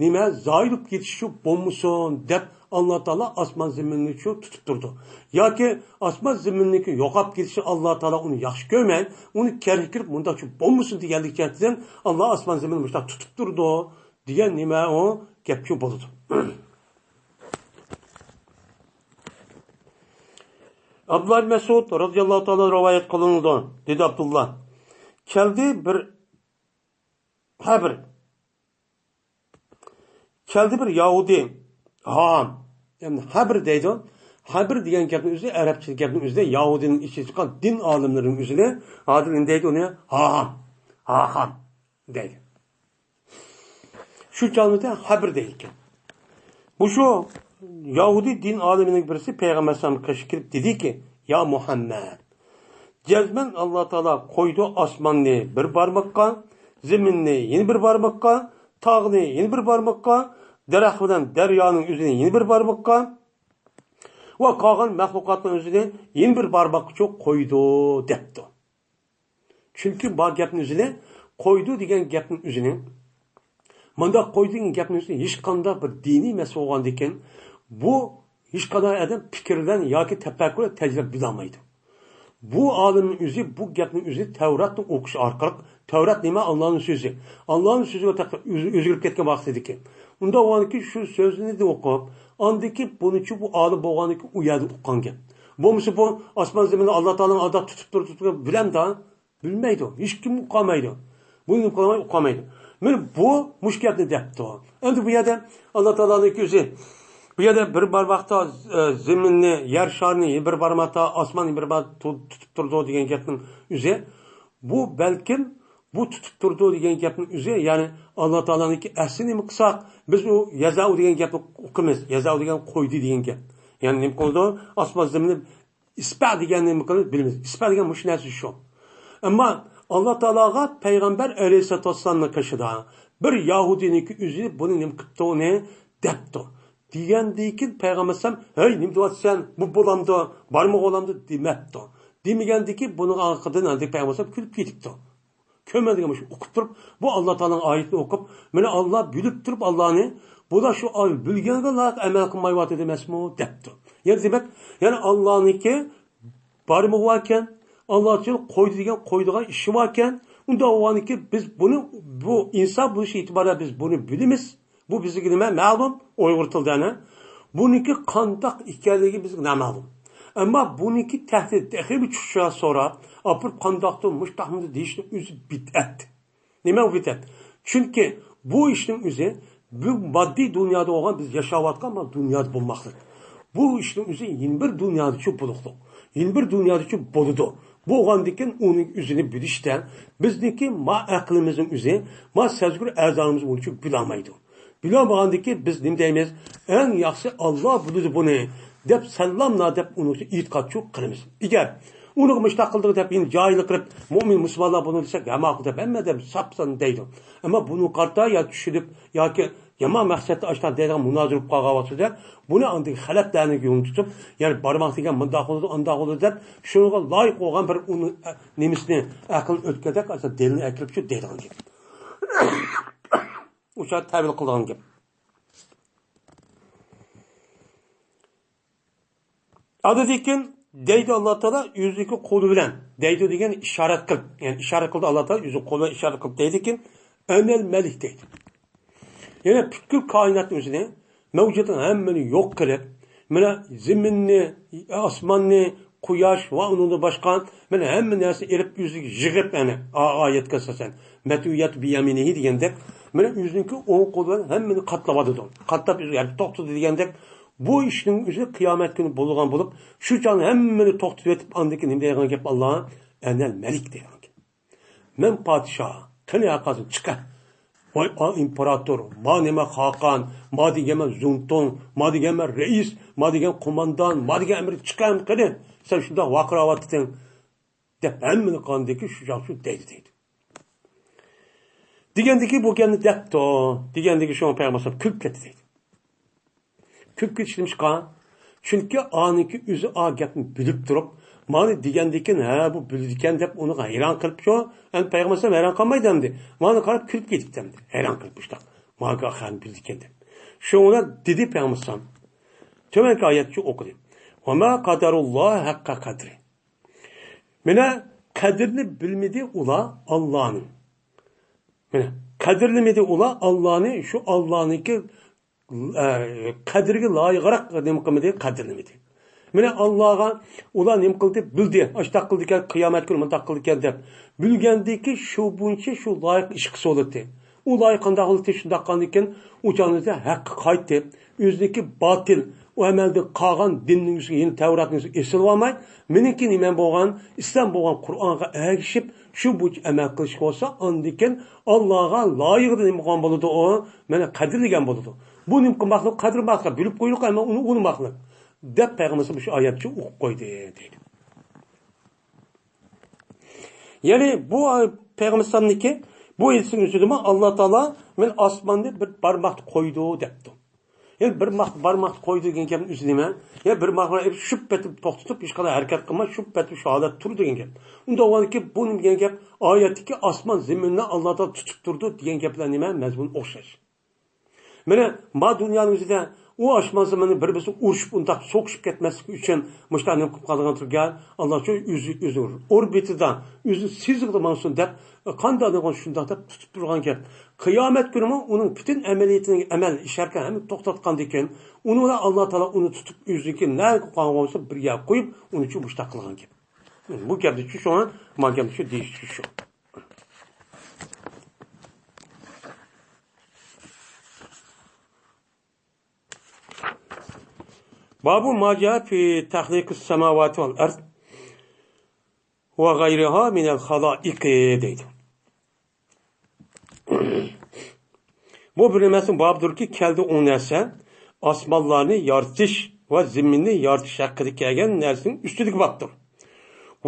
نېمە، زايىل بولۇپ كېتىشى بولمىسۇن دەپ، ئاللا تائالا ئاسمان زېمىننى شۇ تۇتۇپ تۇرىدۇ. ياكى ئاسمان زېمىننىڭكى يوقاپ كېتىشى، ئاللا تائالا ئۇنى ياخشى كۆرمەي، ئۇنى كەرگە كىرىپ مۇنداق شۇ بولمىسۇن دېگەنلىك جەھەتتىن، ئاللا ئاسمان زېمىننى مۇشۇنداق تۇتۇپ تۇرىدۇ دېگەن نېمە ئۇ گەپ شۇ بولىدۇ. ئابدۇللا ئىبن مەسئۇد رازىياللاھۇ تائالا رىۋايەت قىلىنىدۇ، دېدى ئابدۇللا. كەلدى بىر، ھە بىر. كەلدى بىر يەھۇدىي، ھاھام. يەنى ھەبر دەيدۇ. ھەبر دېگەن گەپنىڭ ئۆزى، ئەرەبچە گەپنىڭ ئۆزىدە يەھۇدىينىڭ ئىچىدىن چىققان دىن ئالىملىرىنىڭ ئۆزىنى، ھازىر نېمە دەيدۇ ئۇنى؟ ھاھام. ھاھام دەيدۇ. شۇ چاغدا ھەبر دەيدىكەن. مۇشۇ يەھۇدىي دىن ئالىمىنىڭ بىرسى پەيغەمبەر ئەلەيھىسسالامغا قېشىپ كېلىپ دېدىكى، يا مۇھەممەد، جەزمەن ئاللا تائالا قويدى ئاسماننى بىر بارماققا، زېمىننى يەنە بىر بارماققا، تاغنى يەنە بىر بارماققا، دەرەخ بىلەن دەريانىڭ ئۆزىنى يەنە بىر بارماققا ۋە قالغان مەخلۇقاتنىڭ ئۆزىنى يەنە بىر بارماققىچە قويدى دەپتۇ. چۈنكى بۇ گەپنىڭ ئۆزىنى، قويدى دېگەن گەپنىڭ ئۆزىنى، مۇنداق قويدى دېگەن گەپنىڭ ئۆزىنى ھېچقانداق بىر دىنىي مەسىلە بولغاندىكىن، بۇ ھېچقانداق ئادەم پىكىر بىلەن ياكى تەپەككۇر بىلەن تەجرىبە بىلەلمەيدۇ. بۇ ئالىمنىڭ ئۆزى بۇ گەپنىڭ ئۆزى تەۋراتنى ئوقۇش ئارقىلىق، تەۋرات نېمە؟ ئاللانىڭ سۆزى. ئاللانىڭ سۆزىگە ئۆز-، ئۆزگىرىپ كەتكەن ۋاقتىدىكى. ئۇنداق بولغاندىكىن شۇ سۆزنى ئوقۇپ، ئاندىكى بۇنىچۇ بۇ ئالىم بولغاندىكىن ئۇ يەردە ئۇققان گەپ. بولمىسا بۇ ئاسمان زېمىننى ئاللا تائالانىڭ ئالدىدا تۇتۇپ تۇرۇپ، تۇتۇپ بىلەمدا؟ بىلمەيدۇ. ھېچكىم ئۇقالمايدۇ. بۇنى ئۇقالماي، ئۇقالمايدۇ. مانا بۇ مۇشۇ گەپنى دەپتۇ. ئەمدى بۇ يەردە ئاللا تائالانىڭكى ئۆزى، بۇ يەردە بىر بارماقتا، ئە، زېمىننى، يەر شارىنى بىر بارماقتا، ئاسماننى بىر بار تۇ-، تۇتۇپ تۇرىدۇ دېگەن گەپنىڭ ئۆزى، بۇ بەلكىم بۇ تۇتۇپ تۇرىدۇ دېگەن گەپنىڭ ئۆزى، يەنى ئاللا تائالانىڭكى ئەسلى نېمە قىلساق، بىز ئۇ يەزەئۇ دېگەن گەپنى ئۇقىمىز. يەزەئۇ دېگەن قويدى دېگەن گەپ. يەنى نېمە قىلىدۇ؟ ئاسمان زېمىننى ئىسبە دېگەننى نېمە قىلىمىز؟ بىلىمىز. ئىسبە دېگەن مۇشۇ نەرسە شۇ. ئەمما ئاللا تائالاغا پەيغەمبەر ئەلەيھىسسالاتۇ ۋەسسالامنىڭ قېشىدا بىر يەھۇدىينىڭكى ئۆزى بۇنى نېمە قىپتۇ، ئۇنى دەپتۇ. دېگەندىن كېيىن پەيغەمبەر ئەلەيھىسسالام، ھەي، نېمە دەۋاتىسەن؟ بۇ بولامدۇ؟ بارمىغۇ بولامدۇ؟ دېمەپتۇ. دېمىگەندىن كېيىن بۇنىڭ ئارقىدىن ئاندىن پەيغەمبەر ئەلەيھىسسالام كۈلۈپ كېتىپتۇ. كۆرمەن دېگەن مۇشۇ ئوقۇپ تۇرۇپ، بۇ ئاللا تائالانىڭ ئايىتىنى ئوقۇپ، مانا ئاللا بىلىپ تۇرۇپ ئاللانى، بۇلار شۇ ئال-، بىلگەنگە لايىق ئەمەل قىلمايۋاتىدۇ ئەمەسمۇ؟ دەپتۇ. يەنى دېمەك، يەنى ئاللانىڭكى بارمىغۇ باركەن، ئاللا تائالا قويدى دېگەن قويىدىغان ئىشى باركەن. ئۇنداق بولغاندىكىن بىز بۇنى، بۇ ئىنسان بولۇش ئېتىبارى بىلەن بىز بۇنى بىلىمىز. بۇ بىزگە نېمە؟ مەلۇم، ئۇيغۇر تىلىدا ئەنە. بۇنىڭكى قانداق ئىكەنلىكى بىزگە نامەلۇم. ئەمما بۇنىڭكى تەھدىت تېخىمۇ چۈشۈشۈپ سوراپ، ئاپىرىپ قانداقتۇر مۇشۇنداقمۇ دېيىشنىڭ ئۆزى بىدئەت. نېمە بۇ بىدئەت؟ چۈنكى بۇ ئىشنىڭ ئۆزى بۇ ماددىي دۇنيادا بولغان بىز ياشاۋاتقان بۇ دۇنيادا بولماسلىق. بۇ ئىشنىڭ ئۆزى يەنە بىر دۇنيادىچۇ بولۇقلۇق. يەنە بىر دۇنيادىچۇ بولىدۇ. بولغاندىكىن ئۇنىڭ ئۆزىنى بىلىشتە بىزنىڭكى ما ئەقلىمىزنىڭ ئۆزى، ما سەزگۈر ئەزامىز ئۇنچە بىلەلمەيدۇ. بىلەلمىگەندىكىن بىز نېمە دەيمىز؟ ئەڭ ياخشىسى ئاللا بىلىدۇ بۇنى دەپ ساللاملا دەپ ئۇنىڭ ئۈچۈن ئېتىقادچۇ قىلىمىز. ئەگەر ئۇنىڭغا مۇشۇنداق قىلدىغۇ دەپ يەنە جاھىللىق قىلىپ، مۇئمىن مۇسۇلمانلار بۇنى دېسەك، ھەممە دەپ ھەممە دەپ ساپسان دەيدۇ. ئەمما بۇنى قارىتا يا چۈشىنىپ ياكى يامان مەقسەتتە ئاشۇنداق دەيدىغان مۇنازىرە بولۇپ قالغان ۋاقتىدا، بۇنى ئاندىن خەلەپلەرنى يولىنى تۇتۇپ، يەنى بارماق دېگەن مۇنداق بولىدۇ، ئانداق بولىدۇ دەپ، شۇنىڭغا لايىق بولغان بىر ئۇنى، ئە، نېمىسىنى، ئەقىل ئۆتكەندەك، ئاشۇ دەلىلنى ئەكىرىپ شۇ دەيدىغان گەپ. ئۇ چاغ تەۋىل قىلىدىغان گەپ. ئاندىن كېيىن دەيدۇ ئاللا تائالا ئۆزىنىڭكى قولى بىلەن، دەيدۇ دېگەن ئىشارەت قىلىپ، يەنى ئىشارەت قىلدى ئاللا تائالا ئۆزى قولى بىلەن ئىشارەت قىلىپ دەيدىكىن، ئەنەل مەلىك دەيدۇ. يەنى پۈتكۈل كائىناتنىڭ ئۆزىنى، مەۋجۇداتنىڭ ھەممىنى يوق قىلىپ، مانا زېمىننى، ئاسماننى، قۇياش ۋە ئۇنىڭدىن باشقا، مانا ھەممە نەرسىنى ئېلىپ ئۆزىگە يىغىپ، ئەنە، ئا-، ئايەتكە ئاساسەن، مەتۋىيەتۇ بىيەمىنىھى دېگەندەك، مانا ئۆزىنىڭكى ئوڭ قولى بىلەن ھەممىنى قاتلاۋاتىدۇ. قاتلاپ ئۆزى ھەرىكەت توختىدى دېگەندەك، بۇ ئىشنىڭ ئۆزى قىيامەت كۈنى بولىدىغان بولۇپ، شۇ چاغدا ھەممىنى توختىتىۋېتىپ، ئاندىن كېيىن نېمە دەيدىغان گەپ ئاللا؟ ئەنەل مەلىك دەيدىغان گەپ. مەن پادىشاھ، قېنى ھەرقايسىڭ چىقە. ۋاي ئا ئىمپېراتور، ما نېمە خاقان، ما دېگەنمەن زۇڭتۇڭ، ما دېگەنمەن رەئىس، ما دېگەن قوماندان، ما دېگەن ئەمىر، چىقەم قېنى، سەن شۇنداق ۋارقىراۋاتىسەن دەپ ھەممىنى قاندىكى شۇ جاڭشۇ دەيدۇ دەيدۇ. دېگەندىكى بۇ گەپنى دەپتۇ. دېگەندىكى شۇڭا پەيغەمبەر ئەلەيھىسسالام كۈلۈپ كەتتى دەيدۇ. كۈلۈپ كېتىش نېمىشقا؟ چۈنكى ئانىڭكى ئۆزى ئا گەپنى بىلىپ تۇرۇپ، مانا دېگەندىكىن، ھە، بۇ بىلىدىكەن دەپ ئۇنى ھەيران قىلىپچۇ. ئەمدى پەيغەمبەر ئەلەيھىسسالام ھەيران قالمايدۇ ئەمدى. مانا قاراپ كۈلۈپ كېتىپتۇ ئەمدى. ھەيران قىلىپ مۇشتاق. مانا ئاخىرىنى بىلىدىكەن دەپ. شۇڭا دېدى پەيغەمبەر ئەلەيھىسسالام. تۆۋەنكى ئايەتچە ئوقۇدى. ۋەما قەدەرۇللاھ ھەققە قەدرى. مانا قەدرىنى بىلمىدى ئۇلار ئاللانىڭ. مانا قەدىرلىمىدى ئۇلار ئاللانى، شۇ ئاللانىڭكى، ئە، قەدرىگە لايىقراق نېمە قىلمىدى، قەدىرلىمىدى. مانا ئاللاغا ئۇلار نېمە قىلدى، بىلدى، ئاشتاق قىلىدىكەن، قىيامەت كۈنى مۇنداق قىلىدىكەن دەپ. بىلگەندىكى شۇ بويىچە شۇ لايىق ئىش قىلسا بولاتتى. ئۇ لايىق قانداق بولاتتى، شۇنداق قىلغاندىكىن ئۇ چاغدا ھەققە قايتىپ، ئۆزىنىڭكى باتىل، ئۇ ئەمەلدىن قالغان دىننىڭ يۈزىگە، يەنە تەۋراتنىڭ يۈزىگە ئېسىلىۋالماي، مېنىڭكى نېمەم بولغان، ئىسلام بولغان قۇرئانغا ئەگىشىپ، شۇ بويىچە ئەمەل قىلىش بولسا، ئاندىن كېيىن ئاللاغا لايىقىدا نېمە قىلغان بولىدۇ ئۇ؟ مانا قەدىرلىگەن بولىدۇ. بۇ نېمە قىلماسلىق، قەدىر قىلماسلىق، بىلىپ قويۇلۇق، ئەمما ئۇنى ئۇنىماسلىق، دەپ پەيغەمبىرىمىز شۇ ئايەتچە ئوقۇپ قويدى، دەيدۇ. يەنى بۇ پەيغەمبەر ئەلەيھىسسالامنىڭكى بۇ ھەدىسىنىڭ ئۆزىدىمۇ ئاللا تائالا مەن ئاسماننى بىر بارماقتا قويدى دەپتۇ. يەنى بىر ماق-، بارماقتا قويدى دېگەن گەپنىڭ ئۆزى نېمە؟ يەنى بىر ماق بىلەن شۇ پېتى توختىتىپ، ھېچقانداق ھەرىكەت قىلماي، شۇ پېتى شۇ ھالەتتە تۇر دېگەن گەپ. ئۇنداق بولغاندىكىن بۇ نېمە دېگەن گەپ؟ ئايەتتىكى ئاسمان زېمىننى ئاللا تائالا تۇتۇپ تۇرىدۇ دېگەن گەپ بىلەن نېمە؟ مەزمۇن ئوخشاش. مانا ما دۇنيانىڭ ئۆزىدە ئۇ ئاسمان زېمىننى بىر-بىرسىگە ئۇرۇشۇپ، ئۇنداق سوقۇشۇپ كەتمەسلىكى ئۈچۈن مۇشۇنداق نېمە قىلىپ قالغان تۇرغان، ئاللا شۇ ئۆزى، ئۆزى ئوربىتىدا، ئۆزى سىزىقىدا ماڭسۇن دەپ، قانداق دېگەن شۇنداق دەپ تۇتۇپ تۇرغان گەپ. قىيامەت كۈنىمۇ ئۇنىڭ پۈتۈن ئەمەلىيىتىنىڭ ئەمەل ئىش ھەرىكەت ھەممە توختاتقاندىكىن، ئۇنى بىلەن ئاللا تائالا ئۇنى تۇتۇپ، ئۆزىنىڭكى نەگە قويغان بولسا بىر يەرگە قويۇپ، ئۇنى شۇ مۇشۇنداق قىلغان گەپ. بۇ گەپنى شۇ، شۇڭا ما گەپنى شۇ دېيىشى شۇ. بابۇ ما جاء في تخليق السماوات والأرض وغيرها من الخلائق دەيدۇ. بۇ بىر نەرسىنىڭ بابىدۇركى، كەلدى ئۇ نەرسە، ئاسمانلارنى يارىتىش ۋە زېمىننى يارىتىش ھەققىدە كەلگەن نەرسىنىڭ ئۈستىدىكى بابتۇر.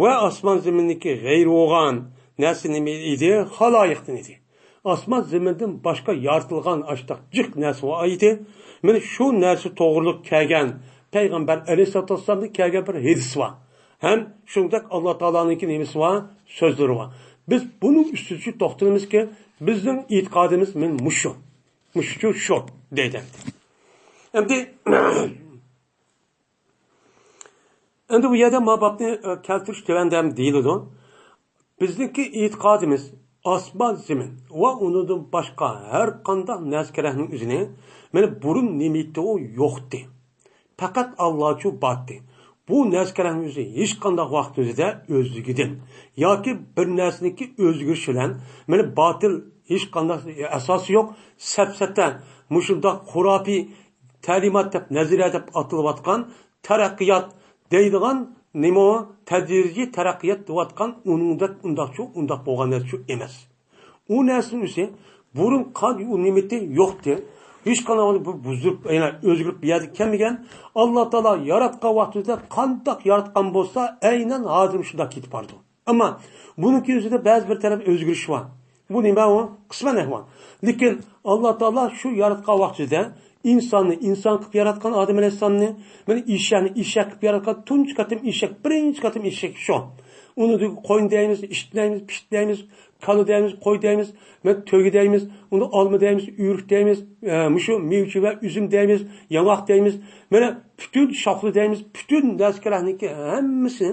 ۋە ئاسمان زېمىننىڭكى غەيرى بولغان نەرسە نېمە ئىدى؟ خالايىقتىن ئىدى. ئاسمان زېمىندىن باشقا يارىتىلغان ئاشتاق جىق نەرسە بار ئىدى. مانا شۇ نەرسە توغرۇلۇق كەلگەن پەيغەمبەر ئەلەيھىسسالاتۇ ۋەسسالامدىن كەلگەن بىر ھەدىس بار. ھەم شۇنداق ئاللا تائالانىڭكى نېمىسى بار؟ سۆزلىرى بار. بىز بۇنىڭ ئۈستىدە توختىلىمىزكى، بىزنىڭ ئېتىقادىمىز مانا مۇشۇ. مۇشۇ شۇ دەيدۇ. ئەمدى ئەمدى بۇ يەردە ما بابنى، ئە، كەلتۈرۈش تۆۋەندە ھەم دېيىلىدۇ. بىزنىڭكى ئېتىقادىمىز ئاسمان، زېمىن ۋە ئۇنىڭدىن باشقا ھەر قانداق نەرسە كېرەكنىڭ ئۆزىنى مانا بۇرۇن نېمە ئىدى ئۇ؟ يوقتى. پەقەت ئاللاچۇ باتتى. بۇ نەرسە كېرەكنىڭ ئۆزى ھېچقانداق ۋاقىت ئۆزىدە ئۆزلۈكىدىن ياكى بىر نەرسىنىڭكى ئۆزگىرىشى بىلەن مانا باتىل، ھېچقانداق ئاساسى يوق، سەپسەتە، مۇشۇنداق خۇراپىي تەلىمات دەپ، نەزەرىيە دەپ ئاتىلىۋاتقان تەرەققىيات دەيدىغان نېمە ئۇ؟ تەدرىجىي تەرەققىيات دەۋاتقان ئۇنىڭدەك ئۇنداقچۇ، ئۇنداق بولغان نەرسىچۇ ئەمەس. ئۇ نەرسىنىڭ ئۆزى بۇرۇن قان-، ئۇ نېمىتى يوقتى. ھېچقانداق بۇ بۇزۇلۇپ، يەنە ئۆزگىرىپ بۇ يەرگە كەلمىگەن. ئاللا تائالا ياراتقان ۋاقتىدا قانداق ياراتقان بولسا، ئەينەن ھازىر شۇنداق كېتىپ بارىدۇ. ئەمما بۇنىڭكى ئۆزىدە بەزى بىر تەرەپ ئۆزگىرىش بار. بۇ نېمە ئۇ؟ قىسمەن ئەھۋال. لېكىن ئاللا تائالا شۇ ياراتقان ۋاقتىدا ئىنساننى ئىنسان قىلىپ ياراتقان، ئادەم ئەلەيھىسسالامنى، مانا ئېشەكنى ئېشەك قىلىپ ياراتقان، تۇنجى قېتىم ئېشەك، بىرىنچى قېتىم ئېشەك شۇ. ئۇنى قوينى دەيمىز، ئىت دەيمىز، پىشت دەيمىز، كالا دەيمىز، قوي دەيمىز، مانا تۆگە دەيمىز، ئۇنى ئالما دەيمىز، ئۆرۈك دەيمىز، ئە، مۇشۇ مېۋىچە ۋە ئۈزۈم دەيمىز، ياڭاق دەيمىز. مانا پۈتۈن شاخلا دەيمىز، پۈتۈن نەرسە كېرەكنىڭكى ھەممىسى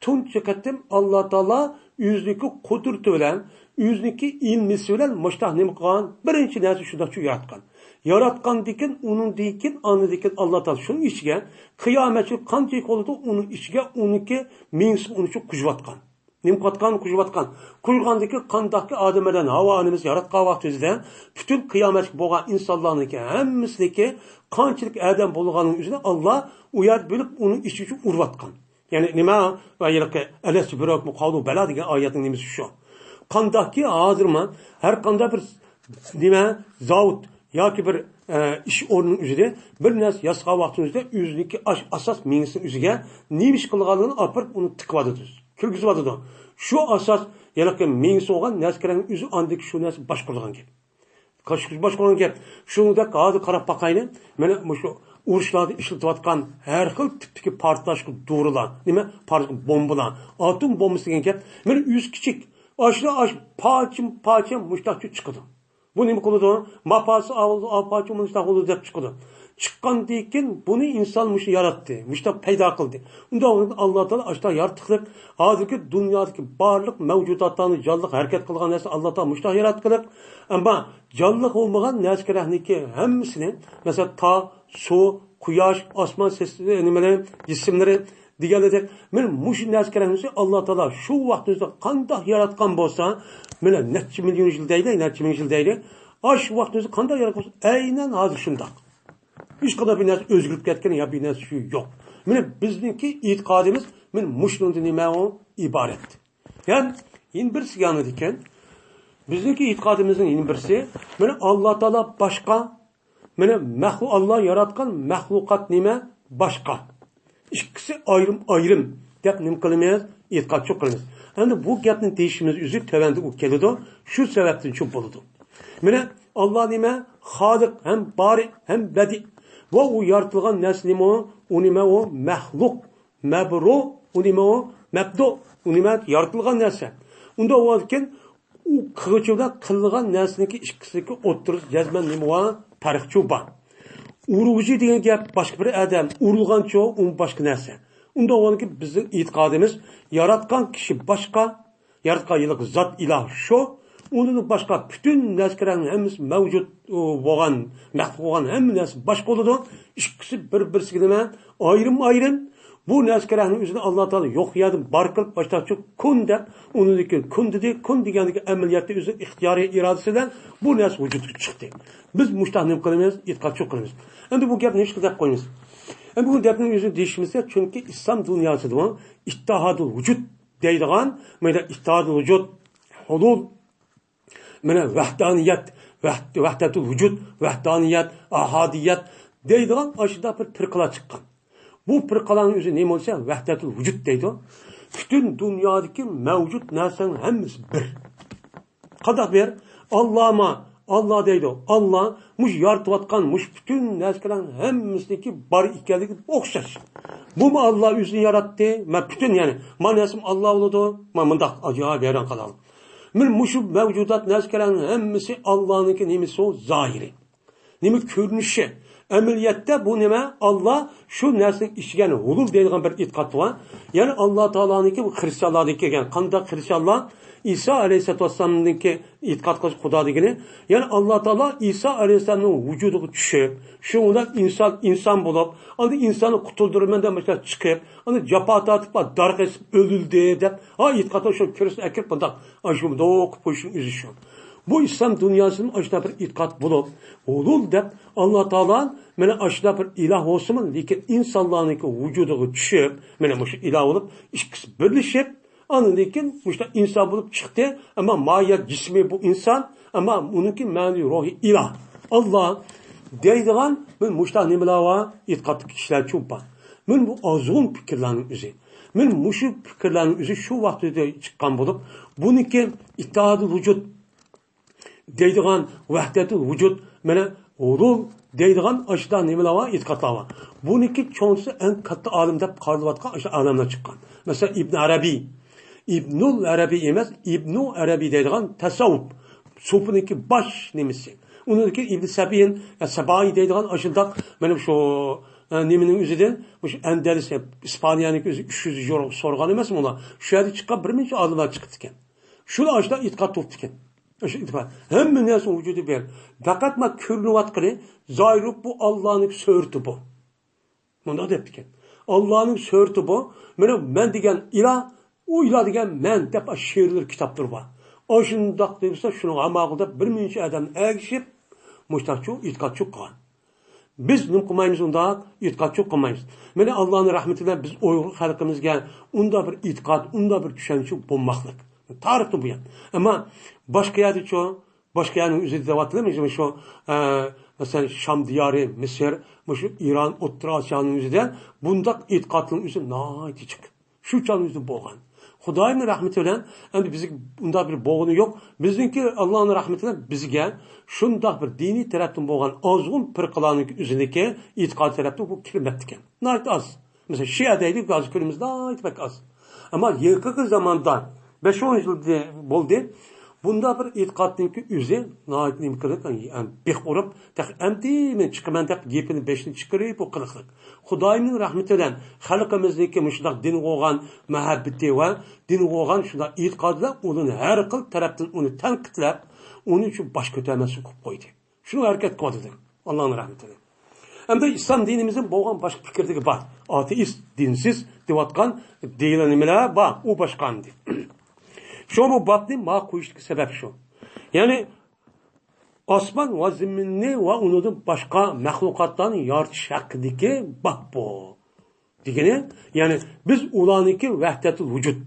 تۇنجى قېتىم ئاللا تائالا ئۆزىنىڭكى قۇدرىتى بىلەن، ئۆزىنىڭكى ئىلمىسى بىلەن مۇشتاق نېمە قىلغان؟ بىرىنچى نەرسە شۇنداقچۇ ياراتقان. ياراتقاندىكىن، ئۇنىڭدىن كېيىن، ئاندىن كېيىن ئاللا تائالا شۇنىڭ ئىچىگە قىيامەتچى قانچىلىك بولىدۇ، ئۇنىڭ ئىچىگە ئۇنىڭكى مېڭىسى ئۇنىڭ ئۈچۈن قۇيۇۋاتقان. نېمە قىلىۋاتقان؟ قۇيۇۋاتقان. قۇيغاندىكى قانداقكى ئادەم بىلەن ھاۋا ئانىمىز ياراتقان ۋاقتىمىزدا پۈتۈن قىيامەتلىك بولغان ئىنسانلارنىڭكى ھەممىسىنىڭكى قانچىلىك ئادەم بولغانلىقىنىڭ ئۆزىنى ئاللا ئۇ يەردە بۆلۈپ ئۇنىڭ ئىچى ئۈچۈن ئۇرۇۋاتقان. يەنى نېمە؟ ۋە ھېلىقى «ألست بربكم قالوا بلى» دېگەن ئايەتنىڭ نېمىسى شۇ. قانداقكى ھازىرمۇ ھەر قانداق بىر نېمە، زاۋۇت ياكى بىر، ئە، ئىش ئورنىنىڭ ئۆزىدە بىر نەرسە ياسىغان ۋاقتىنىڭ ئۆزىدە ئۆزىنىڭكى ئاش-، ئاساس مېڭىسىنىڭ ئۆزىگە نېمە ئىش قىلغانلىقىنى ئاپىرىپ ئۇنى تىقىۋاتىدۇ، كىرگۈزۈۋاتىدۇ. شۇ ئاساس ھېلىقى مېڭىسى بولغان نەرسە كېرەكنىڭ ئۆزى ئاندىكى شۇ نەرسە باشقۇرىدىغان گەپ. قاش-، باشقۇرغان گەپ. شۇنىڭدەك ھازىر قاراپ باقايلى. مانا مۇشۇ ئۇرۇشلاردا ئىشلىتىۋاتقان ھەر خىل تىپتىكى پارتلاشقا دورىلار، نېمە، پارتلاشقا بومبىلار، ئاتوم بومبىسى دېگەن گەپ. مانا ئۆزى كىچىك. ئاشۇلا ئاش پارچىم پارچە مۇشتاقچە چىقىدۇ. بۇ نېمە قىلىدۇ؟ ماپاسى ئاۋۇلدى، ئاپاچۇ مۇشتاق بولىدۇ دەپ چىقىدۇ. چىققاندىن كېيىن بۇنى ئىنسان مۇشۇ ياراتتى، مۇشتاق پەيدا قىلدى. ئۇنداق بولغاندا ئاللا تائالا ئاشتا يارىتىقلىق، ھازىرقى دۇنيادىكى بارلىق مەۋجۇداتلارنى جانلىق ھەرىكەت قىلغان نەرسە ئاللا تائالا مۇشتاق ياراتقىلىق. ئەمما جانلىق بولمىغان نەرسىلەرنىڭكى ھەممىسىنى، مەسىلەن، تاغ، سۇ، قۇياش، ئاسمان سىس-، نېمىلەر، جىسىملىرى دېگەنلىرىدەك، مانا مۇشۇ نەرسىلەرنى ئاللا تائالا شۇ ۋاقتىمىزدا قانداق ياراتقان بولسا، مانا نەچچە مىليون يىل دەيلى، نەچچە مىڭ يىل دەيلى، ئاشۇ ۋاقتىمىزدا قانداق ياراتقان بولسا، ئەينەن ھازىر شۇنداق. ھېچقانداق بىر نەرسە ئۆزگىرىپ كەتكەن يا بىر نەرسە شۇ يوق. مانا بىزنىڭكى ئېتىقادىمىز مانا مۇشۇنىڭدىن نېمە ئۇ ئىبارەت. يەنى يەنە بىرسى يانىدىكەن. بىزنىڭكى ئېتىقادىمىزنىڭ يەنە بىرسى، مانا ئاللا تائالا باشقا، مانا مەخلۇق، ئاللا ياراتقان مەخلۇقات نېمە باشقا. ئىككىسى ئايرىم-ئايرىم دەپ نېمە قىلىمىز؟ ئېتىقادچۇ قىلىمىز. ئەمدى بۇ گەپنى دېيىشىمىز ئۆزى تۆۋەندە ئۇ كېلىدۇ. شۇ سەۋەبتىن شۇ بولىدۇ. مانا ئاللا نېمە؟ خالىق ھەم بارى ھەم بەدىئ. ۋە ئۇ يارىتىلغان نەرسە نېمە ئۇ؟ ئۇ نېمە ئۇ؟ مەخلۇق. مەبرۇ، ئۇ نېمە ئۇ؟ مەبدۇ، ئۇ نېمە؟ يارىتىلغان نەرسە. ئۇنداق بولغاندىكىن، ئۇ قىلغۇچى بىلەن قىلىنغان نەرسىنىڭكى ئىككىسىنىڭكى ئوتتۇرىسىدا جەزمەن نېمە بار؟ پەرقچۇ بار. ئۇرغۇچى دېگەن گەپ باشقا بىر ئادەم، ئۇرۇلغانچۇ ئۇ باشقا نەرسە. ئۇنداق بولغاندىكىن بىزنىڭ ئېتىقادىمىز ياراتقان كىشى باشقا، ياراتقان ھېلىقى زات ئىلاھ شۇ. ئۇنىڭدىن باشقا پۈتۈن نەرسىلەرنىڭ ھەممىسى مەۋجۇت، ئۇ، بولغان، مەخلۇق بولغان ھەممە نەرسە باشقا بولىدۇ. ئىككىسى بىر-بىرسىگە نېمە؟ ئايرىم-ئايرىم. بۇ نەرسىلەرنىڭ ئۆزىنى ئاللا تائالا يوق يەردىن بار قىلىپ، باشتاقچۇ كۇن دەپ، ئۇنىڭدىن كېيىن كۇن دېدى. كۇن دېگەندىكى ئەمەلىيەتتە ئۆزى ئىختىيارىي ئىرادىسى بىلەن بۇ نەرسە ۋۇجۇدقا چىقتى. بىز مۇشتاق نېمە قىلىمىز؟ ئېتىقادچۇ قىلىمىز. ئەمدى بۇ گەپنى نېمىشقا دەپ قويىمىز؟ ئەمدى بۇ گەپنىڭ ئۆزىنى دېيىشىمىزدە، چۈنكى ئىسلام دۇنياسىدا ئىتتىھادۇل ۋۇجۇد دەيدىغان، مانا ئىتتىھادۇل ۋۇجۇد، ھۇلۇل، مانا ۋەھدانىيەت، ۋەھ-، ۋەھدەتۇل ۋۇجۇد، ۋەھدانىيەت، ئاھادىيەت دەيدىغان ئاشۇنداق بىر پىرقىلار چىققان. بۇ پىرقىلارنىڭ ئۆزى نېمە بولسا، ۋەھدەتۇل ۋۇجۇد دەيدۇ. پۈتۈن دۇنيادىكى مەۋجۇت نەرسىنىڭ ھەممىسى بىر. قانداق بىر؟ ئاللاما، ئاللا دەيدۇ. ئاللا مۇشۇ يارىتىۋاتقان مۇشۇ پۈتۈن نەرسىلەرنىڭ ھەممىسىنىڭكى بار ئىكەنلىكى ئوخشاش. بۇمۇ ئاللا ئۆزىنى ياراتتى. مەن پۈتۈن، يەنى، مانا نەرسىم ئاللا بولىدۇ. مانا مۇنداق ئاجايىپ ھەيران قالىدۇ. مانا مۇشۇ مەۋجۇدات نەرسىلەرنىڭ ھەممىسى ئاللانىڭكى نېمىسى ئۇ؟ زاھىرى. نېمە كۆرۈنۈشى؟ ئەمەلىيەتتە بۇ نېمە؟ ئاللا شۇ نەرسىنىڭ ئىچىگە ھۇلۇل دەيدىغان بىر ئېتىقاد بار. يەنى ئاللا تائالانىڭكى، بۇ خرىستىيانلاردىن كەلگەن. قانداق خرىستىيانلار؟ ئىسا ئەلەيھىسسالاتۇ ۋەسسالامنىڭكى ئېتىقاد قىلىش خۇدا دېگىنى. يەنى ئاللا تائالا ئىسا ئەلەيھىسسالامنىڭ ۋۇجۇدىغا چۈشۈپ، شۇ بىلەن ئىنسان، ئىنسان بولۇپ، ئاندىن ئىنساننى قۇتۇلدۇرىمەن دەپ مۇشۇنداق چىقىپ، ئاندىن جاپا تارتىپ، دار قېسىپ ئۆلدى دەپ، ھا، ئېتىقادتا شۇ كىرىسىنى ئەكىرىپ، بۇنداق، ئاشۇ قويۇشنىڭ ئۆزى شۇ. بۇ ئىسلام دۇنياسىدىمۇ ئاشۇنداق بىر ئېتىقاد بولۇپ، ھۇلۇل دەپ، ئاللا تائالا مانا ئاشۇنداق بىر ئىلاھ بولسىمۇ، لېكىن ئىنسانلارنىڭكى ۋۇجۇدىغا چۈشۈپ، مانا مۇشۇ ئىلاھ بولۇپ، ئىككىسى بىرلىشىپ، ئاندىن كېيىن مۇشۇنداق ئىنسان بولۇپ چىقتى. ئەمما ماھىيەت جىسمى بۇ ئىنسان، ئەمما ئۇنىڭكى مەنىۋى روھى ئىلاھ، ئاللا دەيدىغان مانا مۇشۇنداق نېمىلەر بار، ئېتىقادتىكى كىشىلەر چوڭ بار. مانا بۇ ئازغۇن پىكىرلەرنىڭ ئۆزى. مانا مۇشۇ پىكىرلەرنىڭ ئۆزى شۇ ۋاقىتتا چىققان بولۇپ، بۇنىڭكى ئىتتىھادۇل ۋۇجۇد دەيدىغان، ۋەھدەتۇل ۋۇجۇد، مانا ھۇلۇل دەيدىغان ئاشۇنداق نېمىلەر بار، ئېتىقادلار بار. بۇنىڭكى چوڭسى ئەڭ كاتتا ئالىم دەپ قارىلىۋاتقان ئاشۇ ئالىملار چىققان. مەسىلەن، ئىبن ئەرەبىي. ئىبنۇل ئەرەبىي ئەمەس، ئىبنۇ ئەرەبىي دەيدىغان تەسەۋۋۇپ، سوپىنىڭكى باش نېمىسى. ئۇنىڭدىن كېيىن ئىبن سەبىين، ئە، سەبائىي دەيدىغان ئاشۇنداق، مانا شۇ، ئە، نېمىنىڭ ئۆزىدىن، مۇشۇ ئەندەلىس، ئىسپانىيەنىڭكى ئۆزى ئۈچ يۈز يىل سورىغان ئەمەسمۇ ئۇلار. شۇ يەردە چىققان بىر نەچچە ئالىملار چىقىپتىكەن. شۇلار ئاشۇنداق ئېتىقاد تۇتۇپتىكەن. ئاشۇ ئېتىقاد. ھەممە نەرسە ۋۇجۇدى بىر. پەقەت مانا كۆرۈنۈۋاتقىنى، زاھىرى بۇ ئاللانىڭ سۈرىتى بۇ. مۇنداق دەپتىكەن. ئاللانىڭ سۈرىتى بۇ. مانا مەن دېگەن ئىلاھ، ئۇ ئىلاھ دېگەن مەن دەپ ئاشۇ شېئىرلىرى، كىتابلىرى بار. ئاشۇنداق دېسە شۇنىڭغا ماقۇل دەپ بىر مۇنچە ئادەم ئەگىشىپ، مۇشتاقچۇ ئېتىقادچۇ قىلغان. بىز نېمە قىلمايمىز ئۇنداق؟ ئېتىقادچۇ قىلمايمىز. مانا ئاللانىڭ رەھمىتى بىلەن بىز ئۇيغۇر خەلقىمىزگە ئۇنداق بىر ئېتىقاد، ئۇنداق بىر چۈشەنچە بولماقلىق. تارىختىن بۇيان. ئەمما باشقا يەردىچۇ؟ باشقا يەرنىڭ ئۆزىدە دەۋاتىمىز، مۇشۇ، ئە، مەسىلەن، شام دىيارى، مىسىر، مۇشۇ ئىران، ئوتتۇرا ئاسىيانىڭ ئۆزىدە بۇنداق ئېتىقادنىڭ ئۆزى ناھايىتى جىق. شۇ چاغنىڭ ئۆزىدە بولغان. خۇدايىمنىڭ رەھمىتى بىلەن، ئەمدى بىزگە ئۇنداق بىر بولغىنى يوق. بىزنىڭكى ئاللانىڭ رەھمىتى بىلەن بىزگە شۇنداق بىر دىنىي تەرەپتىن بولغان ئازغۇن پىرقىلارنىڭكى ئۆزىنىڭكى ئېتىقاد تەرەپتىن بۇ كىرمەپتىكەن. ناھايىتى ئاز. مەسىلەن، شىئە دەيلى، ھازىر كۆرىمىز ناھايىتى بەك ئاز. ئەمما يېقىنقى زاماندا، بەش-ئون يىل دە-، بولدى، بۇنداق بىر ئېتىقادنىڭكى ئۆزى ناھايىتى نېمە قىلىپ، يەنى بىخ ئۇرۇپ، تېخى ئەمدى مەن چىقىمەن دەپ گېپىنى بېشىنى چىقىرىپ، بۇ قىلىقلىق. خۇدايىمنىڭ رەھمىتى بىلەن خەلقىمىزنىڭكى مۇشۇنداق دىنغا بولغان مۇھەببىتى ۋە دىنغا بولغان شۇنداق ئېتىقادى بىلەن ئۇنى ھەر خىل تەرەپتىن ئۇنى تەنقىدلەپ، ئۇنى شۇ باش كۆتۈرمەسلىك قىلىپ قويدى. شۇنىڭ ھەرىكەت قىلىۋاتىدۇ. ئاللانىڭ رەھمىتى بىلەن. ئەمدى ئىسلام دىنىمىزدىن بولغان باشقا پىكىردىكى بار. ئاتېئىست، دىنسىز دەۋاتقان دېگىلەر نېمىلەر بار؟ ئۇ باشقا ئەمدى. شۇ بۇ بابنى ما قويۇشتىكى سەۋەب شۇ. يەنى ئاسمان ۋە زېمىننى ۋە ئۇنىڭدىن باشقا مەخلۇقاتلارنى يارىتىش ھەققىدىكى باب بۇ. دېگىنى، يەنى بىز ئۇلارنىڭكى ۋەھدەتۇل ۋۇجۇد،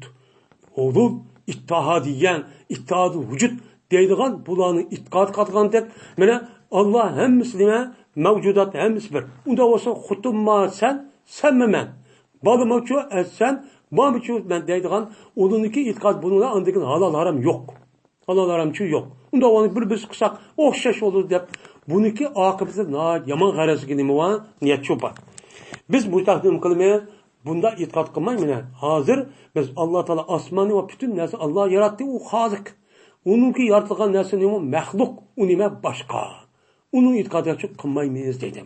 ھۇدۇد، ئىتتىھادىيەن، ئىتتىھادۇل ۋۇجۇد دەيدىغان بۇلارنىڭ ئېتىقاد قىلغاندەك، مانا، ئاللا ھەممىسى نېمە؟ مەۋجۇدات ھەممىسى بىر. ئۇنداق بولسا، خوتۇنما سەن، سەنمۇ مەن. بالىمۇچۇ سەن، مامۇچۇ مەن دەيدىغان ئۇلارنىڭكى ئېتىقاد بۇنىڭدا ئاندىن كېيىن ھالال ھارام يوق. ھالال ھارامچۇ يوق. ئۇنداق بولغاندا بىر بىز قىلساق ئوخشاش بولىدۇ دەپ، بۇنىڭكى ئاقىۋىتى ناھايىتى يامان غەرەزلىك نېمە بار؟ نىيەتچۇ بار. بىز مۇشۇنداق نېمە قىلىمىز؟ بۇنداق ئېتىقاد قىلماي، مانا، ھازىر بىز ئاللا تائالا ئاسماننى ۋە پۈتۈن نەرسە ئاللا ياراتتى، ئۇ خالىق. ئۇنىڭكى يارىتىلغان نەرسە نېمە؟ مەخلۇق. ئۇ نېمە؟ باشقا. ئۇنىڭ ئېتىقادىنى قىلمايمىز دەيدۇ.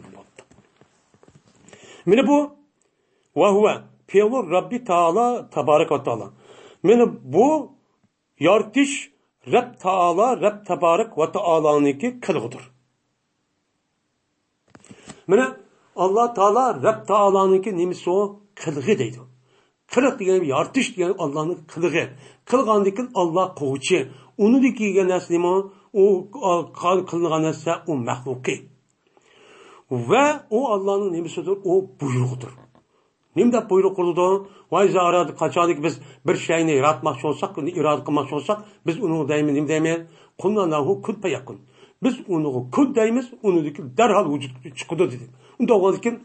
مانا بۇ، ۋە ھۇۋە فىئلۇ رەببى تائالا تابارەك ۋە تائالا. مانا بۇ يارىتىش رەب تائالا، رەب تابارەك ۋە تائالانىڭكى قىلىقىدۇر. مانا، ئاللا تائالا، رەب تائالانىڭكى نېمىسى ئۇ؟ قىلىقى دەيدۇ. قىلىق دېگەن، يارىتىش دېگەن ئاللانىڭ قىلىقى. قىلغاندىن كېيىن ئاللا قىلغۇچى. ئۇنىڭدىن كېيىن نەرسە نېمە؟ ئۇ، ئۇ قىلىنغان نەرسە، ئۇ مەخلۇقى. ۋە ئۇ ئاللانىڭ نېمىسىدۇر؟ ئۇ بۇيرۇقىدۇر. نېمە دەپ بۇيرۇق قىلىدۇ؟ ۋاي زارا، قاچانكى بىز بىر شەينى ياراتماقچى بولساق، ئۇنى ئىرادە قىلماقچى بولساق، بىز ئۇنىڭغا دەيمىز، نېمە دەيمىز؟ قۇلنا لەھۇ كۇن پەيەكۇن. بىز ئۇنىڭغا كۇن دەيمىز، ئۇنىڭدىكى دەرھال ۋۇجۇدقا چىقىدۇ دېدى. ئۇنداق بولغاندىكىن،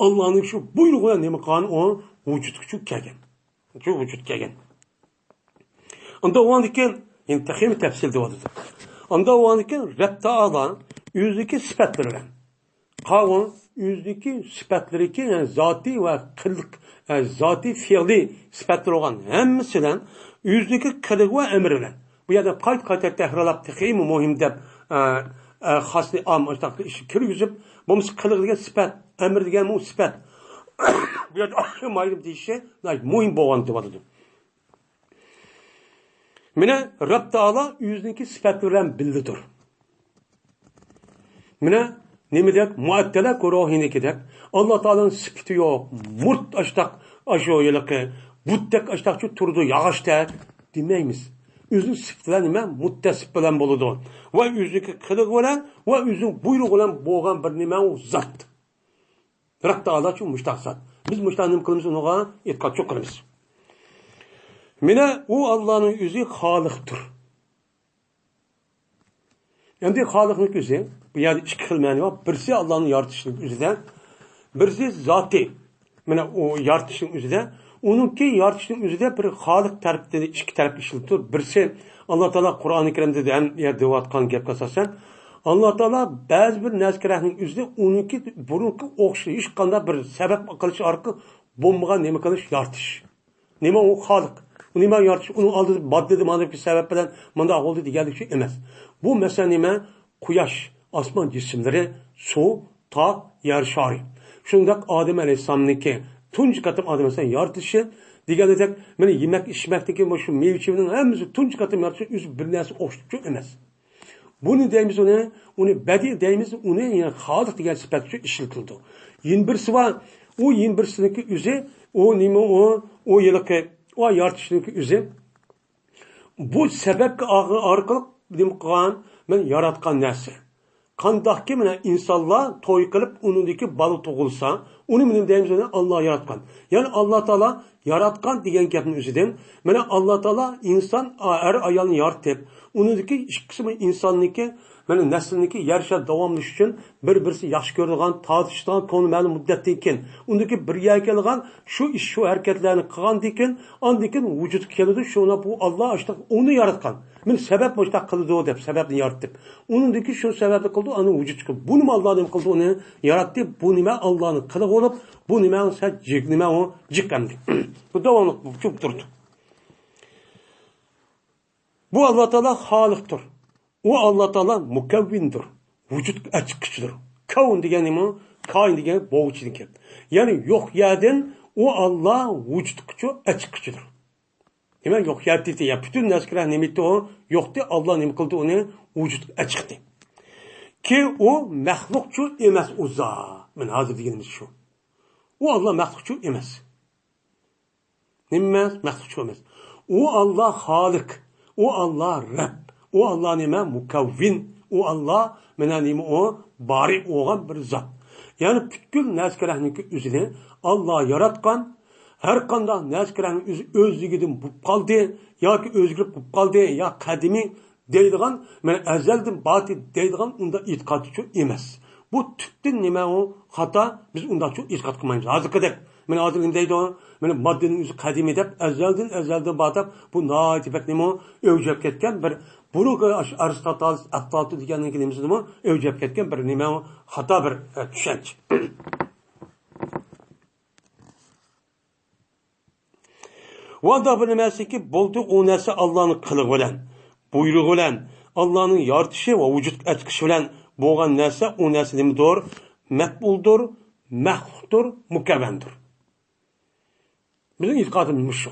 ئاللانىڭ شۇ بۇيرۇقى بىلەن نېمە قىلغان؟ ئۇ ۋۇجۇدقا چۈ-، كەلگەن. شۇ ۋۇجۇدقا كەلگەن. ئۇنداق بولغاندىكىن، يەنە تېخىمۇ تەپسىل دەۋاتىدۇ. ئۇنداق بولغاندىكىن، رەب تائالا ئۆزىنىڭكى سۈپەتلىرى بىلەن، قاۋۇل ئۆزىنىڭكى سۈپەتلىرىكى، يەنى زاتىي ۋە قىلىق، ئە، زاتىي، فېئلىي سۈپەتلىرى بولغان ھەممىسى بىلەن ئۆزىنىڭكى قىلىق ۋە ئەمرى بىلەن. بۇ يەردە قايتا-قايتا تەكرارلاپ تېخىمۇ مۇھىم دەپ، ئە، ئە، خاسنى ئام ئاشتاقلىق ئىشى كىرگۈزۈپ، بولمىسا قىلىق دېگەن سۈپەت، ئەمر دېگەنمۇ سۈپەت. بۇ يەردە ئايرىم-ئايرىم دېيىشى ناھايىتى مۇھىم بولغان دەۋاتىدۇ. مانا، رەب تائالا ئۆزىنىڭكى سۈپەتلىرى بىلەن بىللىدۇر. مانا، نېمە دېدۇق؟ مۇئەتتىلە گۇرۇھىنىڭكىدەك، ئاللا تائالانىڭ سۈپىتى يوق، مۇرت ئاشتاق، ئاشۇ ھېلىقى بۇتتەك ئاشتاقچۇ تۇرىدۇ، ياغاچتەك دېمەيمىز. ئۆزىنىڭ سۈپىتى بىلەن نېمە؟ مۇتتەسىپ بىلەن بولىدۇ. ۋە ئۆزىنىڭكى قىلىقى بىلەن ۋە ئۆزىنىڭ بۇيرۇقى بىلەن بولغان بىر نېمە ئۇ زات. رەب تائالا شۇ مۇشتاق زات. بىز مۇشتاق نېمە قىلىمىز؟ ئۇنىڭغا ئېتىقاد شۇ قىلىمىز. مانا ئۇ ئاللانىڭ ئۆزى خالىقتۇر. ئەمدى خالىقنىڭ ئۆزى، بۇ يەردە ئىككى خىل مەنە بار. بىرسى ئاللانىڭ يارىتىشنىڭ ئۆزىدە، بىرسى زاتى. مانا ئۇ يارىتىشنىڭ ئۆزىدە، ئۇنىڭكى يارىتىشنىڭ ئۆزىدە بىر خالىق تەرىپىدىن ئىككى تەرەپ ئىشلىتىلىدۇ. بىرسى ئاللا تائالا قۇرئانى كەرىمدە ھەم يەردە دەۋاتقان گەپكە ئاساسەن، ئاللا تائالا بەزى بىر نەرسە كېرەكنىڭ ئۆزىدە ئۇنىڭكى بۇرۇنقى ئوخشاش ھېچقانداق بىر سەۋەب قىلىش ئارقىلىق بولمىغان نېمە قىلىش، يارىتىش. نېمە ئۇ خالىق؟ ئۇ نېمە يارىتىش؟ ئۇنىڭ ئالدىدا ماددىدە مانا بىر سەۋەب بىلەن مۇنداق بولدى دېگەنلىك ئۈچۈن ئەمەس. بۇ مەسىلە نېمە؟ قۇياش، ئاسمان جىسىملىرى، سۇ، تاغ، يەر شارى. شۇنداق ئادەم ئەلەيھىسسالامنىڭكى تۇنجى قېتىم ئادەم ئەلەيھىسسالام يارىتىلىشى دېگەندەك، مانا يېمەك ئىچمەكتىكى مۇشۇ مېۋە چېۋىنىڭ ھەممىسى تۇنجى قېتىم يارىتىلىشى ئۆزى بىر نەرسە ئوخشىتىش ئۈچۈن ئەمەس. بۇنى دەيمىز ئۇنى، ئۇنى بەدىئ دەيمىز، ئۇنى يەنى خالىق دېگەن سۈپەت ئۈچۈن ئىشلىتىلىدۇ. يەنە بىرسى بار، ئۇ يەنە بىرسىنىڭكى ئۆزى، ئۇ نېمە ئۇ، ئۇ ھېلىقى، ئۇ يارىتىشنىڭكى ئۆزى. بۇ سەۋەبكە ئار-، ئارقىلىق نېمە قىلغان؟ مەن ياراتقان نەرسە. قانداقكى مانا ئىنسانلار توي قىلىپ، ئۇنىڭدىكى بالا تۇغۇلسا، ئۇنى نېمە دەيمىز؟ ئۇنى ئاللا ياراتقان. يەنى ئاللا تائالا ياراتقان دېگەن گەپنىڭ ئۆزىدىن، مانا، ئاللا تائالا ئىنسان، ئەر ئايالنى يارىتىپ، ئۇنىڭدىكى ئىككىسىمۇ ئىنساننىڭكى، مانا، نەسلىنىڭكى يەر شار داۋاملىشىش ئۈچۈن بىر-بىرسى ياخشى كۆرىدىغان، تارتىشىدىغان، كۆڭلى مەلۇم مۇددەتتىن كېيىن، ئۇنىڭدىكى بىر يەرگە كېلىدىغان شۇ ئىش، شۇ ھەرىكەتلەرنى قىلغاندىن كېيىن، ئاندىن كېيىن ۋۇجۇدقا كېلىدۇ. شۇڭا بۇ ئاللا ئاشۇنداق ئۇنى ياراتقان. مانا سەۋەب مۇشۇنداق قىلىدۇ دەپ سەۋەبنى يارىتىپ، ئۇنىڭدىن كېيىن شۇ سەۋەبنى قىلىدۇ، ئاندىن ۋۇجۇدقا كېلىدۇ. بۇنىمۇ ئاللا نېمە قىلدى؟ ئۇنى ياراتتى. بۇ نېمە؟ ئاللانىڭ قىلىقى بولۇپ، بۇ نېمە؟ سەل جىق نېمە ئۇ؟ جىق ئەمدى. بۇ داۋاملىق بۇ چۈشۈپ تۇرىدۇ. بۇ ئاللا تائالا خالىقتۇر. ئۇ ئاللا تائالا مۇكەۋۋىندۇر. ۋۇجۇدقا ئەچىققۇچىدۇر. كەۋن دېگەن نېمە؟ كاين دېگەن بوغۇچىدىن كەپ. يەنى يوق يەردىن ئۇ ئاللا ۋۇجۇدقىچۇ ئەچىققۇچىدۇر. دېمەك، يوق يەردىن، يا پۈتۈن نەرسىگە نېمە ئېيتتى ئۇ؟ يوقتى، ئاللا نېمە قىلدى؟ ئۇنى ۋۇجۇدقا ئەچىقتى. كى ئۇ مەخلۇقچۇ ئەمەس ئۇزا. مانا ھازىر دېگىنىمىز شۇ. ئۇ ئاللا مەخلۇقچۇ ئەمەس. نېمە ئەمەس؟ مەخلۇقچۇ ئەمەس. ئۇ ئاللا خالىق. ئۇ ئاللا رەب. ئۇ ئاللا نېمە؟ مۇكەۋۋىن. ئۇ ئاللا مانا نېمە ئۇ؟ بارى بولغان بىر زات. يەنى پۈتكۈل نەرسە كېرەكنىڭكى ئۆزىنى ئاللا ياراتقان. ھەر قانداق نەرسە كېرەكنىڭ ئۆزى ئۆزلۈكىدىن بولۇپ قالدى ياكى ئۆزگىرىپ بولۇپ قالدى يا قەدىمىي دەيدىغان، مانا ئەزەلدىن بار دەيدىغان ئۇنداق ئېتىقادچۇ ئەمەس. بۇ تۈپتىن نېمە ئۇ؟ خاتا، بىز ئۇنداقچۇ ئېتىقاد قىلمايمىز. ھازىرقىدەك، مانا ھازىر نېمە دەيدۇ؟ مانا ماددىنىڭ ئۆزى قەدىمىي دەپ، ئەزەلدىن، ئەزەلدىن بار دەپ، بۇ ناھايىتى بەك نېمە ئۇ؟ ئۆلچەپ كەتكەن بىر، بۇرۇنقى ئاشۇ ئەرستاتال، ئەپلاتون دېگەننىڭكى نېمىسىدىمۇ ئۆلچەپ كەتكەن بىر نېمە ئۇ؟ خاتا بىر، ئە، چۈشەنچە. ئۇ ئاللا بىر نېمە ئەمەسكى، بولدى، ئۇ نەرسە ئاللانىڭ قىلىقى بىلەن، بۇيرۇقى بىلەن، ئاللانىڭ يارىتىشى ۋە ۋۇجۇدقا ئەچىقىشى بىلەن بولغان نەرسە، ئۇ نەرسە نېمىدۇر؟ مەپئۇلدۇر، مەخلۇقتۇر، مۇكەۋۋەندۇر. بىزنىڭ ئېتىقادىمىز مۇشۇ.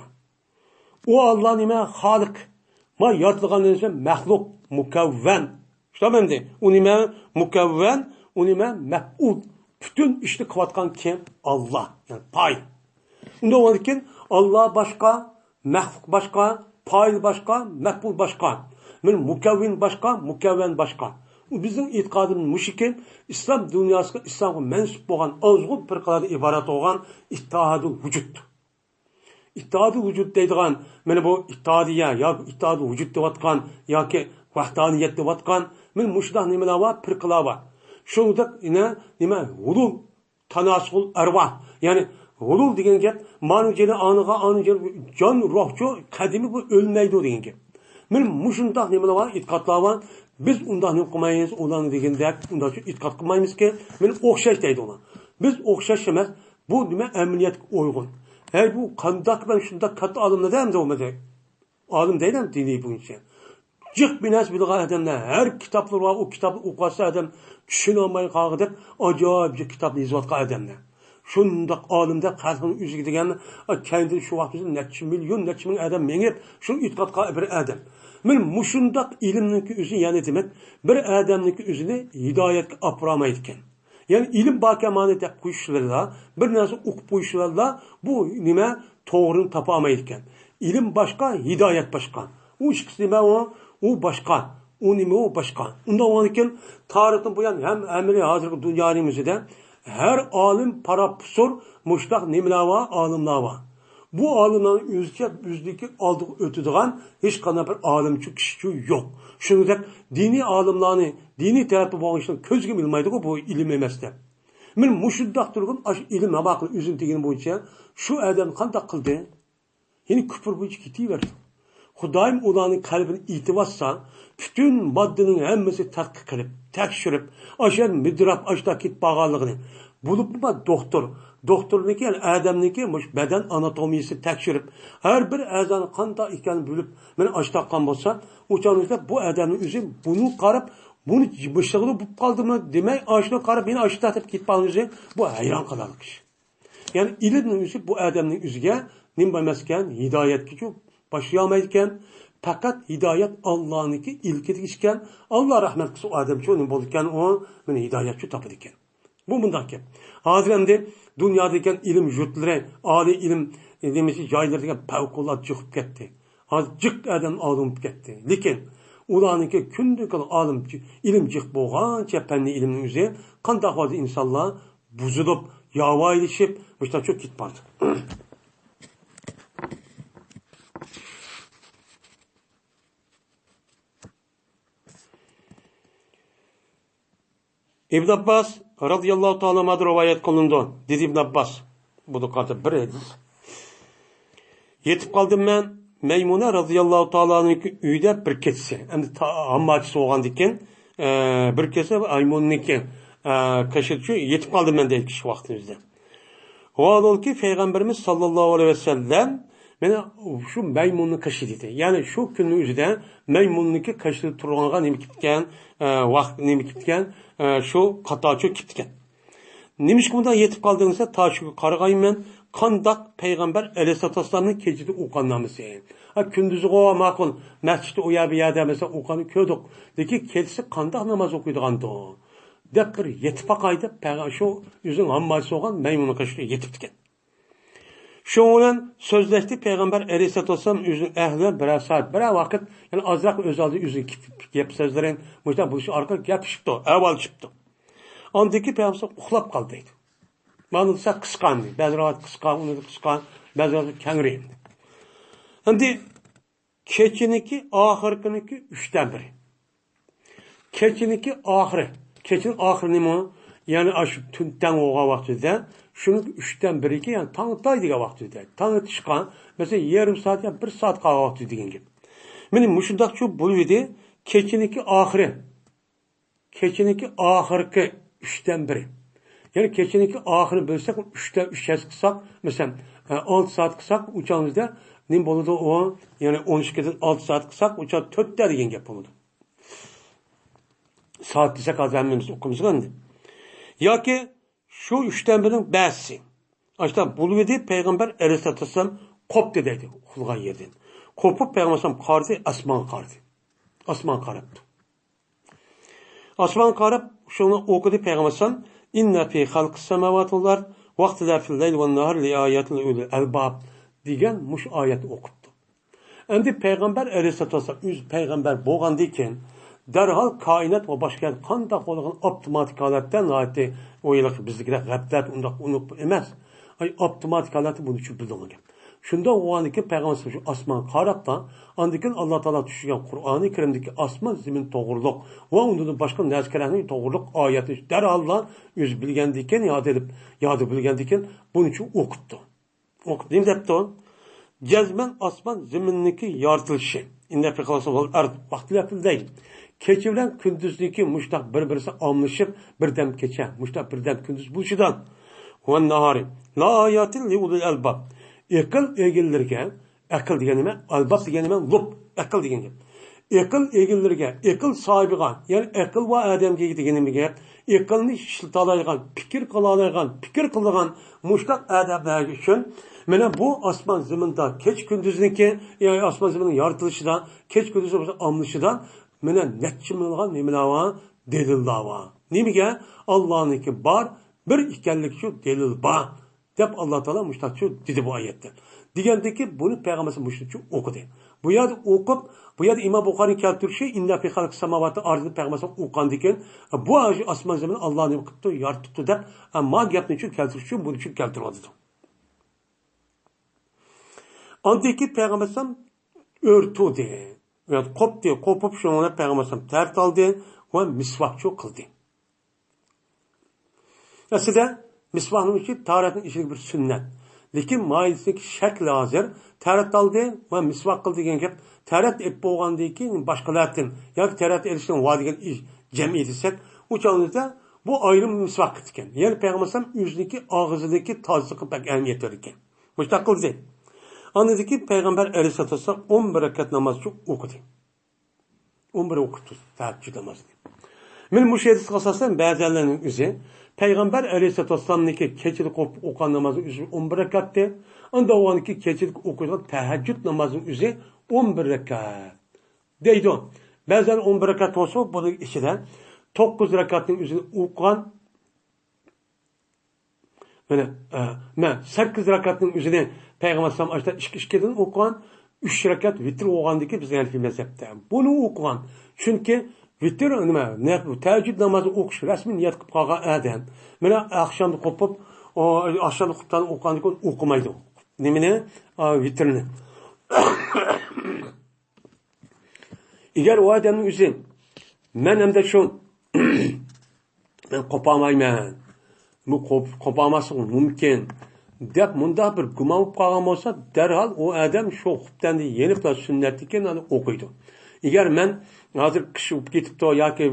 ئۇ ئاللا نېمە؟ خالىق. ما يارىتىلغان نەرسە مەخلۇق، مۇكەۋۋەن. شۇنداقمۇ ئەمدى؟ ئۇ نېمە؟ مۇكەۋۋەن، ئۇ نېمە؟ مەپئۇل. پۈتۈن ئىشنى قىلىۋاتقان كىم؟ ئاللا. يەنى پايىل. ئۇنداق بولغاندىكىن ئاللا باشقا، مەخلۇق باشقا، پايىل باشقا، مەپئۇل باشقا. مانا مۇكەۋۋىن باشقا، مۇكەۋۋەن باشقا. ئۇ بىزنىڭ ئېتىقادىمىز مۇشۇكى، ئىسلام دۇنياسىغا، ئىسلامغا مەنسۇپ بولغان ئازغۇن پىرقىلەردىن ئىبارەت بولغان ئىتتىھادۇل ۋۇجۇد. ئىتتىھادۇل ۋۇجۇد دەيدىغان، مانا بۇ ئىتتىھادىيە ياكى ئىتتىھادۇل ۋۇجۇد دەۋاتقان ياكى ۋەھدانىيەت دەۋاتقان، مانا مۇشۇنداق نېمىلەر بار، پىرقىلار بار. شۇنداق يەنە نېمە، ھۇلۇل، تاناسۇخۇل ئەرۋاھ. يەنى ھۇلۇل دېگەن گەپ، مانىڭ جېنى ئانىغا، ئانىڭ جېنى، جان روھچۇ قەدىمىي، بۇ ئۆلمەيدۇ دېگەن گەپ. مانا مۇشۇنداق نېمىلەر بار، ئېتىقادلار بار. بىز ئۇنداق نېمە قىلمايمىز، ئۇلارنى دېگەندەك ئۇنداقچە ئېتىقاد قىلمايمىزكى، مانا ئوخشاش دەيدۇ ئۇلار. بىز ئوخشاش ئەمەس، بۇ نېمە ئەمەلىيەتكە ئۇيغۇن. ھەي، بۇ قانداق بىلەن شۇنداق كاتتا ئالىملار دەمدى بولمىدى. ئالىم دەيدۇ دىنىي بويىچە. جىق بىر نەرسە بىلىدىغان ئادەملەر، ھەر كىتابلىرى بار، ئۇ كىتابنى ئوقۇۋاتسا ئادەم چۈشىنەلمەي قالغۇدەك ئاجايىپ جىق كىتابنى يېزىۋاتقان ئادەملەر. شۇنداق ئالىم دەپ خەلقنىڭ ئۆزىگە دېگەن، كەينىدىن شۇ ۋاقىت بىزدە نەچچە مىليون، نەچچە مىڭ ئادەم مېڭىپ، شۇنى ئېتىقاد قىلغان بىر ئادەم. مانا مۇشۇنداق ئىلىمنىڭكى ئۆزى يەنى دېمەك، بىر ئادەمنىڭكى ئۆزىنى ھىدايەتكە ئاپىرالمايدىكەن. يەنى ئىلىم باركەن مانا دەپ قويۇش بىلەنلا، بىر نەرسە ئوقۇپ قويۇش بىلەنلا بۇ نېمە توغرىنى تاپالمايدىكەن. ئىلىم باشقا، ھىدايەت باشقا. ئۇ ئىككىسى نېمە ئۇ؟ ئۇ باشقا. ئۇ نېمە ئۇ؟ باشقا. ئۇنداق بولغاندىكىن تارىختىن بۇيان ھەم ئەمەلىي ھازىرقى دۇنيانىڭ ئۆزىدە ھەر ئالىم پاراپسۇر مۇشتاق نېمىلەر بار، ئالىملار بار. بۇ ئالىملارنىڭ ئۆزىچە ئۆزىدىكى ئالدىغا ئۆتىدىغان ھېچقانداق بىر ئالىمچۇ كىشىچۇ يوق. شۇنىڭدەك دىنىي ئالىملارنى، دىنىي تەرەپتە بولغان ئىشلارنى كۆزگە ئىلمايدىغۇ بۇ ئىلىم ئەمەس دەپ. مانا مۇشۇنداق تۇرغان ئاشۇ ئىلىم ھاۋاقىل ئۆزىنى دېگىنى بويىچە شۇ ئادەم قانداق قىلدى؟ يەنى كۇپۇر بويىچە كېتىۋەردى. خۇدايىم ئۇلارنىڭ قەلبىنى ئېتىۋاتسا، پۈتۈن ماددىنىڭ ھەممىسى تەتقىق قىلىپ، تەكشۈرۈپ، ئاشۇ يەر مىدىراپ ئاشتا كېتىپ بارغانلىقىنى، بولۇپمۇ دوختۇر، دوختۇرنىڭكى، يەنى ئادەمنىڭكى مۇشۇ بەدەن ئاناتومىيىسىنى تەكشۈرۈپ، ھەر بىر ئەزانىڭ قانداق ئىكەنلىكىنى بىلىپ، مانا ئاشتا قىلغان بولسا، ئۇ چاغدا بۇ ئادەمنىڭ ئۆزى بۇنى قاراپ، بۇنى مىشىغىلا بولۇپ قالدىمۇ دېمەي، ئاشۇنى قارىپ، يەنە ئاشتا دەپ كېتىپ قالغىنى ئۆزى، بۇ ھەيران قالارلىق ئىش. يەنى ئىلىمنىڭ ئۆزى بۇ ئادەمنىڭ ئۆزىگە نېمە بەرمەسكەن؟ ھىدايەتكىچۇ باشلىيالمايدىكەن. پەقەت ھىدايەت ئاللانىڭكى ئىلكىدىكى ئىكەن. ئاللا رەھمەت قىلسا، ئۇ ئادەمچۇ نېمە بولىدىكەن؟ ئۇ مانا ھىدايەتچۇ تاپىدىكەن. بۇ مۇنداق گەپ. ھازىر ئەمدى دۇنيادا دېگەن ئىلىم يۇرتلىرى، ئالىي ئىلىم، ئە، نېمىسى جايلىرى دېگەن پەۋقۇلئاددە چىقىپ كەتتى. ھازىر جىق ئادەم ئالىم بولۇپ كەتتى. لېكىن ئۇلارنىڭكى كۈندىكى ئالىم، ئىلىم جىق بولغانچە پەننىي ئىلىمنىڭ ئۆزى قانداق ھالدا ئىنسانلار بۇزۇلۇپ، ياۋايلىشىپ، مۇشۇنداق چۆكۈپ كېتىپ بارىدۇ. ئىبن ئابباس رازىياللاھۇ تائالا ئەنھۇدىن رىۋايەت قىلىنىدۇ. دېدى ئىبن ئابباس، بۇنى قارىتا بىر ھەدىس. يېتىپ قالدىم مەن مەيمۇنە رازىياللاھۇ تائالانىڭ ئۆيىدە بىر كېچىسى. ئەمدى تا-، ھامماچىسى بولغاندىكىن، ئە، بىر كېچىسى مەيمۇنىڭكى، ئە، قېشىدا شۇ يېتىپ قالدىم مەن دەيدۇ كىشى ۋاقتىمىزدا. ۋاھالەنكى، پەيغەمبىرىمىز ساللاللاھۇ ئەلەيھى ۋەسەللەم مانا شۇ مەيمۇننىڭ قېشىدا ئىدى. يەنى شۇ كۈننىڭ ئۆزىدە مەيمۇننىڭكى قېشىدا تۇرغانغا نېمە كېتىپتىكەن، ئە، ۋاقىت نېمە كېتىپتىكەن، ئە، شۇ قاتارچۇ كېتىپتىكەن. نېمىشقا بۇنداق يېتىپ قالدىڭ دېسە، تاشۇگە قارىغايمەن، قانداق پەيغەمبەر ئەلەيھىسسالاتۇ ۋەسسالامنىڭ كېچىدە ئوقۇغان نامىزى. ھە، كۈندۈزىغۇ ماقۇل، مەسچىتتە ئۇ يەر بۇ يەردە مەسىلەن ئوقۇغاننى كۆردۇق. لېكىن كېچىسى قانداق ناماز ئوقۇيدىغاندۇ؟ دەپ بىر يېتىپ باقاي دەپ، پەيغە-، شۇ ئۆزىنىڭ ھامماچىسى بولغان مەيمۇننىڭ قېشىغا يېتىپتىكەن. شۇنىڭ بىلەن سۆزلەشتى پەيغەمبەر ئەلەيھىسسالاتۇ ۋەسسالام ئۆزىنىڭ ئەھلى بىلەن بىرەر سائەت، بىرەر ۋاقىت، يەنى ئازراق ئۆز ئالدىدا ئۆزىنىڭ گەپ سۆزلىرى، مۇشۇنداق بولۇشى ئارقىلىق گەپلىشىپتۇ، ئەھۋال چۈشۈپتۇ. ئاندىن كېيىن پەيغەمبەر ئۇخلاپ قالدى دەيدۇ. مانا دېسە قىسقا ئەمدى. بەزى رىۋايەت قىسقا، ئۇنىڭدىن قىسقا، بەزى رىۋايەت كەڭرى ئەمدى. ئەمدى كېچىنىڭكى ئاخىرقىنىڭكى ئۈچتىن بىرى. كېچىنىڭكى ئاخىرى. كېچىنىڭ ئاخىرى نېمە؟ يەنى ئاشۇ تۈن تەڭ بولغان ۋاقتىدا، شۇنىڭ ئۈچتىن بىرىكى، يەنى تاڭ ئاتاي دېگەن ۋاقتىدا. تاڭ ئېتىشقا، مەسىلەن، يېرىم سائەت يا بىر سائەت قالغان ۋاقتىدا دېگەن گەپ. مانا مۇشۇنداق شۇ بولۇۋىدى، كېچىنىڭكى ئاخىرى. كېچىنىڭكى ئاخىرقى ئۈچتىن بىرى. يەنى كېچىنىڭكى ئاخىرىنى بۆلسەك، ئۈچتە ئۈچ ھەسسە قىلساق، مەسىلەن، ئە، ئالتە سائەت قىلساق، ئۇ چاغىمىزدا نېمە بولىدۇ ئۇ؟ يەنى ئون ئىككىدىن ئالتە سائەت قىلساق، ئۇ چاغ تۆتتە دېگەن گەپ بولىدۇ. سائەت دېسەك، ھازىر ھەممىمىز ئوقۇيمىز ئەمدى. ياكى شۇ ئۈچتىن بىرىنىڭ بەزىسى. ئاشۇنداق بولۇۋىدى، پەيغەمبەر ئەلەيھىسسالاتۇ ۋەسسالام قوپتى دەيدۇ، ئۇخلىغان يېرىدىن. قوپۇپ، پەيغەمبەر ئەلەيھىسسالام قارىدى، ئاسمانغا قارىدى. ئاسمانغا قاراپتۇ. ئاسمانغا قاراپ، شۇنى ئوقۇدى پەيغەمبەر ئەلەيھىسسالام، «إن في خلق السماوات والأرض واختلاف الليل والنهار لآيات لأولي الألباب» دېگەن مۇشۇ ئايەتنى ئوقۇپتۇ. ئەمدى پەيغەمبەر ئەلەيھىسسالاتۇ ۋەسسالام ئۆزى پەيغەمبەر بولغاندىن كېيىن، دەرھال كائىنات ۋە باشقا يەردە قانداق بولىدىغان ئاپتوماتىك ھالەتتە، ناھايىتى ئۇ ھېلىقى بىزدىكىدەك غەپلەت، ئۇنداق ئۇنۇق ئەمەس. ئاي، ئاپتوماتىك ھالەتتە بۇنى چۈشۈپ بىلىدىغان گەپ. شۇنداق بولغاندىن كېيىن پەيغەمبەر شۇ ئاسمانغا قاراپلا، ئاندىن كېيىن ئاللا تائالا چۈشۈرگەن قۇرئانى كەرىمدىكى ئاسمان زېمىن توغرۇلۇق ۋە ئۇندىن باشقا نەرسىلەرنىڭ توغرۇلۇق ئايەتنى دەرھاللا ئۆزى بىلگەندىن كېيىن، ياد ئېلىپ، يادى بىلگەندىن كېيىن بۇنى شۇ ئوقۇپتۇ. ئوقۇپ نېمە دەپتۇ؟ جەزمەن ئاسمان زېمىننىڭكى يارىتىلىشى. إن في خلق السماوات والأرض واختلاف الليل. كېچە بىلەن كۈندۈزنىڭكى مۇشتاق بىر-بىرسى ئالمىشىپ، بىردەم كېچە، مۇشتاق بىردەم كۈندۈز بولۇشىدىن. والنهار لآيات لأولي الألباب. ئەقىل ئىگىلىرىگە، ئەقىل دېگەن نېمە؟ ئەلباب دېگەن نېمە؟ لۇب، ئەقىل دېگەن گەپ. ئەقىل ئىگىلىرىگە، ئەقىل ساھىبىغا، يەنى ئەقىل ۋە ئادەمگە دېگىنىمگە، ئەقىلنى ئىشلىتالايدىغان، پىكىر قىلالايدىغان، پىكىر قىلىدىغان مۇشۇنداق ئادەملەر ئۈچۈن مانا بۇ ئاسمان زېمىندا كېچە كۈندۈزنىڭكى، يەنى ئاسمان زېمىننىڭ يارىتىلىشىدا، كېچە كۈندۈز بولسا ئالمىشىدا مانا نەچچە مىڭلىغان نېمىلەر بار؟ دەلىللەر بار. نېمىگە؟ ئاللانىڭكى بار، بىر ئىكەنلىكى شۇ دەلىل بار. دەپ ئاللا تائالا مۇشۇنداقچۇ دېدى بۇ ئايەتتە. دېگەندىكى بۇنى پەيغەمبەر مۇشۇنچە ئوقۇدى. بۇ يەردە ئوقۇپ، بۇ يەردە ئىمام بۇخارىنىڭ كەلتۈرۈشى، «إن في خلق السماوات والأرض» دەپ پەيغەمبەر ئوقۇغاندىن كېيىن، بۇ ئاشۇ ئاسمان زېمىننى ئاللا نېمە قىپتۇ، يارىتىپتۇ دەپ، ما گەپنى شۇ كەلتۈرۈش ئۈچۈن بۇنى شۇ كەلتۈرۈۋاتىدۇ. ئاندىن كېيىن پەيغەمبەر ئۆرتۇدى. قوپتى، قوپۇپ شۇنىڭ بىلەن پەيغەمبەر تەرەت ئالدى ۋە مىسۋاكچۇ قىلدى. ئەسلىدە مىسۋاكنىڭ ئىشى تارەتنىڭ ئىشىدىكى بىر سۈننەت. لېكىن ماھىيىتىدىكى شەكلى ھازىر تەرەت ئالدى ۋە مىسۋاك قىلدى دېگەن گەپ، تەرەت ئېلىپ بولغاندىن كېيىن باشقىلاردىن ياكى تەرەت ئېلىشنىڭ ۋار دېگەن ئىش جەمئىي دېسەك، ئۇ چاغدا بۇ ئايرىم مىسۋاك قىپتىكەن. يەنى پەيغەمبەر ئەلەيھىسسالام ئۆزىنىڭكى ئاغزىدىكى تازىلىققا بەك ئەھمىيەت بېرىدىكەن. مۇشۇنداق قىلدى. ئاندىن كېيىن پەيغەمبەر ئەلەيھىسسالام ئون بىر رەكەت نامازچۇ ئوقۇدى. ئون بىر ۋاقىت تۇرسا، تەھەججۇد نامازىنى. مانا مۇشۇ ھەدىسكە ئاساسەن، بەزىلەرنىڭ ئۆزى پەيغەمبەر ئەلەيھىسسالاتۇ ۋەسسالامنىڭكى كېچىدە ئوقۇپ، ئوقۇغان نامازنىڭ ئۆزى ئون بىر رەكەتتى. ئاندىن ئۇنىڭكى كېچىدە ئوقۇيدىغان تەھەججۇد نامازنىڭ ئۆزى ئون بىر رەكەت دەيدۇ. بەزىلەر ئون بىر رەكەت بولسا، بۇنىڭ ئىچىدە توققۇز رەكەتنىڭ ئۆزىنى ئوقۇغان، مانا، ئە، مەن سەككىز رەكەتنىڭ ئۆزىنى پەيغەمبەر ئەلەيھىسسالام ئاشتا ئىككى، ئىككىدىن ئوقۇغان، ئۈچ رەكەت ۋىتىر بولغاندىكى بىزنىڭ ھەنىفىي مەزھەپتە. بۇنى ئوقۇغان. چۈنكى ۋىتىر نېمە؟ نە-، تەھەججۇد نامازى ئوقۇش رەسمىي نىيەت قىلىپ قالغان ئادەم. مانا ئاخشامدا قوپۇپ، ئاشۇ خۇپتاننى ئوقۇغاندىن كېيىن ئوقۇمايدۇ. نېمىنى؟ ئا، ۋىتىرنى. ئەگەر ئۇ ئادەمنىڭ ئۆزى، مەن ئەمدى شۇ، مەن قوپالمايمەن، بۇ قوپ-، قوپالماسلىقى مۇمكىن، دەپ مۇنداق بىر گۇمان بولۇپ قالغان بولسا، دەرھال ئۇ ئادەم شۇ خۇپتەندىن يېنىپلا سۈننەتتىن كېيىن ئۇنى ئوقۇيدۇ. ئەگەر مەن ھازىر قىش بولۇپ كېتىپتۇ ياكى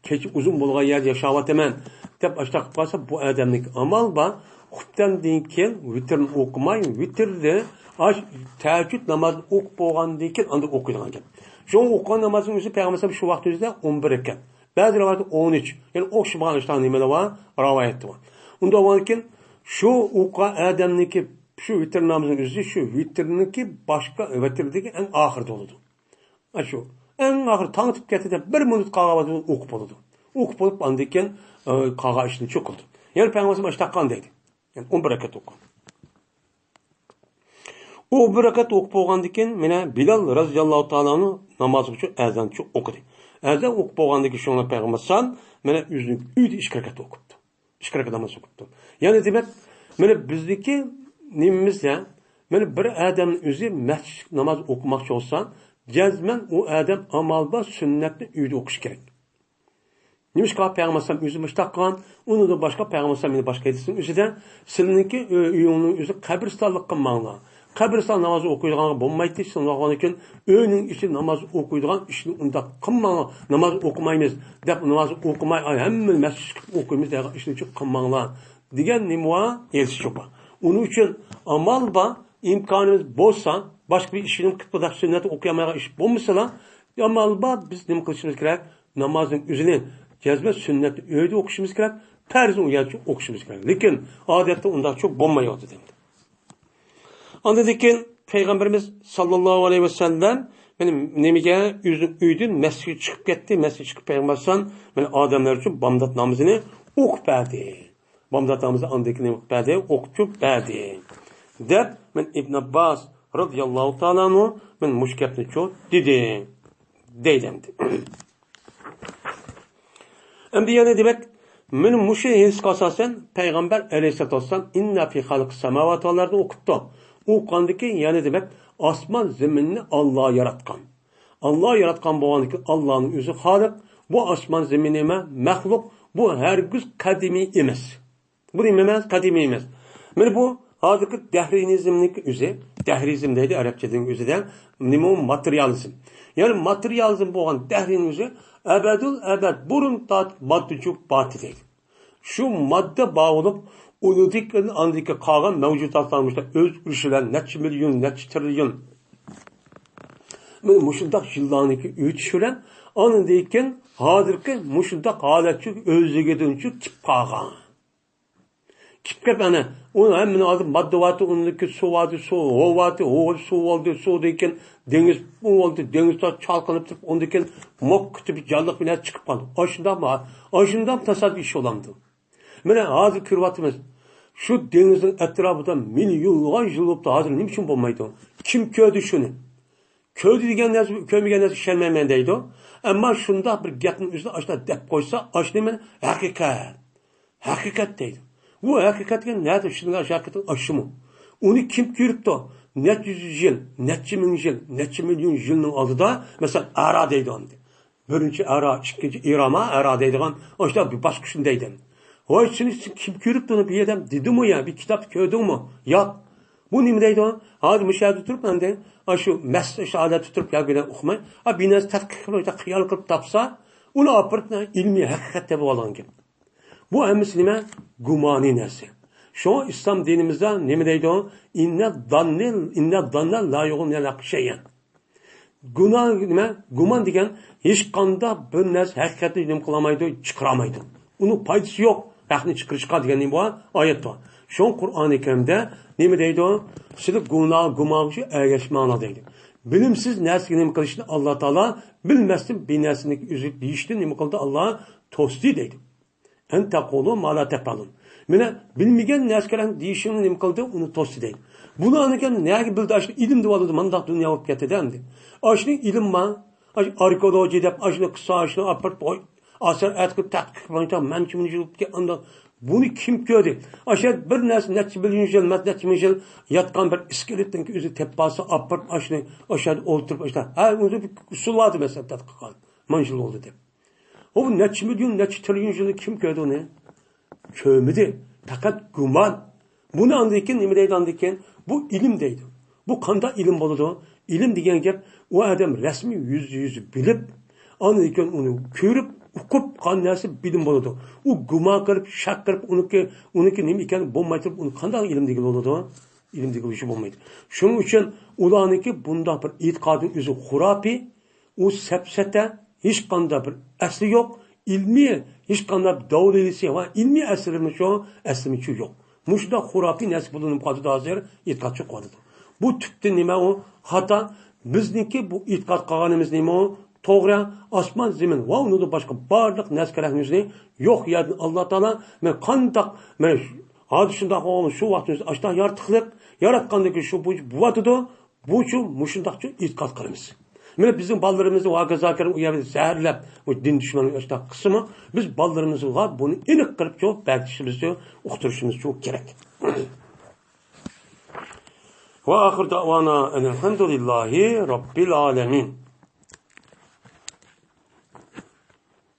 كېچە ئۇزۇن بولغان يەردە ياشاۋاتىمەن، دەپ ئاشۇنداق قىلىپ قالسا، بۇ ئادەمنىڭ ئامال بار، خۇپتەندىن كېيىن ۋىتىرنى ئوقۇماي، ۋىتىردە ئاش-، تەھەججۇد نامازىنى ئوقۇپ بولغاندىن كېيىن ئاندىن ئوقۇيدىغان گەپ. شۇڭا ئوقۇغان نامازنىڭ ئۆزى پەيغەمبەر ئەلەيھىسسالام شۇ ۋاقىت ئۆزىدە ئون بىر رەكەت. بەزى رىۋايەتتە ئون ئۈچ. يەنى ئوخشىمىغان ئىشلار نېمىلەر بار؟ رىۋايەتتە بار. ئۇنداق بولغاندىكىن شۇ ئوقۇغان ئادەمنىڭكى شۇ ۋىتىر نامىزىنىڭ ئۆزى شۇ ۋىتىرنىڭكى باشقا ۋىتىردىكى ئەڭ ئاخىرىدا بولىدۇ. ئاشۇ ئەڭ ئاخىرى تاڭ ئاتىپ كەتتى دەپ بىر مىنۇت قالغان ۋاقتىدا ئوقۇپ بولىدۇ. ئوقۇپ بولۇپ ئاندىن كېيىن، ئە، قالغان ئىشنى شۇ قىلىدۇ. يەنى پەيغەمبەر ئاشۇنداق قىلغان دەيدۇ. يەنى ئون بىر رەكەت ئوقۇغان. ئۇ بىر رەكەت ئوقۇپ بولغاندىن كېيىن، مانا بىلال رەزىياللاھۇ تائالا ئەنھۇ ناماز ئۈچۈن ئەزان ئوقۇدى. ئەزان ئوقۇپ بولغاندىن كېيىن شۇڭا پەيغەمبەر ئەلەيھىسسالام مانا ئۆزىنىڭ ئۆيىدە ئىككى رەكەت ئوقۇپتۇ. ئىككى رەكەت ناماز ئوقۇپتۇ. يەنى دېمەك، مانا بىزدىكى نېمىمىز يا، مانا بىر ئادەمنىڭ ئۆزى مەسچىتلىك ناماز ئوقۇماقچى بولسا، جەزمەن ئۇ ئادەم ئامال بار سۈننەتنى ئۆيدە ئوقۇشى كېرەك. نېمىشقا پەيغەمبەر ئەلەيھىسسالام ئۆزى مۇشۇنداق قىلغان، ئۇنىڭدىن باشقا پەيغەمبەر ئەلەيھىسسالام يەنە باشقا ھەدىسنىڭ ئۆزىدە، سىلىنىڭكى ئۆ-، ئۆيۈڭنىڭ ئۆزى قەبرىستانلىق قىلماڭلار. قەبرىستان ناماز ئوقۇيدىغانغا بولمايتتى، شۇنداق بولغاندىكىن ئۆينىڭ ئىچى ناماز ئوقۇيدىغان ئىشنى ئۇنداق قىلماڭلار، ناماز ئوقۇمايمىز دەپ، ناماز ئوقۇماي، ئاي، ھەممە مەسچىتكە ئوقۇيمىز دەيدىغان ئىشنى قىلماڭلار دېگەن نېمە بار؟ ھەدىس شۇ بار. ئۇنىڭ ئۈچۈن ئامال بار، ئىمكانىمىز بولسا، باشقا بىر ئىشنى قىلىپ، سۈننەتنى ئوقۇيالمايدىغان ئىش بولمىسىلا، ئامال بار، بىز نېمە قىلىشىمىز كېرەك؟ نامازنىڭ ئۆزىنى جەزمەن سۈننەتنى ئۆيدە ئوقۇشىمىز كېرەك، پەرزنى ئۇ يەردە ئوقۇشىمىز كېرەك. لېكىن ئادەتتە ئۇنداقچە بولمايۋاتىدۇ. ئاندىن كېيىن پەيغەمبىرىمىز ساللاللاھۇ ئەلەيھى ۋەسەللەم مانا نېمىگە، ئۆزى ئۆيدىن مەسچىتكە چىقىپ كەتتى. مەسچىتكە چىقىپ پەيغەمبەر ئەلەيھىسسالام مانا ئادەملەر ئۈچۈن بامدات نامىزىنى ئوقۇپ بەردى. بامدات نامىزىنى ئاندىن كېيىن ئوقۇپ بەردى، ئوقۇپ بەردى، دەپ مانا ئىبن ئابباس رەزىياللاھۇ تائالا ئەنھۇ مانا مۇشۇ گەپنى شۇ دېدى. دەيدۇ ئەمدى. ئەمدى يەنە دېمەك، مانا مۇشۇ ھەدىسكە ئاساسەن پەيغەمبەر ئەلەيھىسسالاتۇ ۋەسسالام «ئىننا فى خەلقىس سەماۋاتى ۋەل ئەرزى» ئوقۇپتۇ. ئوقۇغاندىن كېيىن يەنە دېمەك، ئاسمان زېمىننى ئاللا ياراتقان. ئاللا ياراتقان بولغاندىن كېيىن ئاللانىڭ ئۆزى خالىق، بۇ ئاسمان زېمىن نېمە؟ مەخلۇق، بۇ ھەرگىز قەدىمىي ئەمەس. بۇ نېمە ئەمەس؟ قەدىمىي ئەمەس. مانا بۇ ھازىرقى دەھرىينىزمنىڭكى ئۆزى، دەھرىيزم دەيدۇ ئەرەبچىدىن ئۆزىدە، نېمە ئۇ؟ ماتېرىيالىزم. يەنى ماتېرىيالىزم بولغان دەھرىينىڭ ئۆزى ئەبەدۇل ئەبەد بۇرۇن تارتىپ ماددىچۇ بارتى دەيدۇ. شۇ ماددا بار بولۇپ، ئۇنىڭدىكى، ئاندىكى قالغان مەۋجۇداتلار مۇشۇنداق ئۆزگىرىش بىلەن نەچچە مىليون، نەچچە تىرىليون، مانا مۇشۇنداق يىللارنىڭكى ئۆتۈشى بىلەن ئاندىن كېيىن ھازىرقى مۇشۇنداق ھالەتچۇ ئۆزلۈكىدىنچۇ كېلىپ قالغان. كېلىپ كېلىپ ئەنە، ئۇ ھەممىنىڭ ئالدى ماددا بارتى، ئۇنىڭدىكى سۇ بارتى، سۇ، ھو بارتى، ھو، سۇ بولدى، سۇدىن كېيىن دېڭىز، ئۇ بولدى، دېڭىز چالقىنىپ تۇرۇپ، ئۇندىن كېيىن موققا تېپىپ جانلىق بىلەن چىقىپ قالدى. ئاشۇنداقمۇ؟ ئاشۇنداق تاسادىپ ئىش بولامدۇ؟ مانا ھازىر كۆرۈۋاتىمىز. شۇ دېڭىزنىڭ ئەتراپىدا مىليونلىغان يىل بولۇپتۇ. ھازىر نېمە ئۈچۈن بولمايدۇ؟ كىم كۆردى شۇنى؟ كۆردى دېگەن نەرسە، كۆرمىگەن نەرسە ئىشەنمەيمەن دەيدۇ. ئەمما شۇنداق بىر گەپنى ئۆزىدە ئاشۇنداق دەپ قويسا، ئاشۇنى مەن ھەقىقەت، ھەقىقەت دەيدۇ. بۇ ھەقىقەت دېگەن نەدە ئىشلىنىدىغان ھەقىقەتنىڭ ئاشۇمۇ؟ ئۇنى كىم كۆرۈپتۇ؟ نەچچە يۈز يىل، نەچچە مىڭ يىل، نەچچە مىليون يىلنىڭ ئالدىدا، مەسىلەن، ئەرا دەيدۇ ئاندى. بىرىنچى ئەرا، ئىككىنچى ئىراما ئەرا دەيدىغان ئاشۇنداق بىر باسقۇچنى دەيدۇ. ۋاي، سېنى كىم كۆرۈپتۇ ئۇنى بۇ ئادەم دېدىمۇ يا، بىر كىتابتا كۆردۈڭمۇ؟ ياق. بۇ نېمە دەيدۇ؟ ھازىر مۇشۇ يەردە تۇرۇپ ئەمدى، ئاشۇ مەس-، شۇ ھالەتتە تۇرۇپ يا بىلەن ئۇقماي، ئا، بىر نەرسە تەتقىق قىلىپ، خىيال قىلىپ تاپسا، ئۇنى ئاپىرىپ ئىلمىي ھەقىقەت دەپ ئالغان گەپ. بۇ ھەممىسى نېمە؟ گۇمانىي نەرسە. شۇڭا ئىسلام دىنىمىزدا نېمە دەيدۇ؟ «ئىننە داننى، ئىننە داننە لا يۇغنى ئەنىل ھەققى شەيئەن.» گۇنا نېمە؟ گۇمان دېگەن ھېچقانداق بىر نەرسە ھەقىقەتنى نېمە قىلالمايدۇ، چىقىرالمايدۇ. ئۇنىڭ پايدىسى يوق، ھەقنى چىقىرىشقا دېگەن نېمە بار؟ ئايەت بار. شۇڭا قۇرئانى كەرىمدە نېمە دەيدۇ؟ «سىلى گۇنا، گۇمانغا ئەگەشمەڭلار» دەيدۇ. بىلىمسىز نەرسىگە نېمە قىلىشنى ئاللا تائالا بىلمەستىن بىر نەرسىنى ئۆزى دېيىشتىن نېمە قىلدى؟ ئاللا توستى دەيدۇ. «ئەن تەقۇلۇ ما لا تەپئەلۇن.» مانا بىلمىگەن نەرسىلەرنى دېيىشىڭنى نېمە قىلدى؟ ئۇنى توستى دەيدۇ. بۇلارنىڭكى نەگە بىلدى ئاشۇ ئىلىم دەپ ئالىدۇ؟ مانداق دۇنيا بولۇپ كەتتى-دە ئەمدى. ئاشۇنى ئىلىم بار. ئاشۇ ئاركېئولوگىيە دەپ ئاشۇنى قىلسا، ئاشۇنى ئاپىرىپ، ئوي، ئاسان ئەتكە تەتقىق قىلغانچە مەنچە مىڭ يىل بولۇپ كەت-، ئانداق بۇنى كىم كۆردى؟ ئاشۇ بىر نەرسە نەچچە مىليون يىل، نەچچە مىڭ يىل ياتقان بىر ئىسكىلېتنىڭ ئۆزى تېپىپ ئالسا، ئاپىرىپ ئاشۇنى ئاشۇ يەردە ئولتۇرۇپ، ئاشۇ ھە، ئۇنى بىر ئۇسۇل بار دەپ مەسلىھەت قىلغان. مانچە يىل بولدى دەپ. ئۇ نەچچە مىليون، نەچچە تىرىليون يىلنى كىم كۆردى ئۇنى؟ كۆرمىدى. پەقەت گۇمان. بۇنى ئاندىن كېيىن نېمە دەيدۇ ئاندىن كېيىن؟ بۇ ئىلىم دەيدۇ. بۇ قانداق ئىلىم بولىدۇ؟ ئىلىم دېگەن گەپ، ئۇ ئادەم رەسمىي يۈزدە يۈز بىلىپ، ئاندىن كېيىن ئۇنى كۆرۈپ، ئۇقۇپ قالغان نەرسە بىلىم بولىدۇ. ئۇ گۇمان قىلىپ، شەك قىلىپ، ئۇنىڭكى، ئۇنىڭكى نېمە ئىكەنلىكىنى بىلمەي تۇرۇپ، ئۇنى قانداق ئىلىم دېگىلى بولىدۇ؟ ئىلىم دېگىلى بولمايدۇ. شۇنىڭ ئۈچۈن ئۇلارنىڭكى بۇنداق بىر ئېتىقادىنىڭ ئۆزى خۇراپىي، ئۇ سەپسەتە، ھېچقانداق بىر ئەسلى يوق، ئىلمىي ھېچقانداق دەلىلى ۋە ئىلمىي ئەسلىمۇ شۇ، ئەسلىمۇ شۇ يوق. مۇشۇنداق خۇراپىي نەرسە بولۇنۇپ قالدى، ھازىر ئېتىقادچى قىلىۋاتىدۇ. بۇ تۈپتىن نېمە ئۇ؟ خاتا. بىزنىڭكى بۇ ئېتىقاد قىلغىنىمىز نېمە ئۇ؟ توغرا. ئاسمان، زېمىن ۋە ئۇنىڭدىن باشقا بارلىق نەرسە كەرەكنى يوق يەردىن ئاللا تائالا، مەن قانداق، مەن ھازىر شۇنداق بولغان، شۇ ۋاقىتتا ئاشۇنداق يارىتىقلىق ياراتقاندىن كېيىن شۇ بويىچە بولۇۋاتىدۇ. بۇچۇ مۇشۇنداقچۇ ئېتىقاد قىلىمىز. مانا بىزنىڭ بالىلىرىمىزنى ۋاكى زاكىر ئۇ يەردە زەھەرلەپ، بۇ دىن دۈشمەنلىرى ئاشۇنداق قىلسىمۇ، بىز بالىلىرىمىزغا بۇنى ئېنىق قىلىپچۇ بەركىتىشىمىزچۇ، ئۇقتۇرۇشىمىزچۇ كېرەك. وآخر دعوانا أن الحمد لله رب العالمين.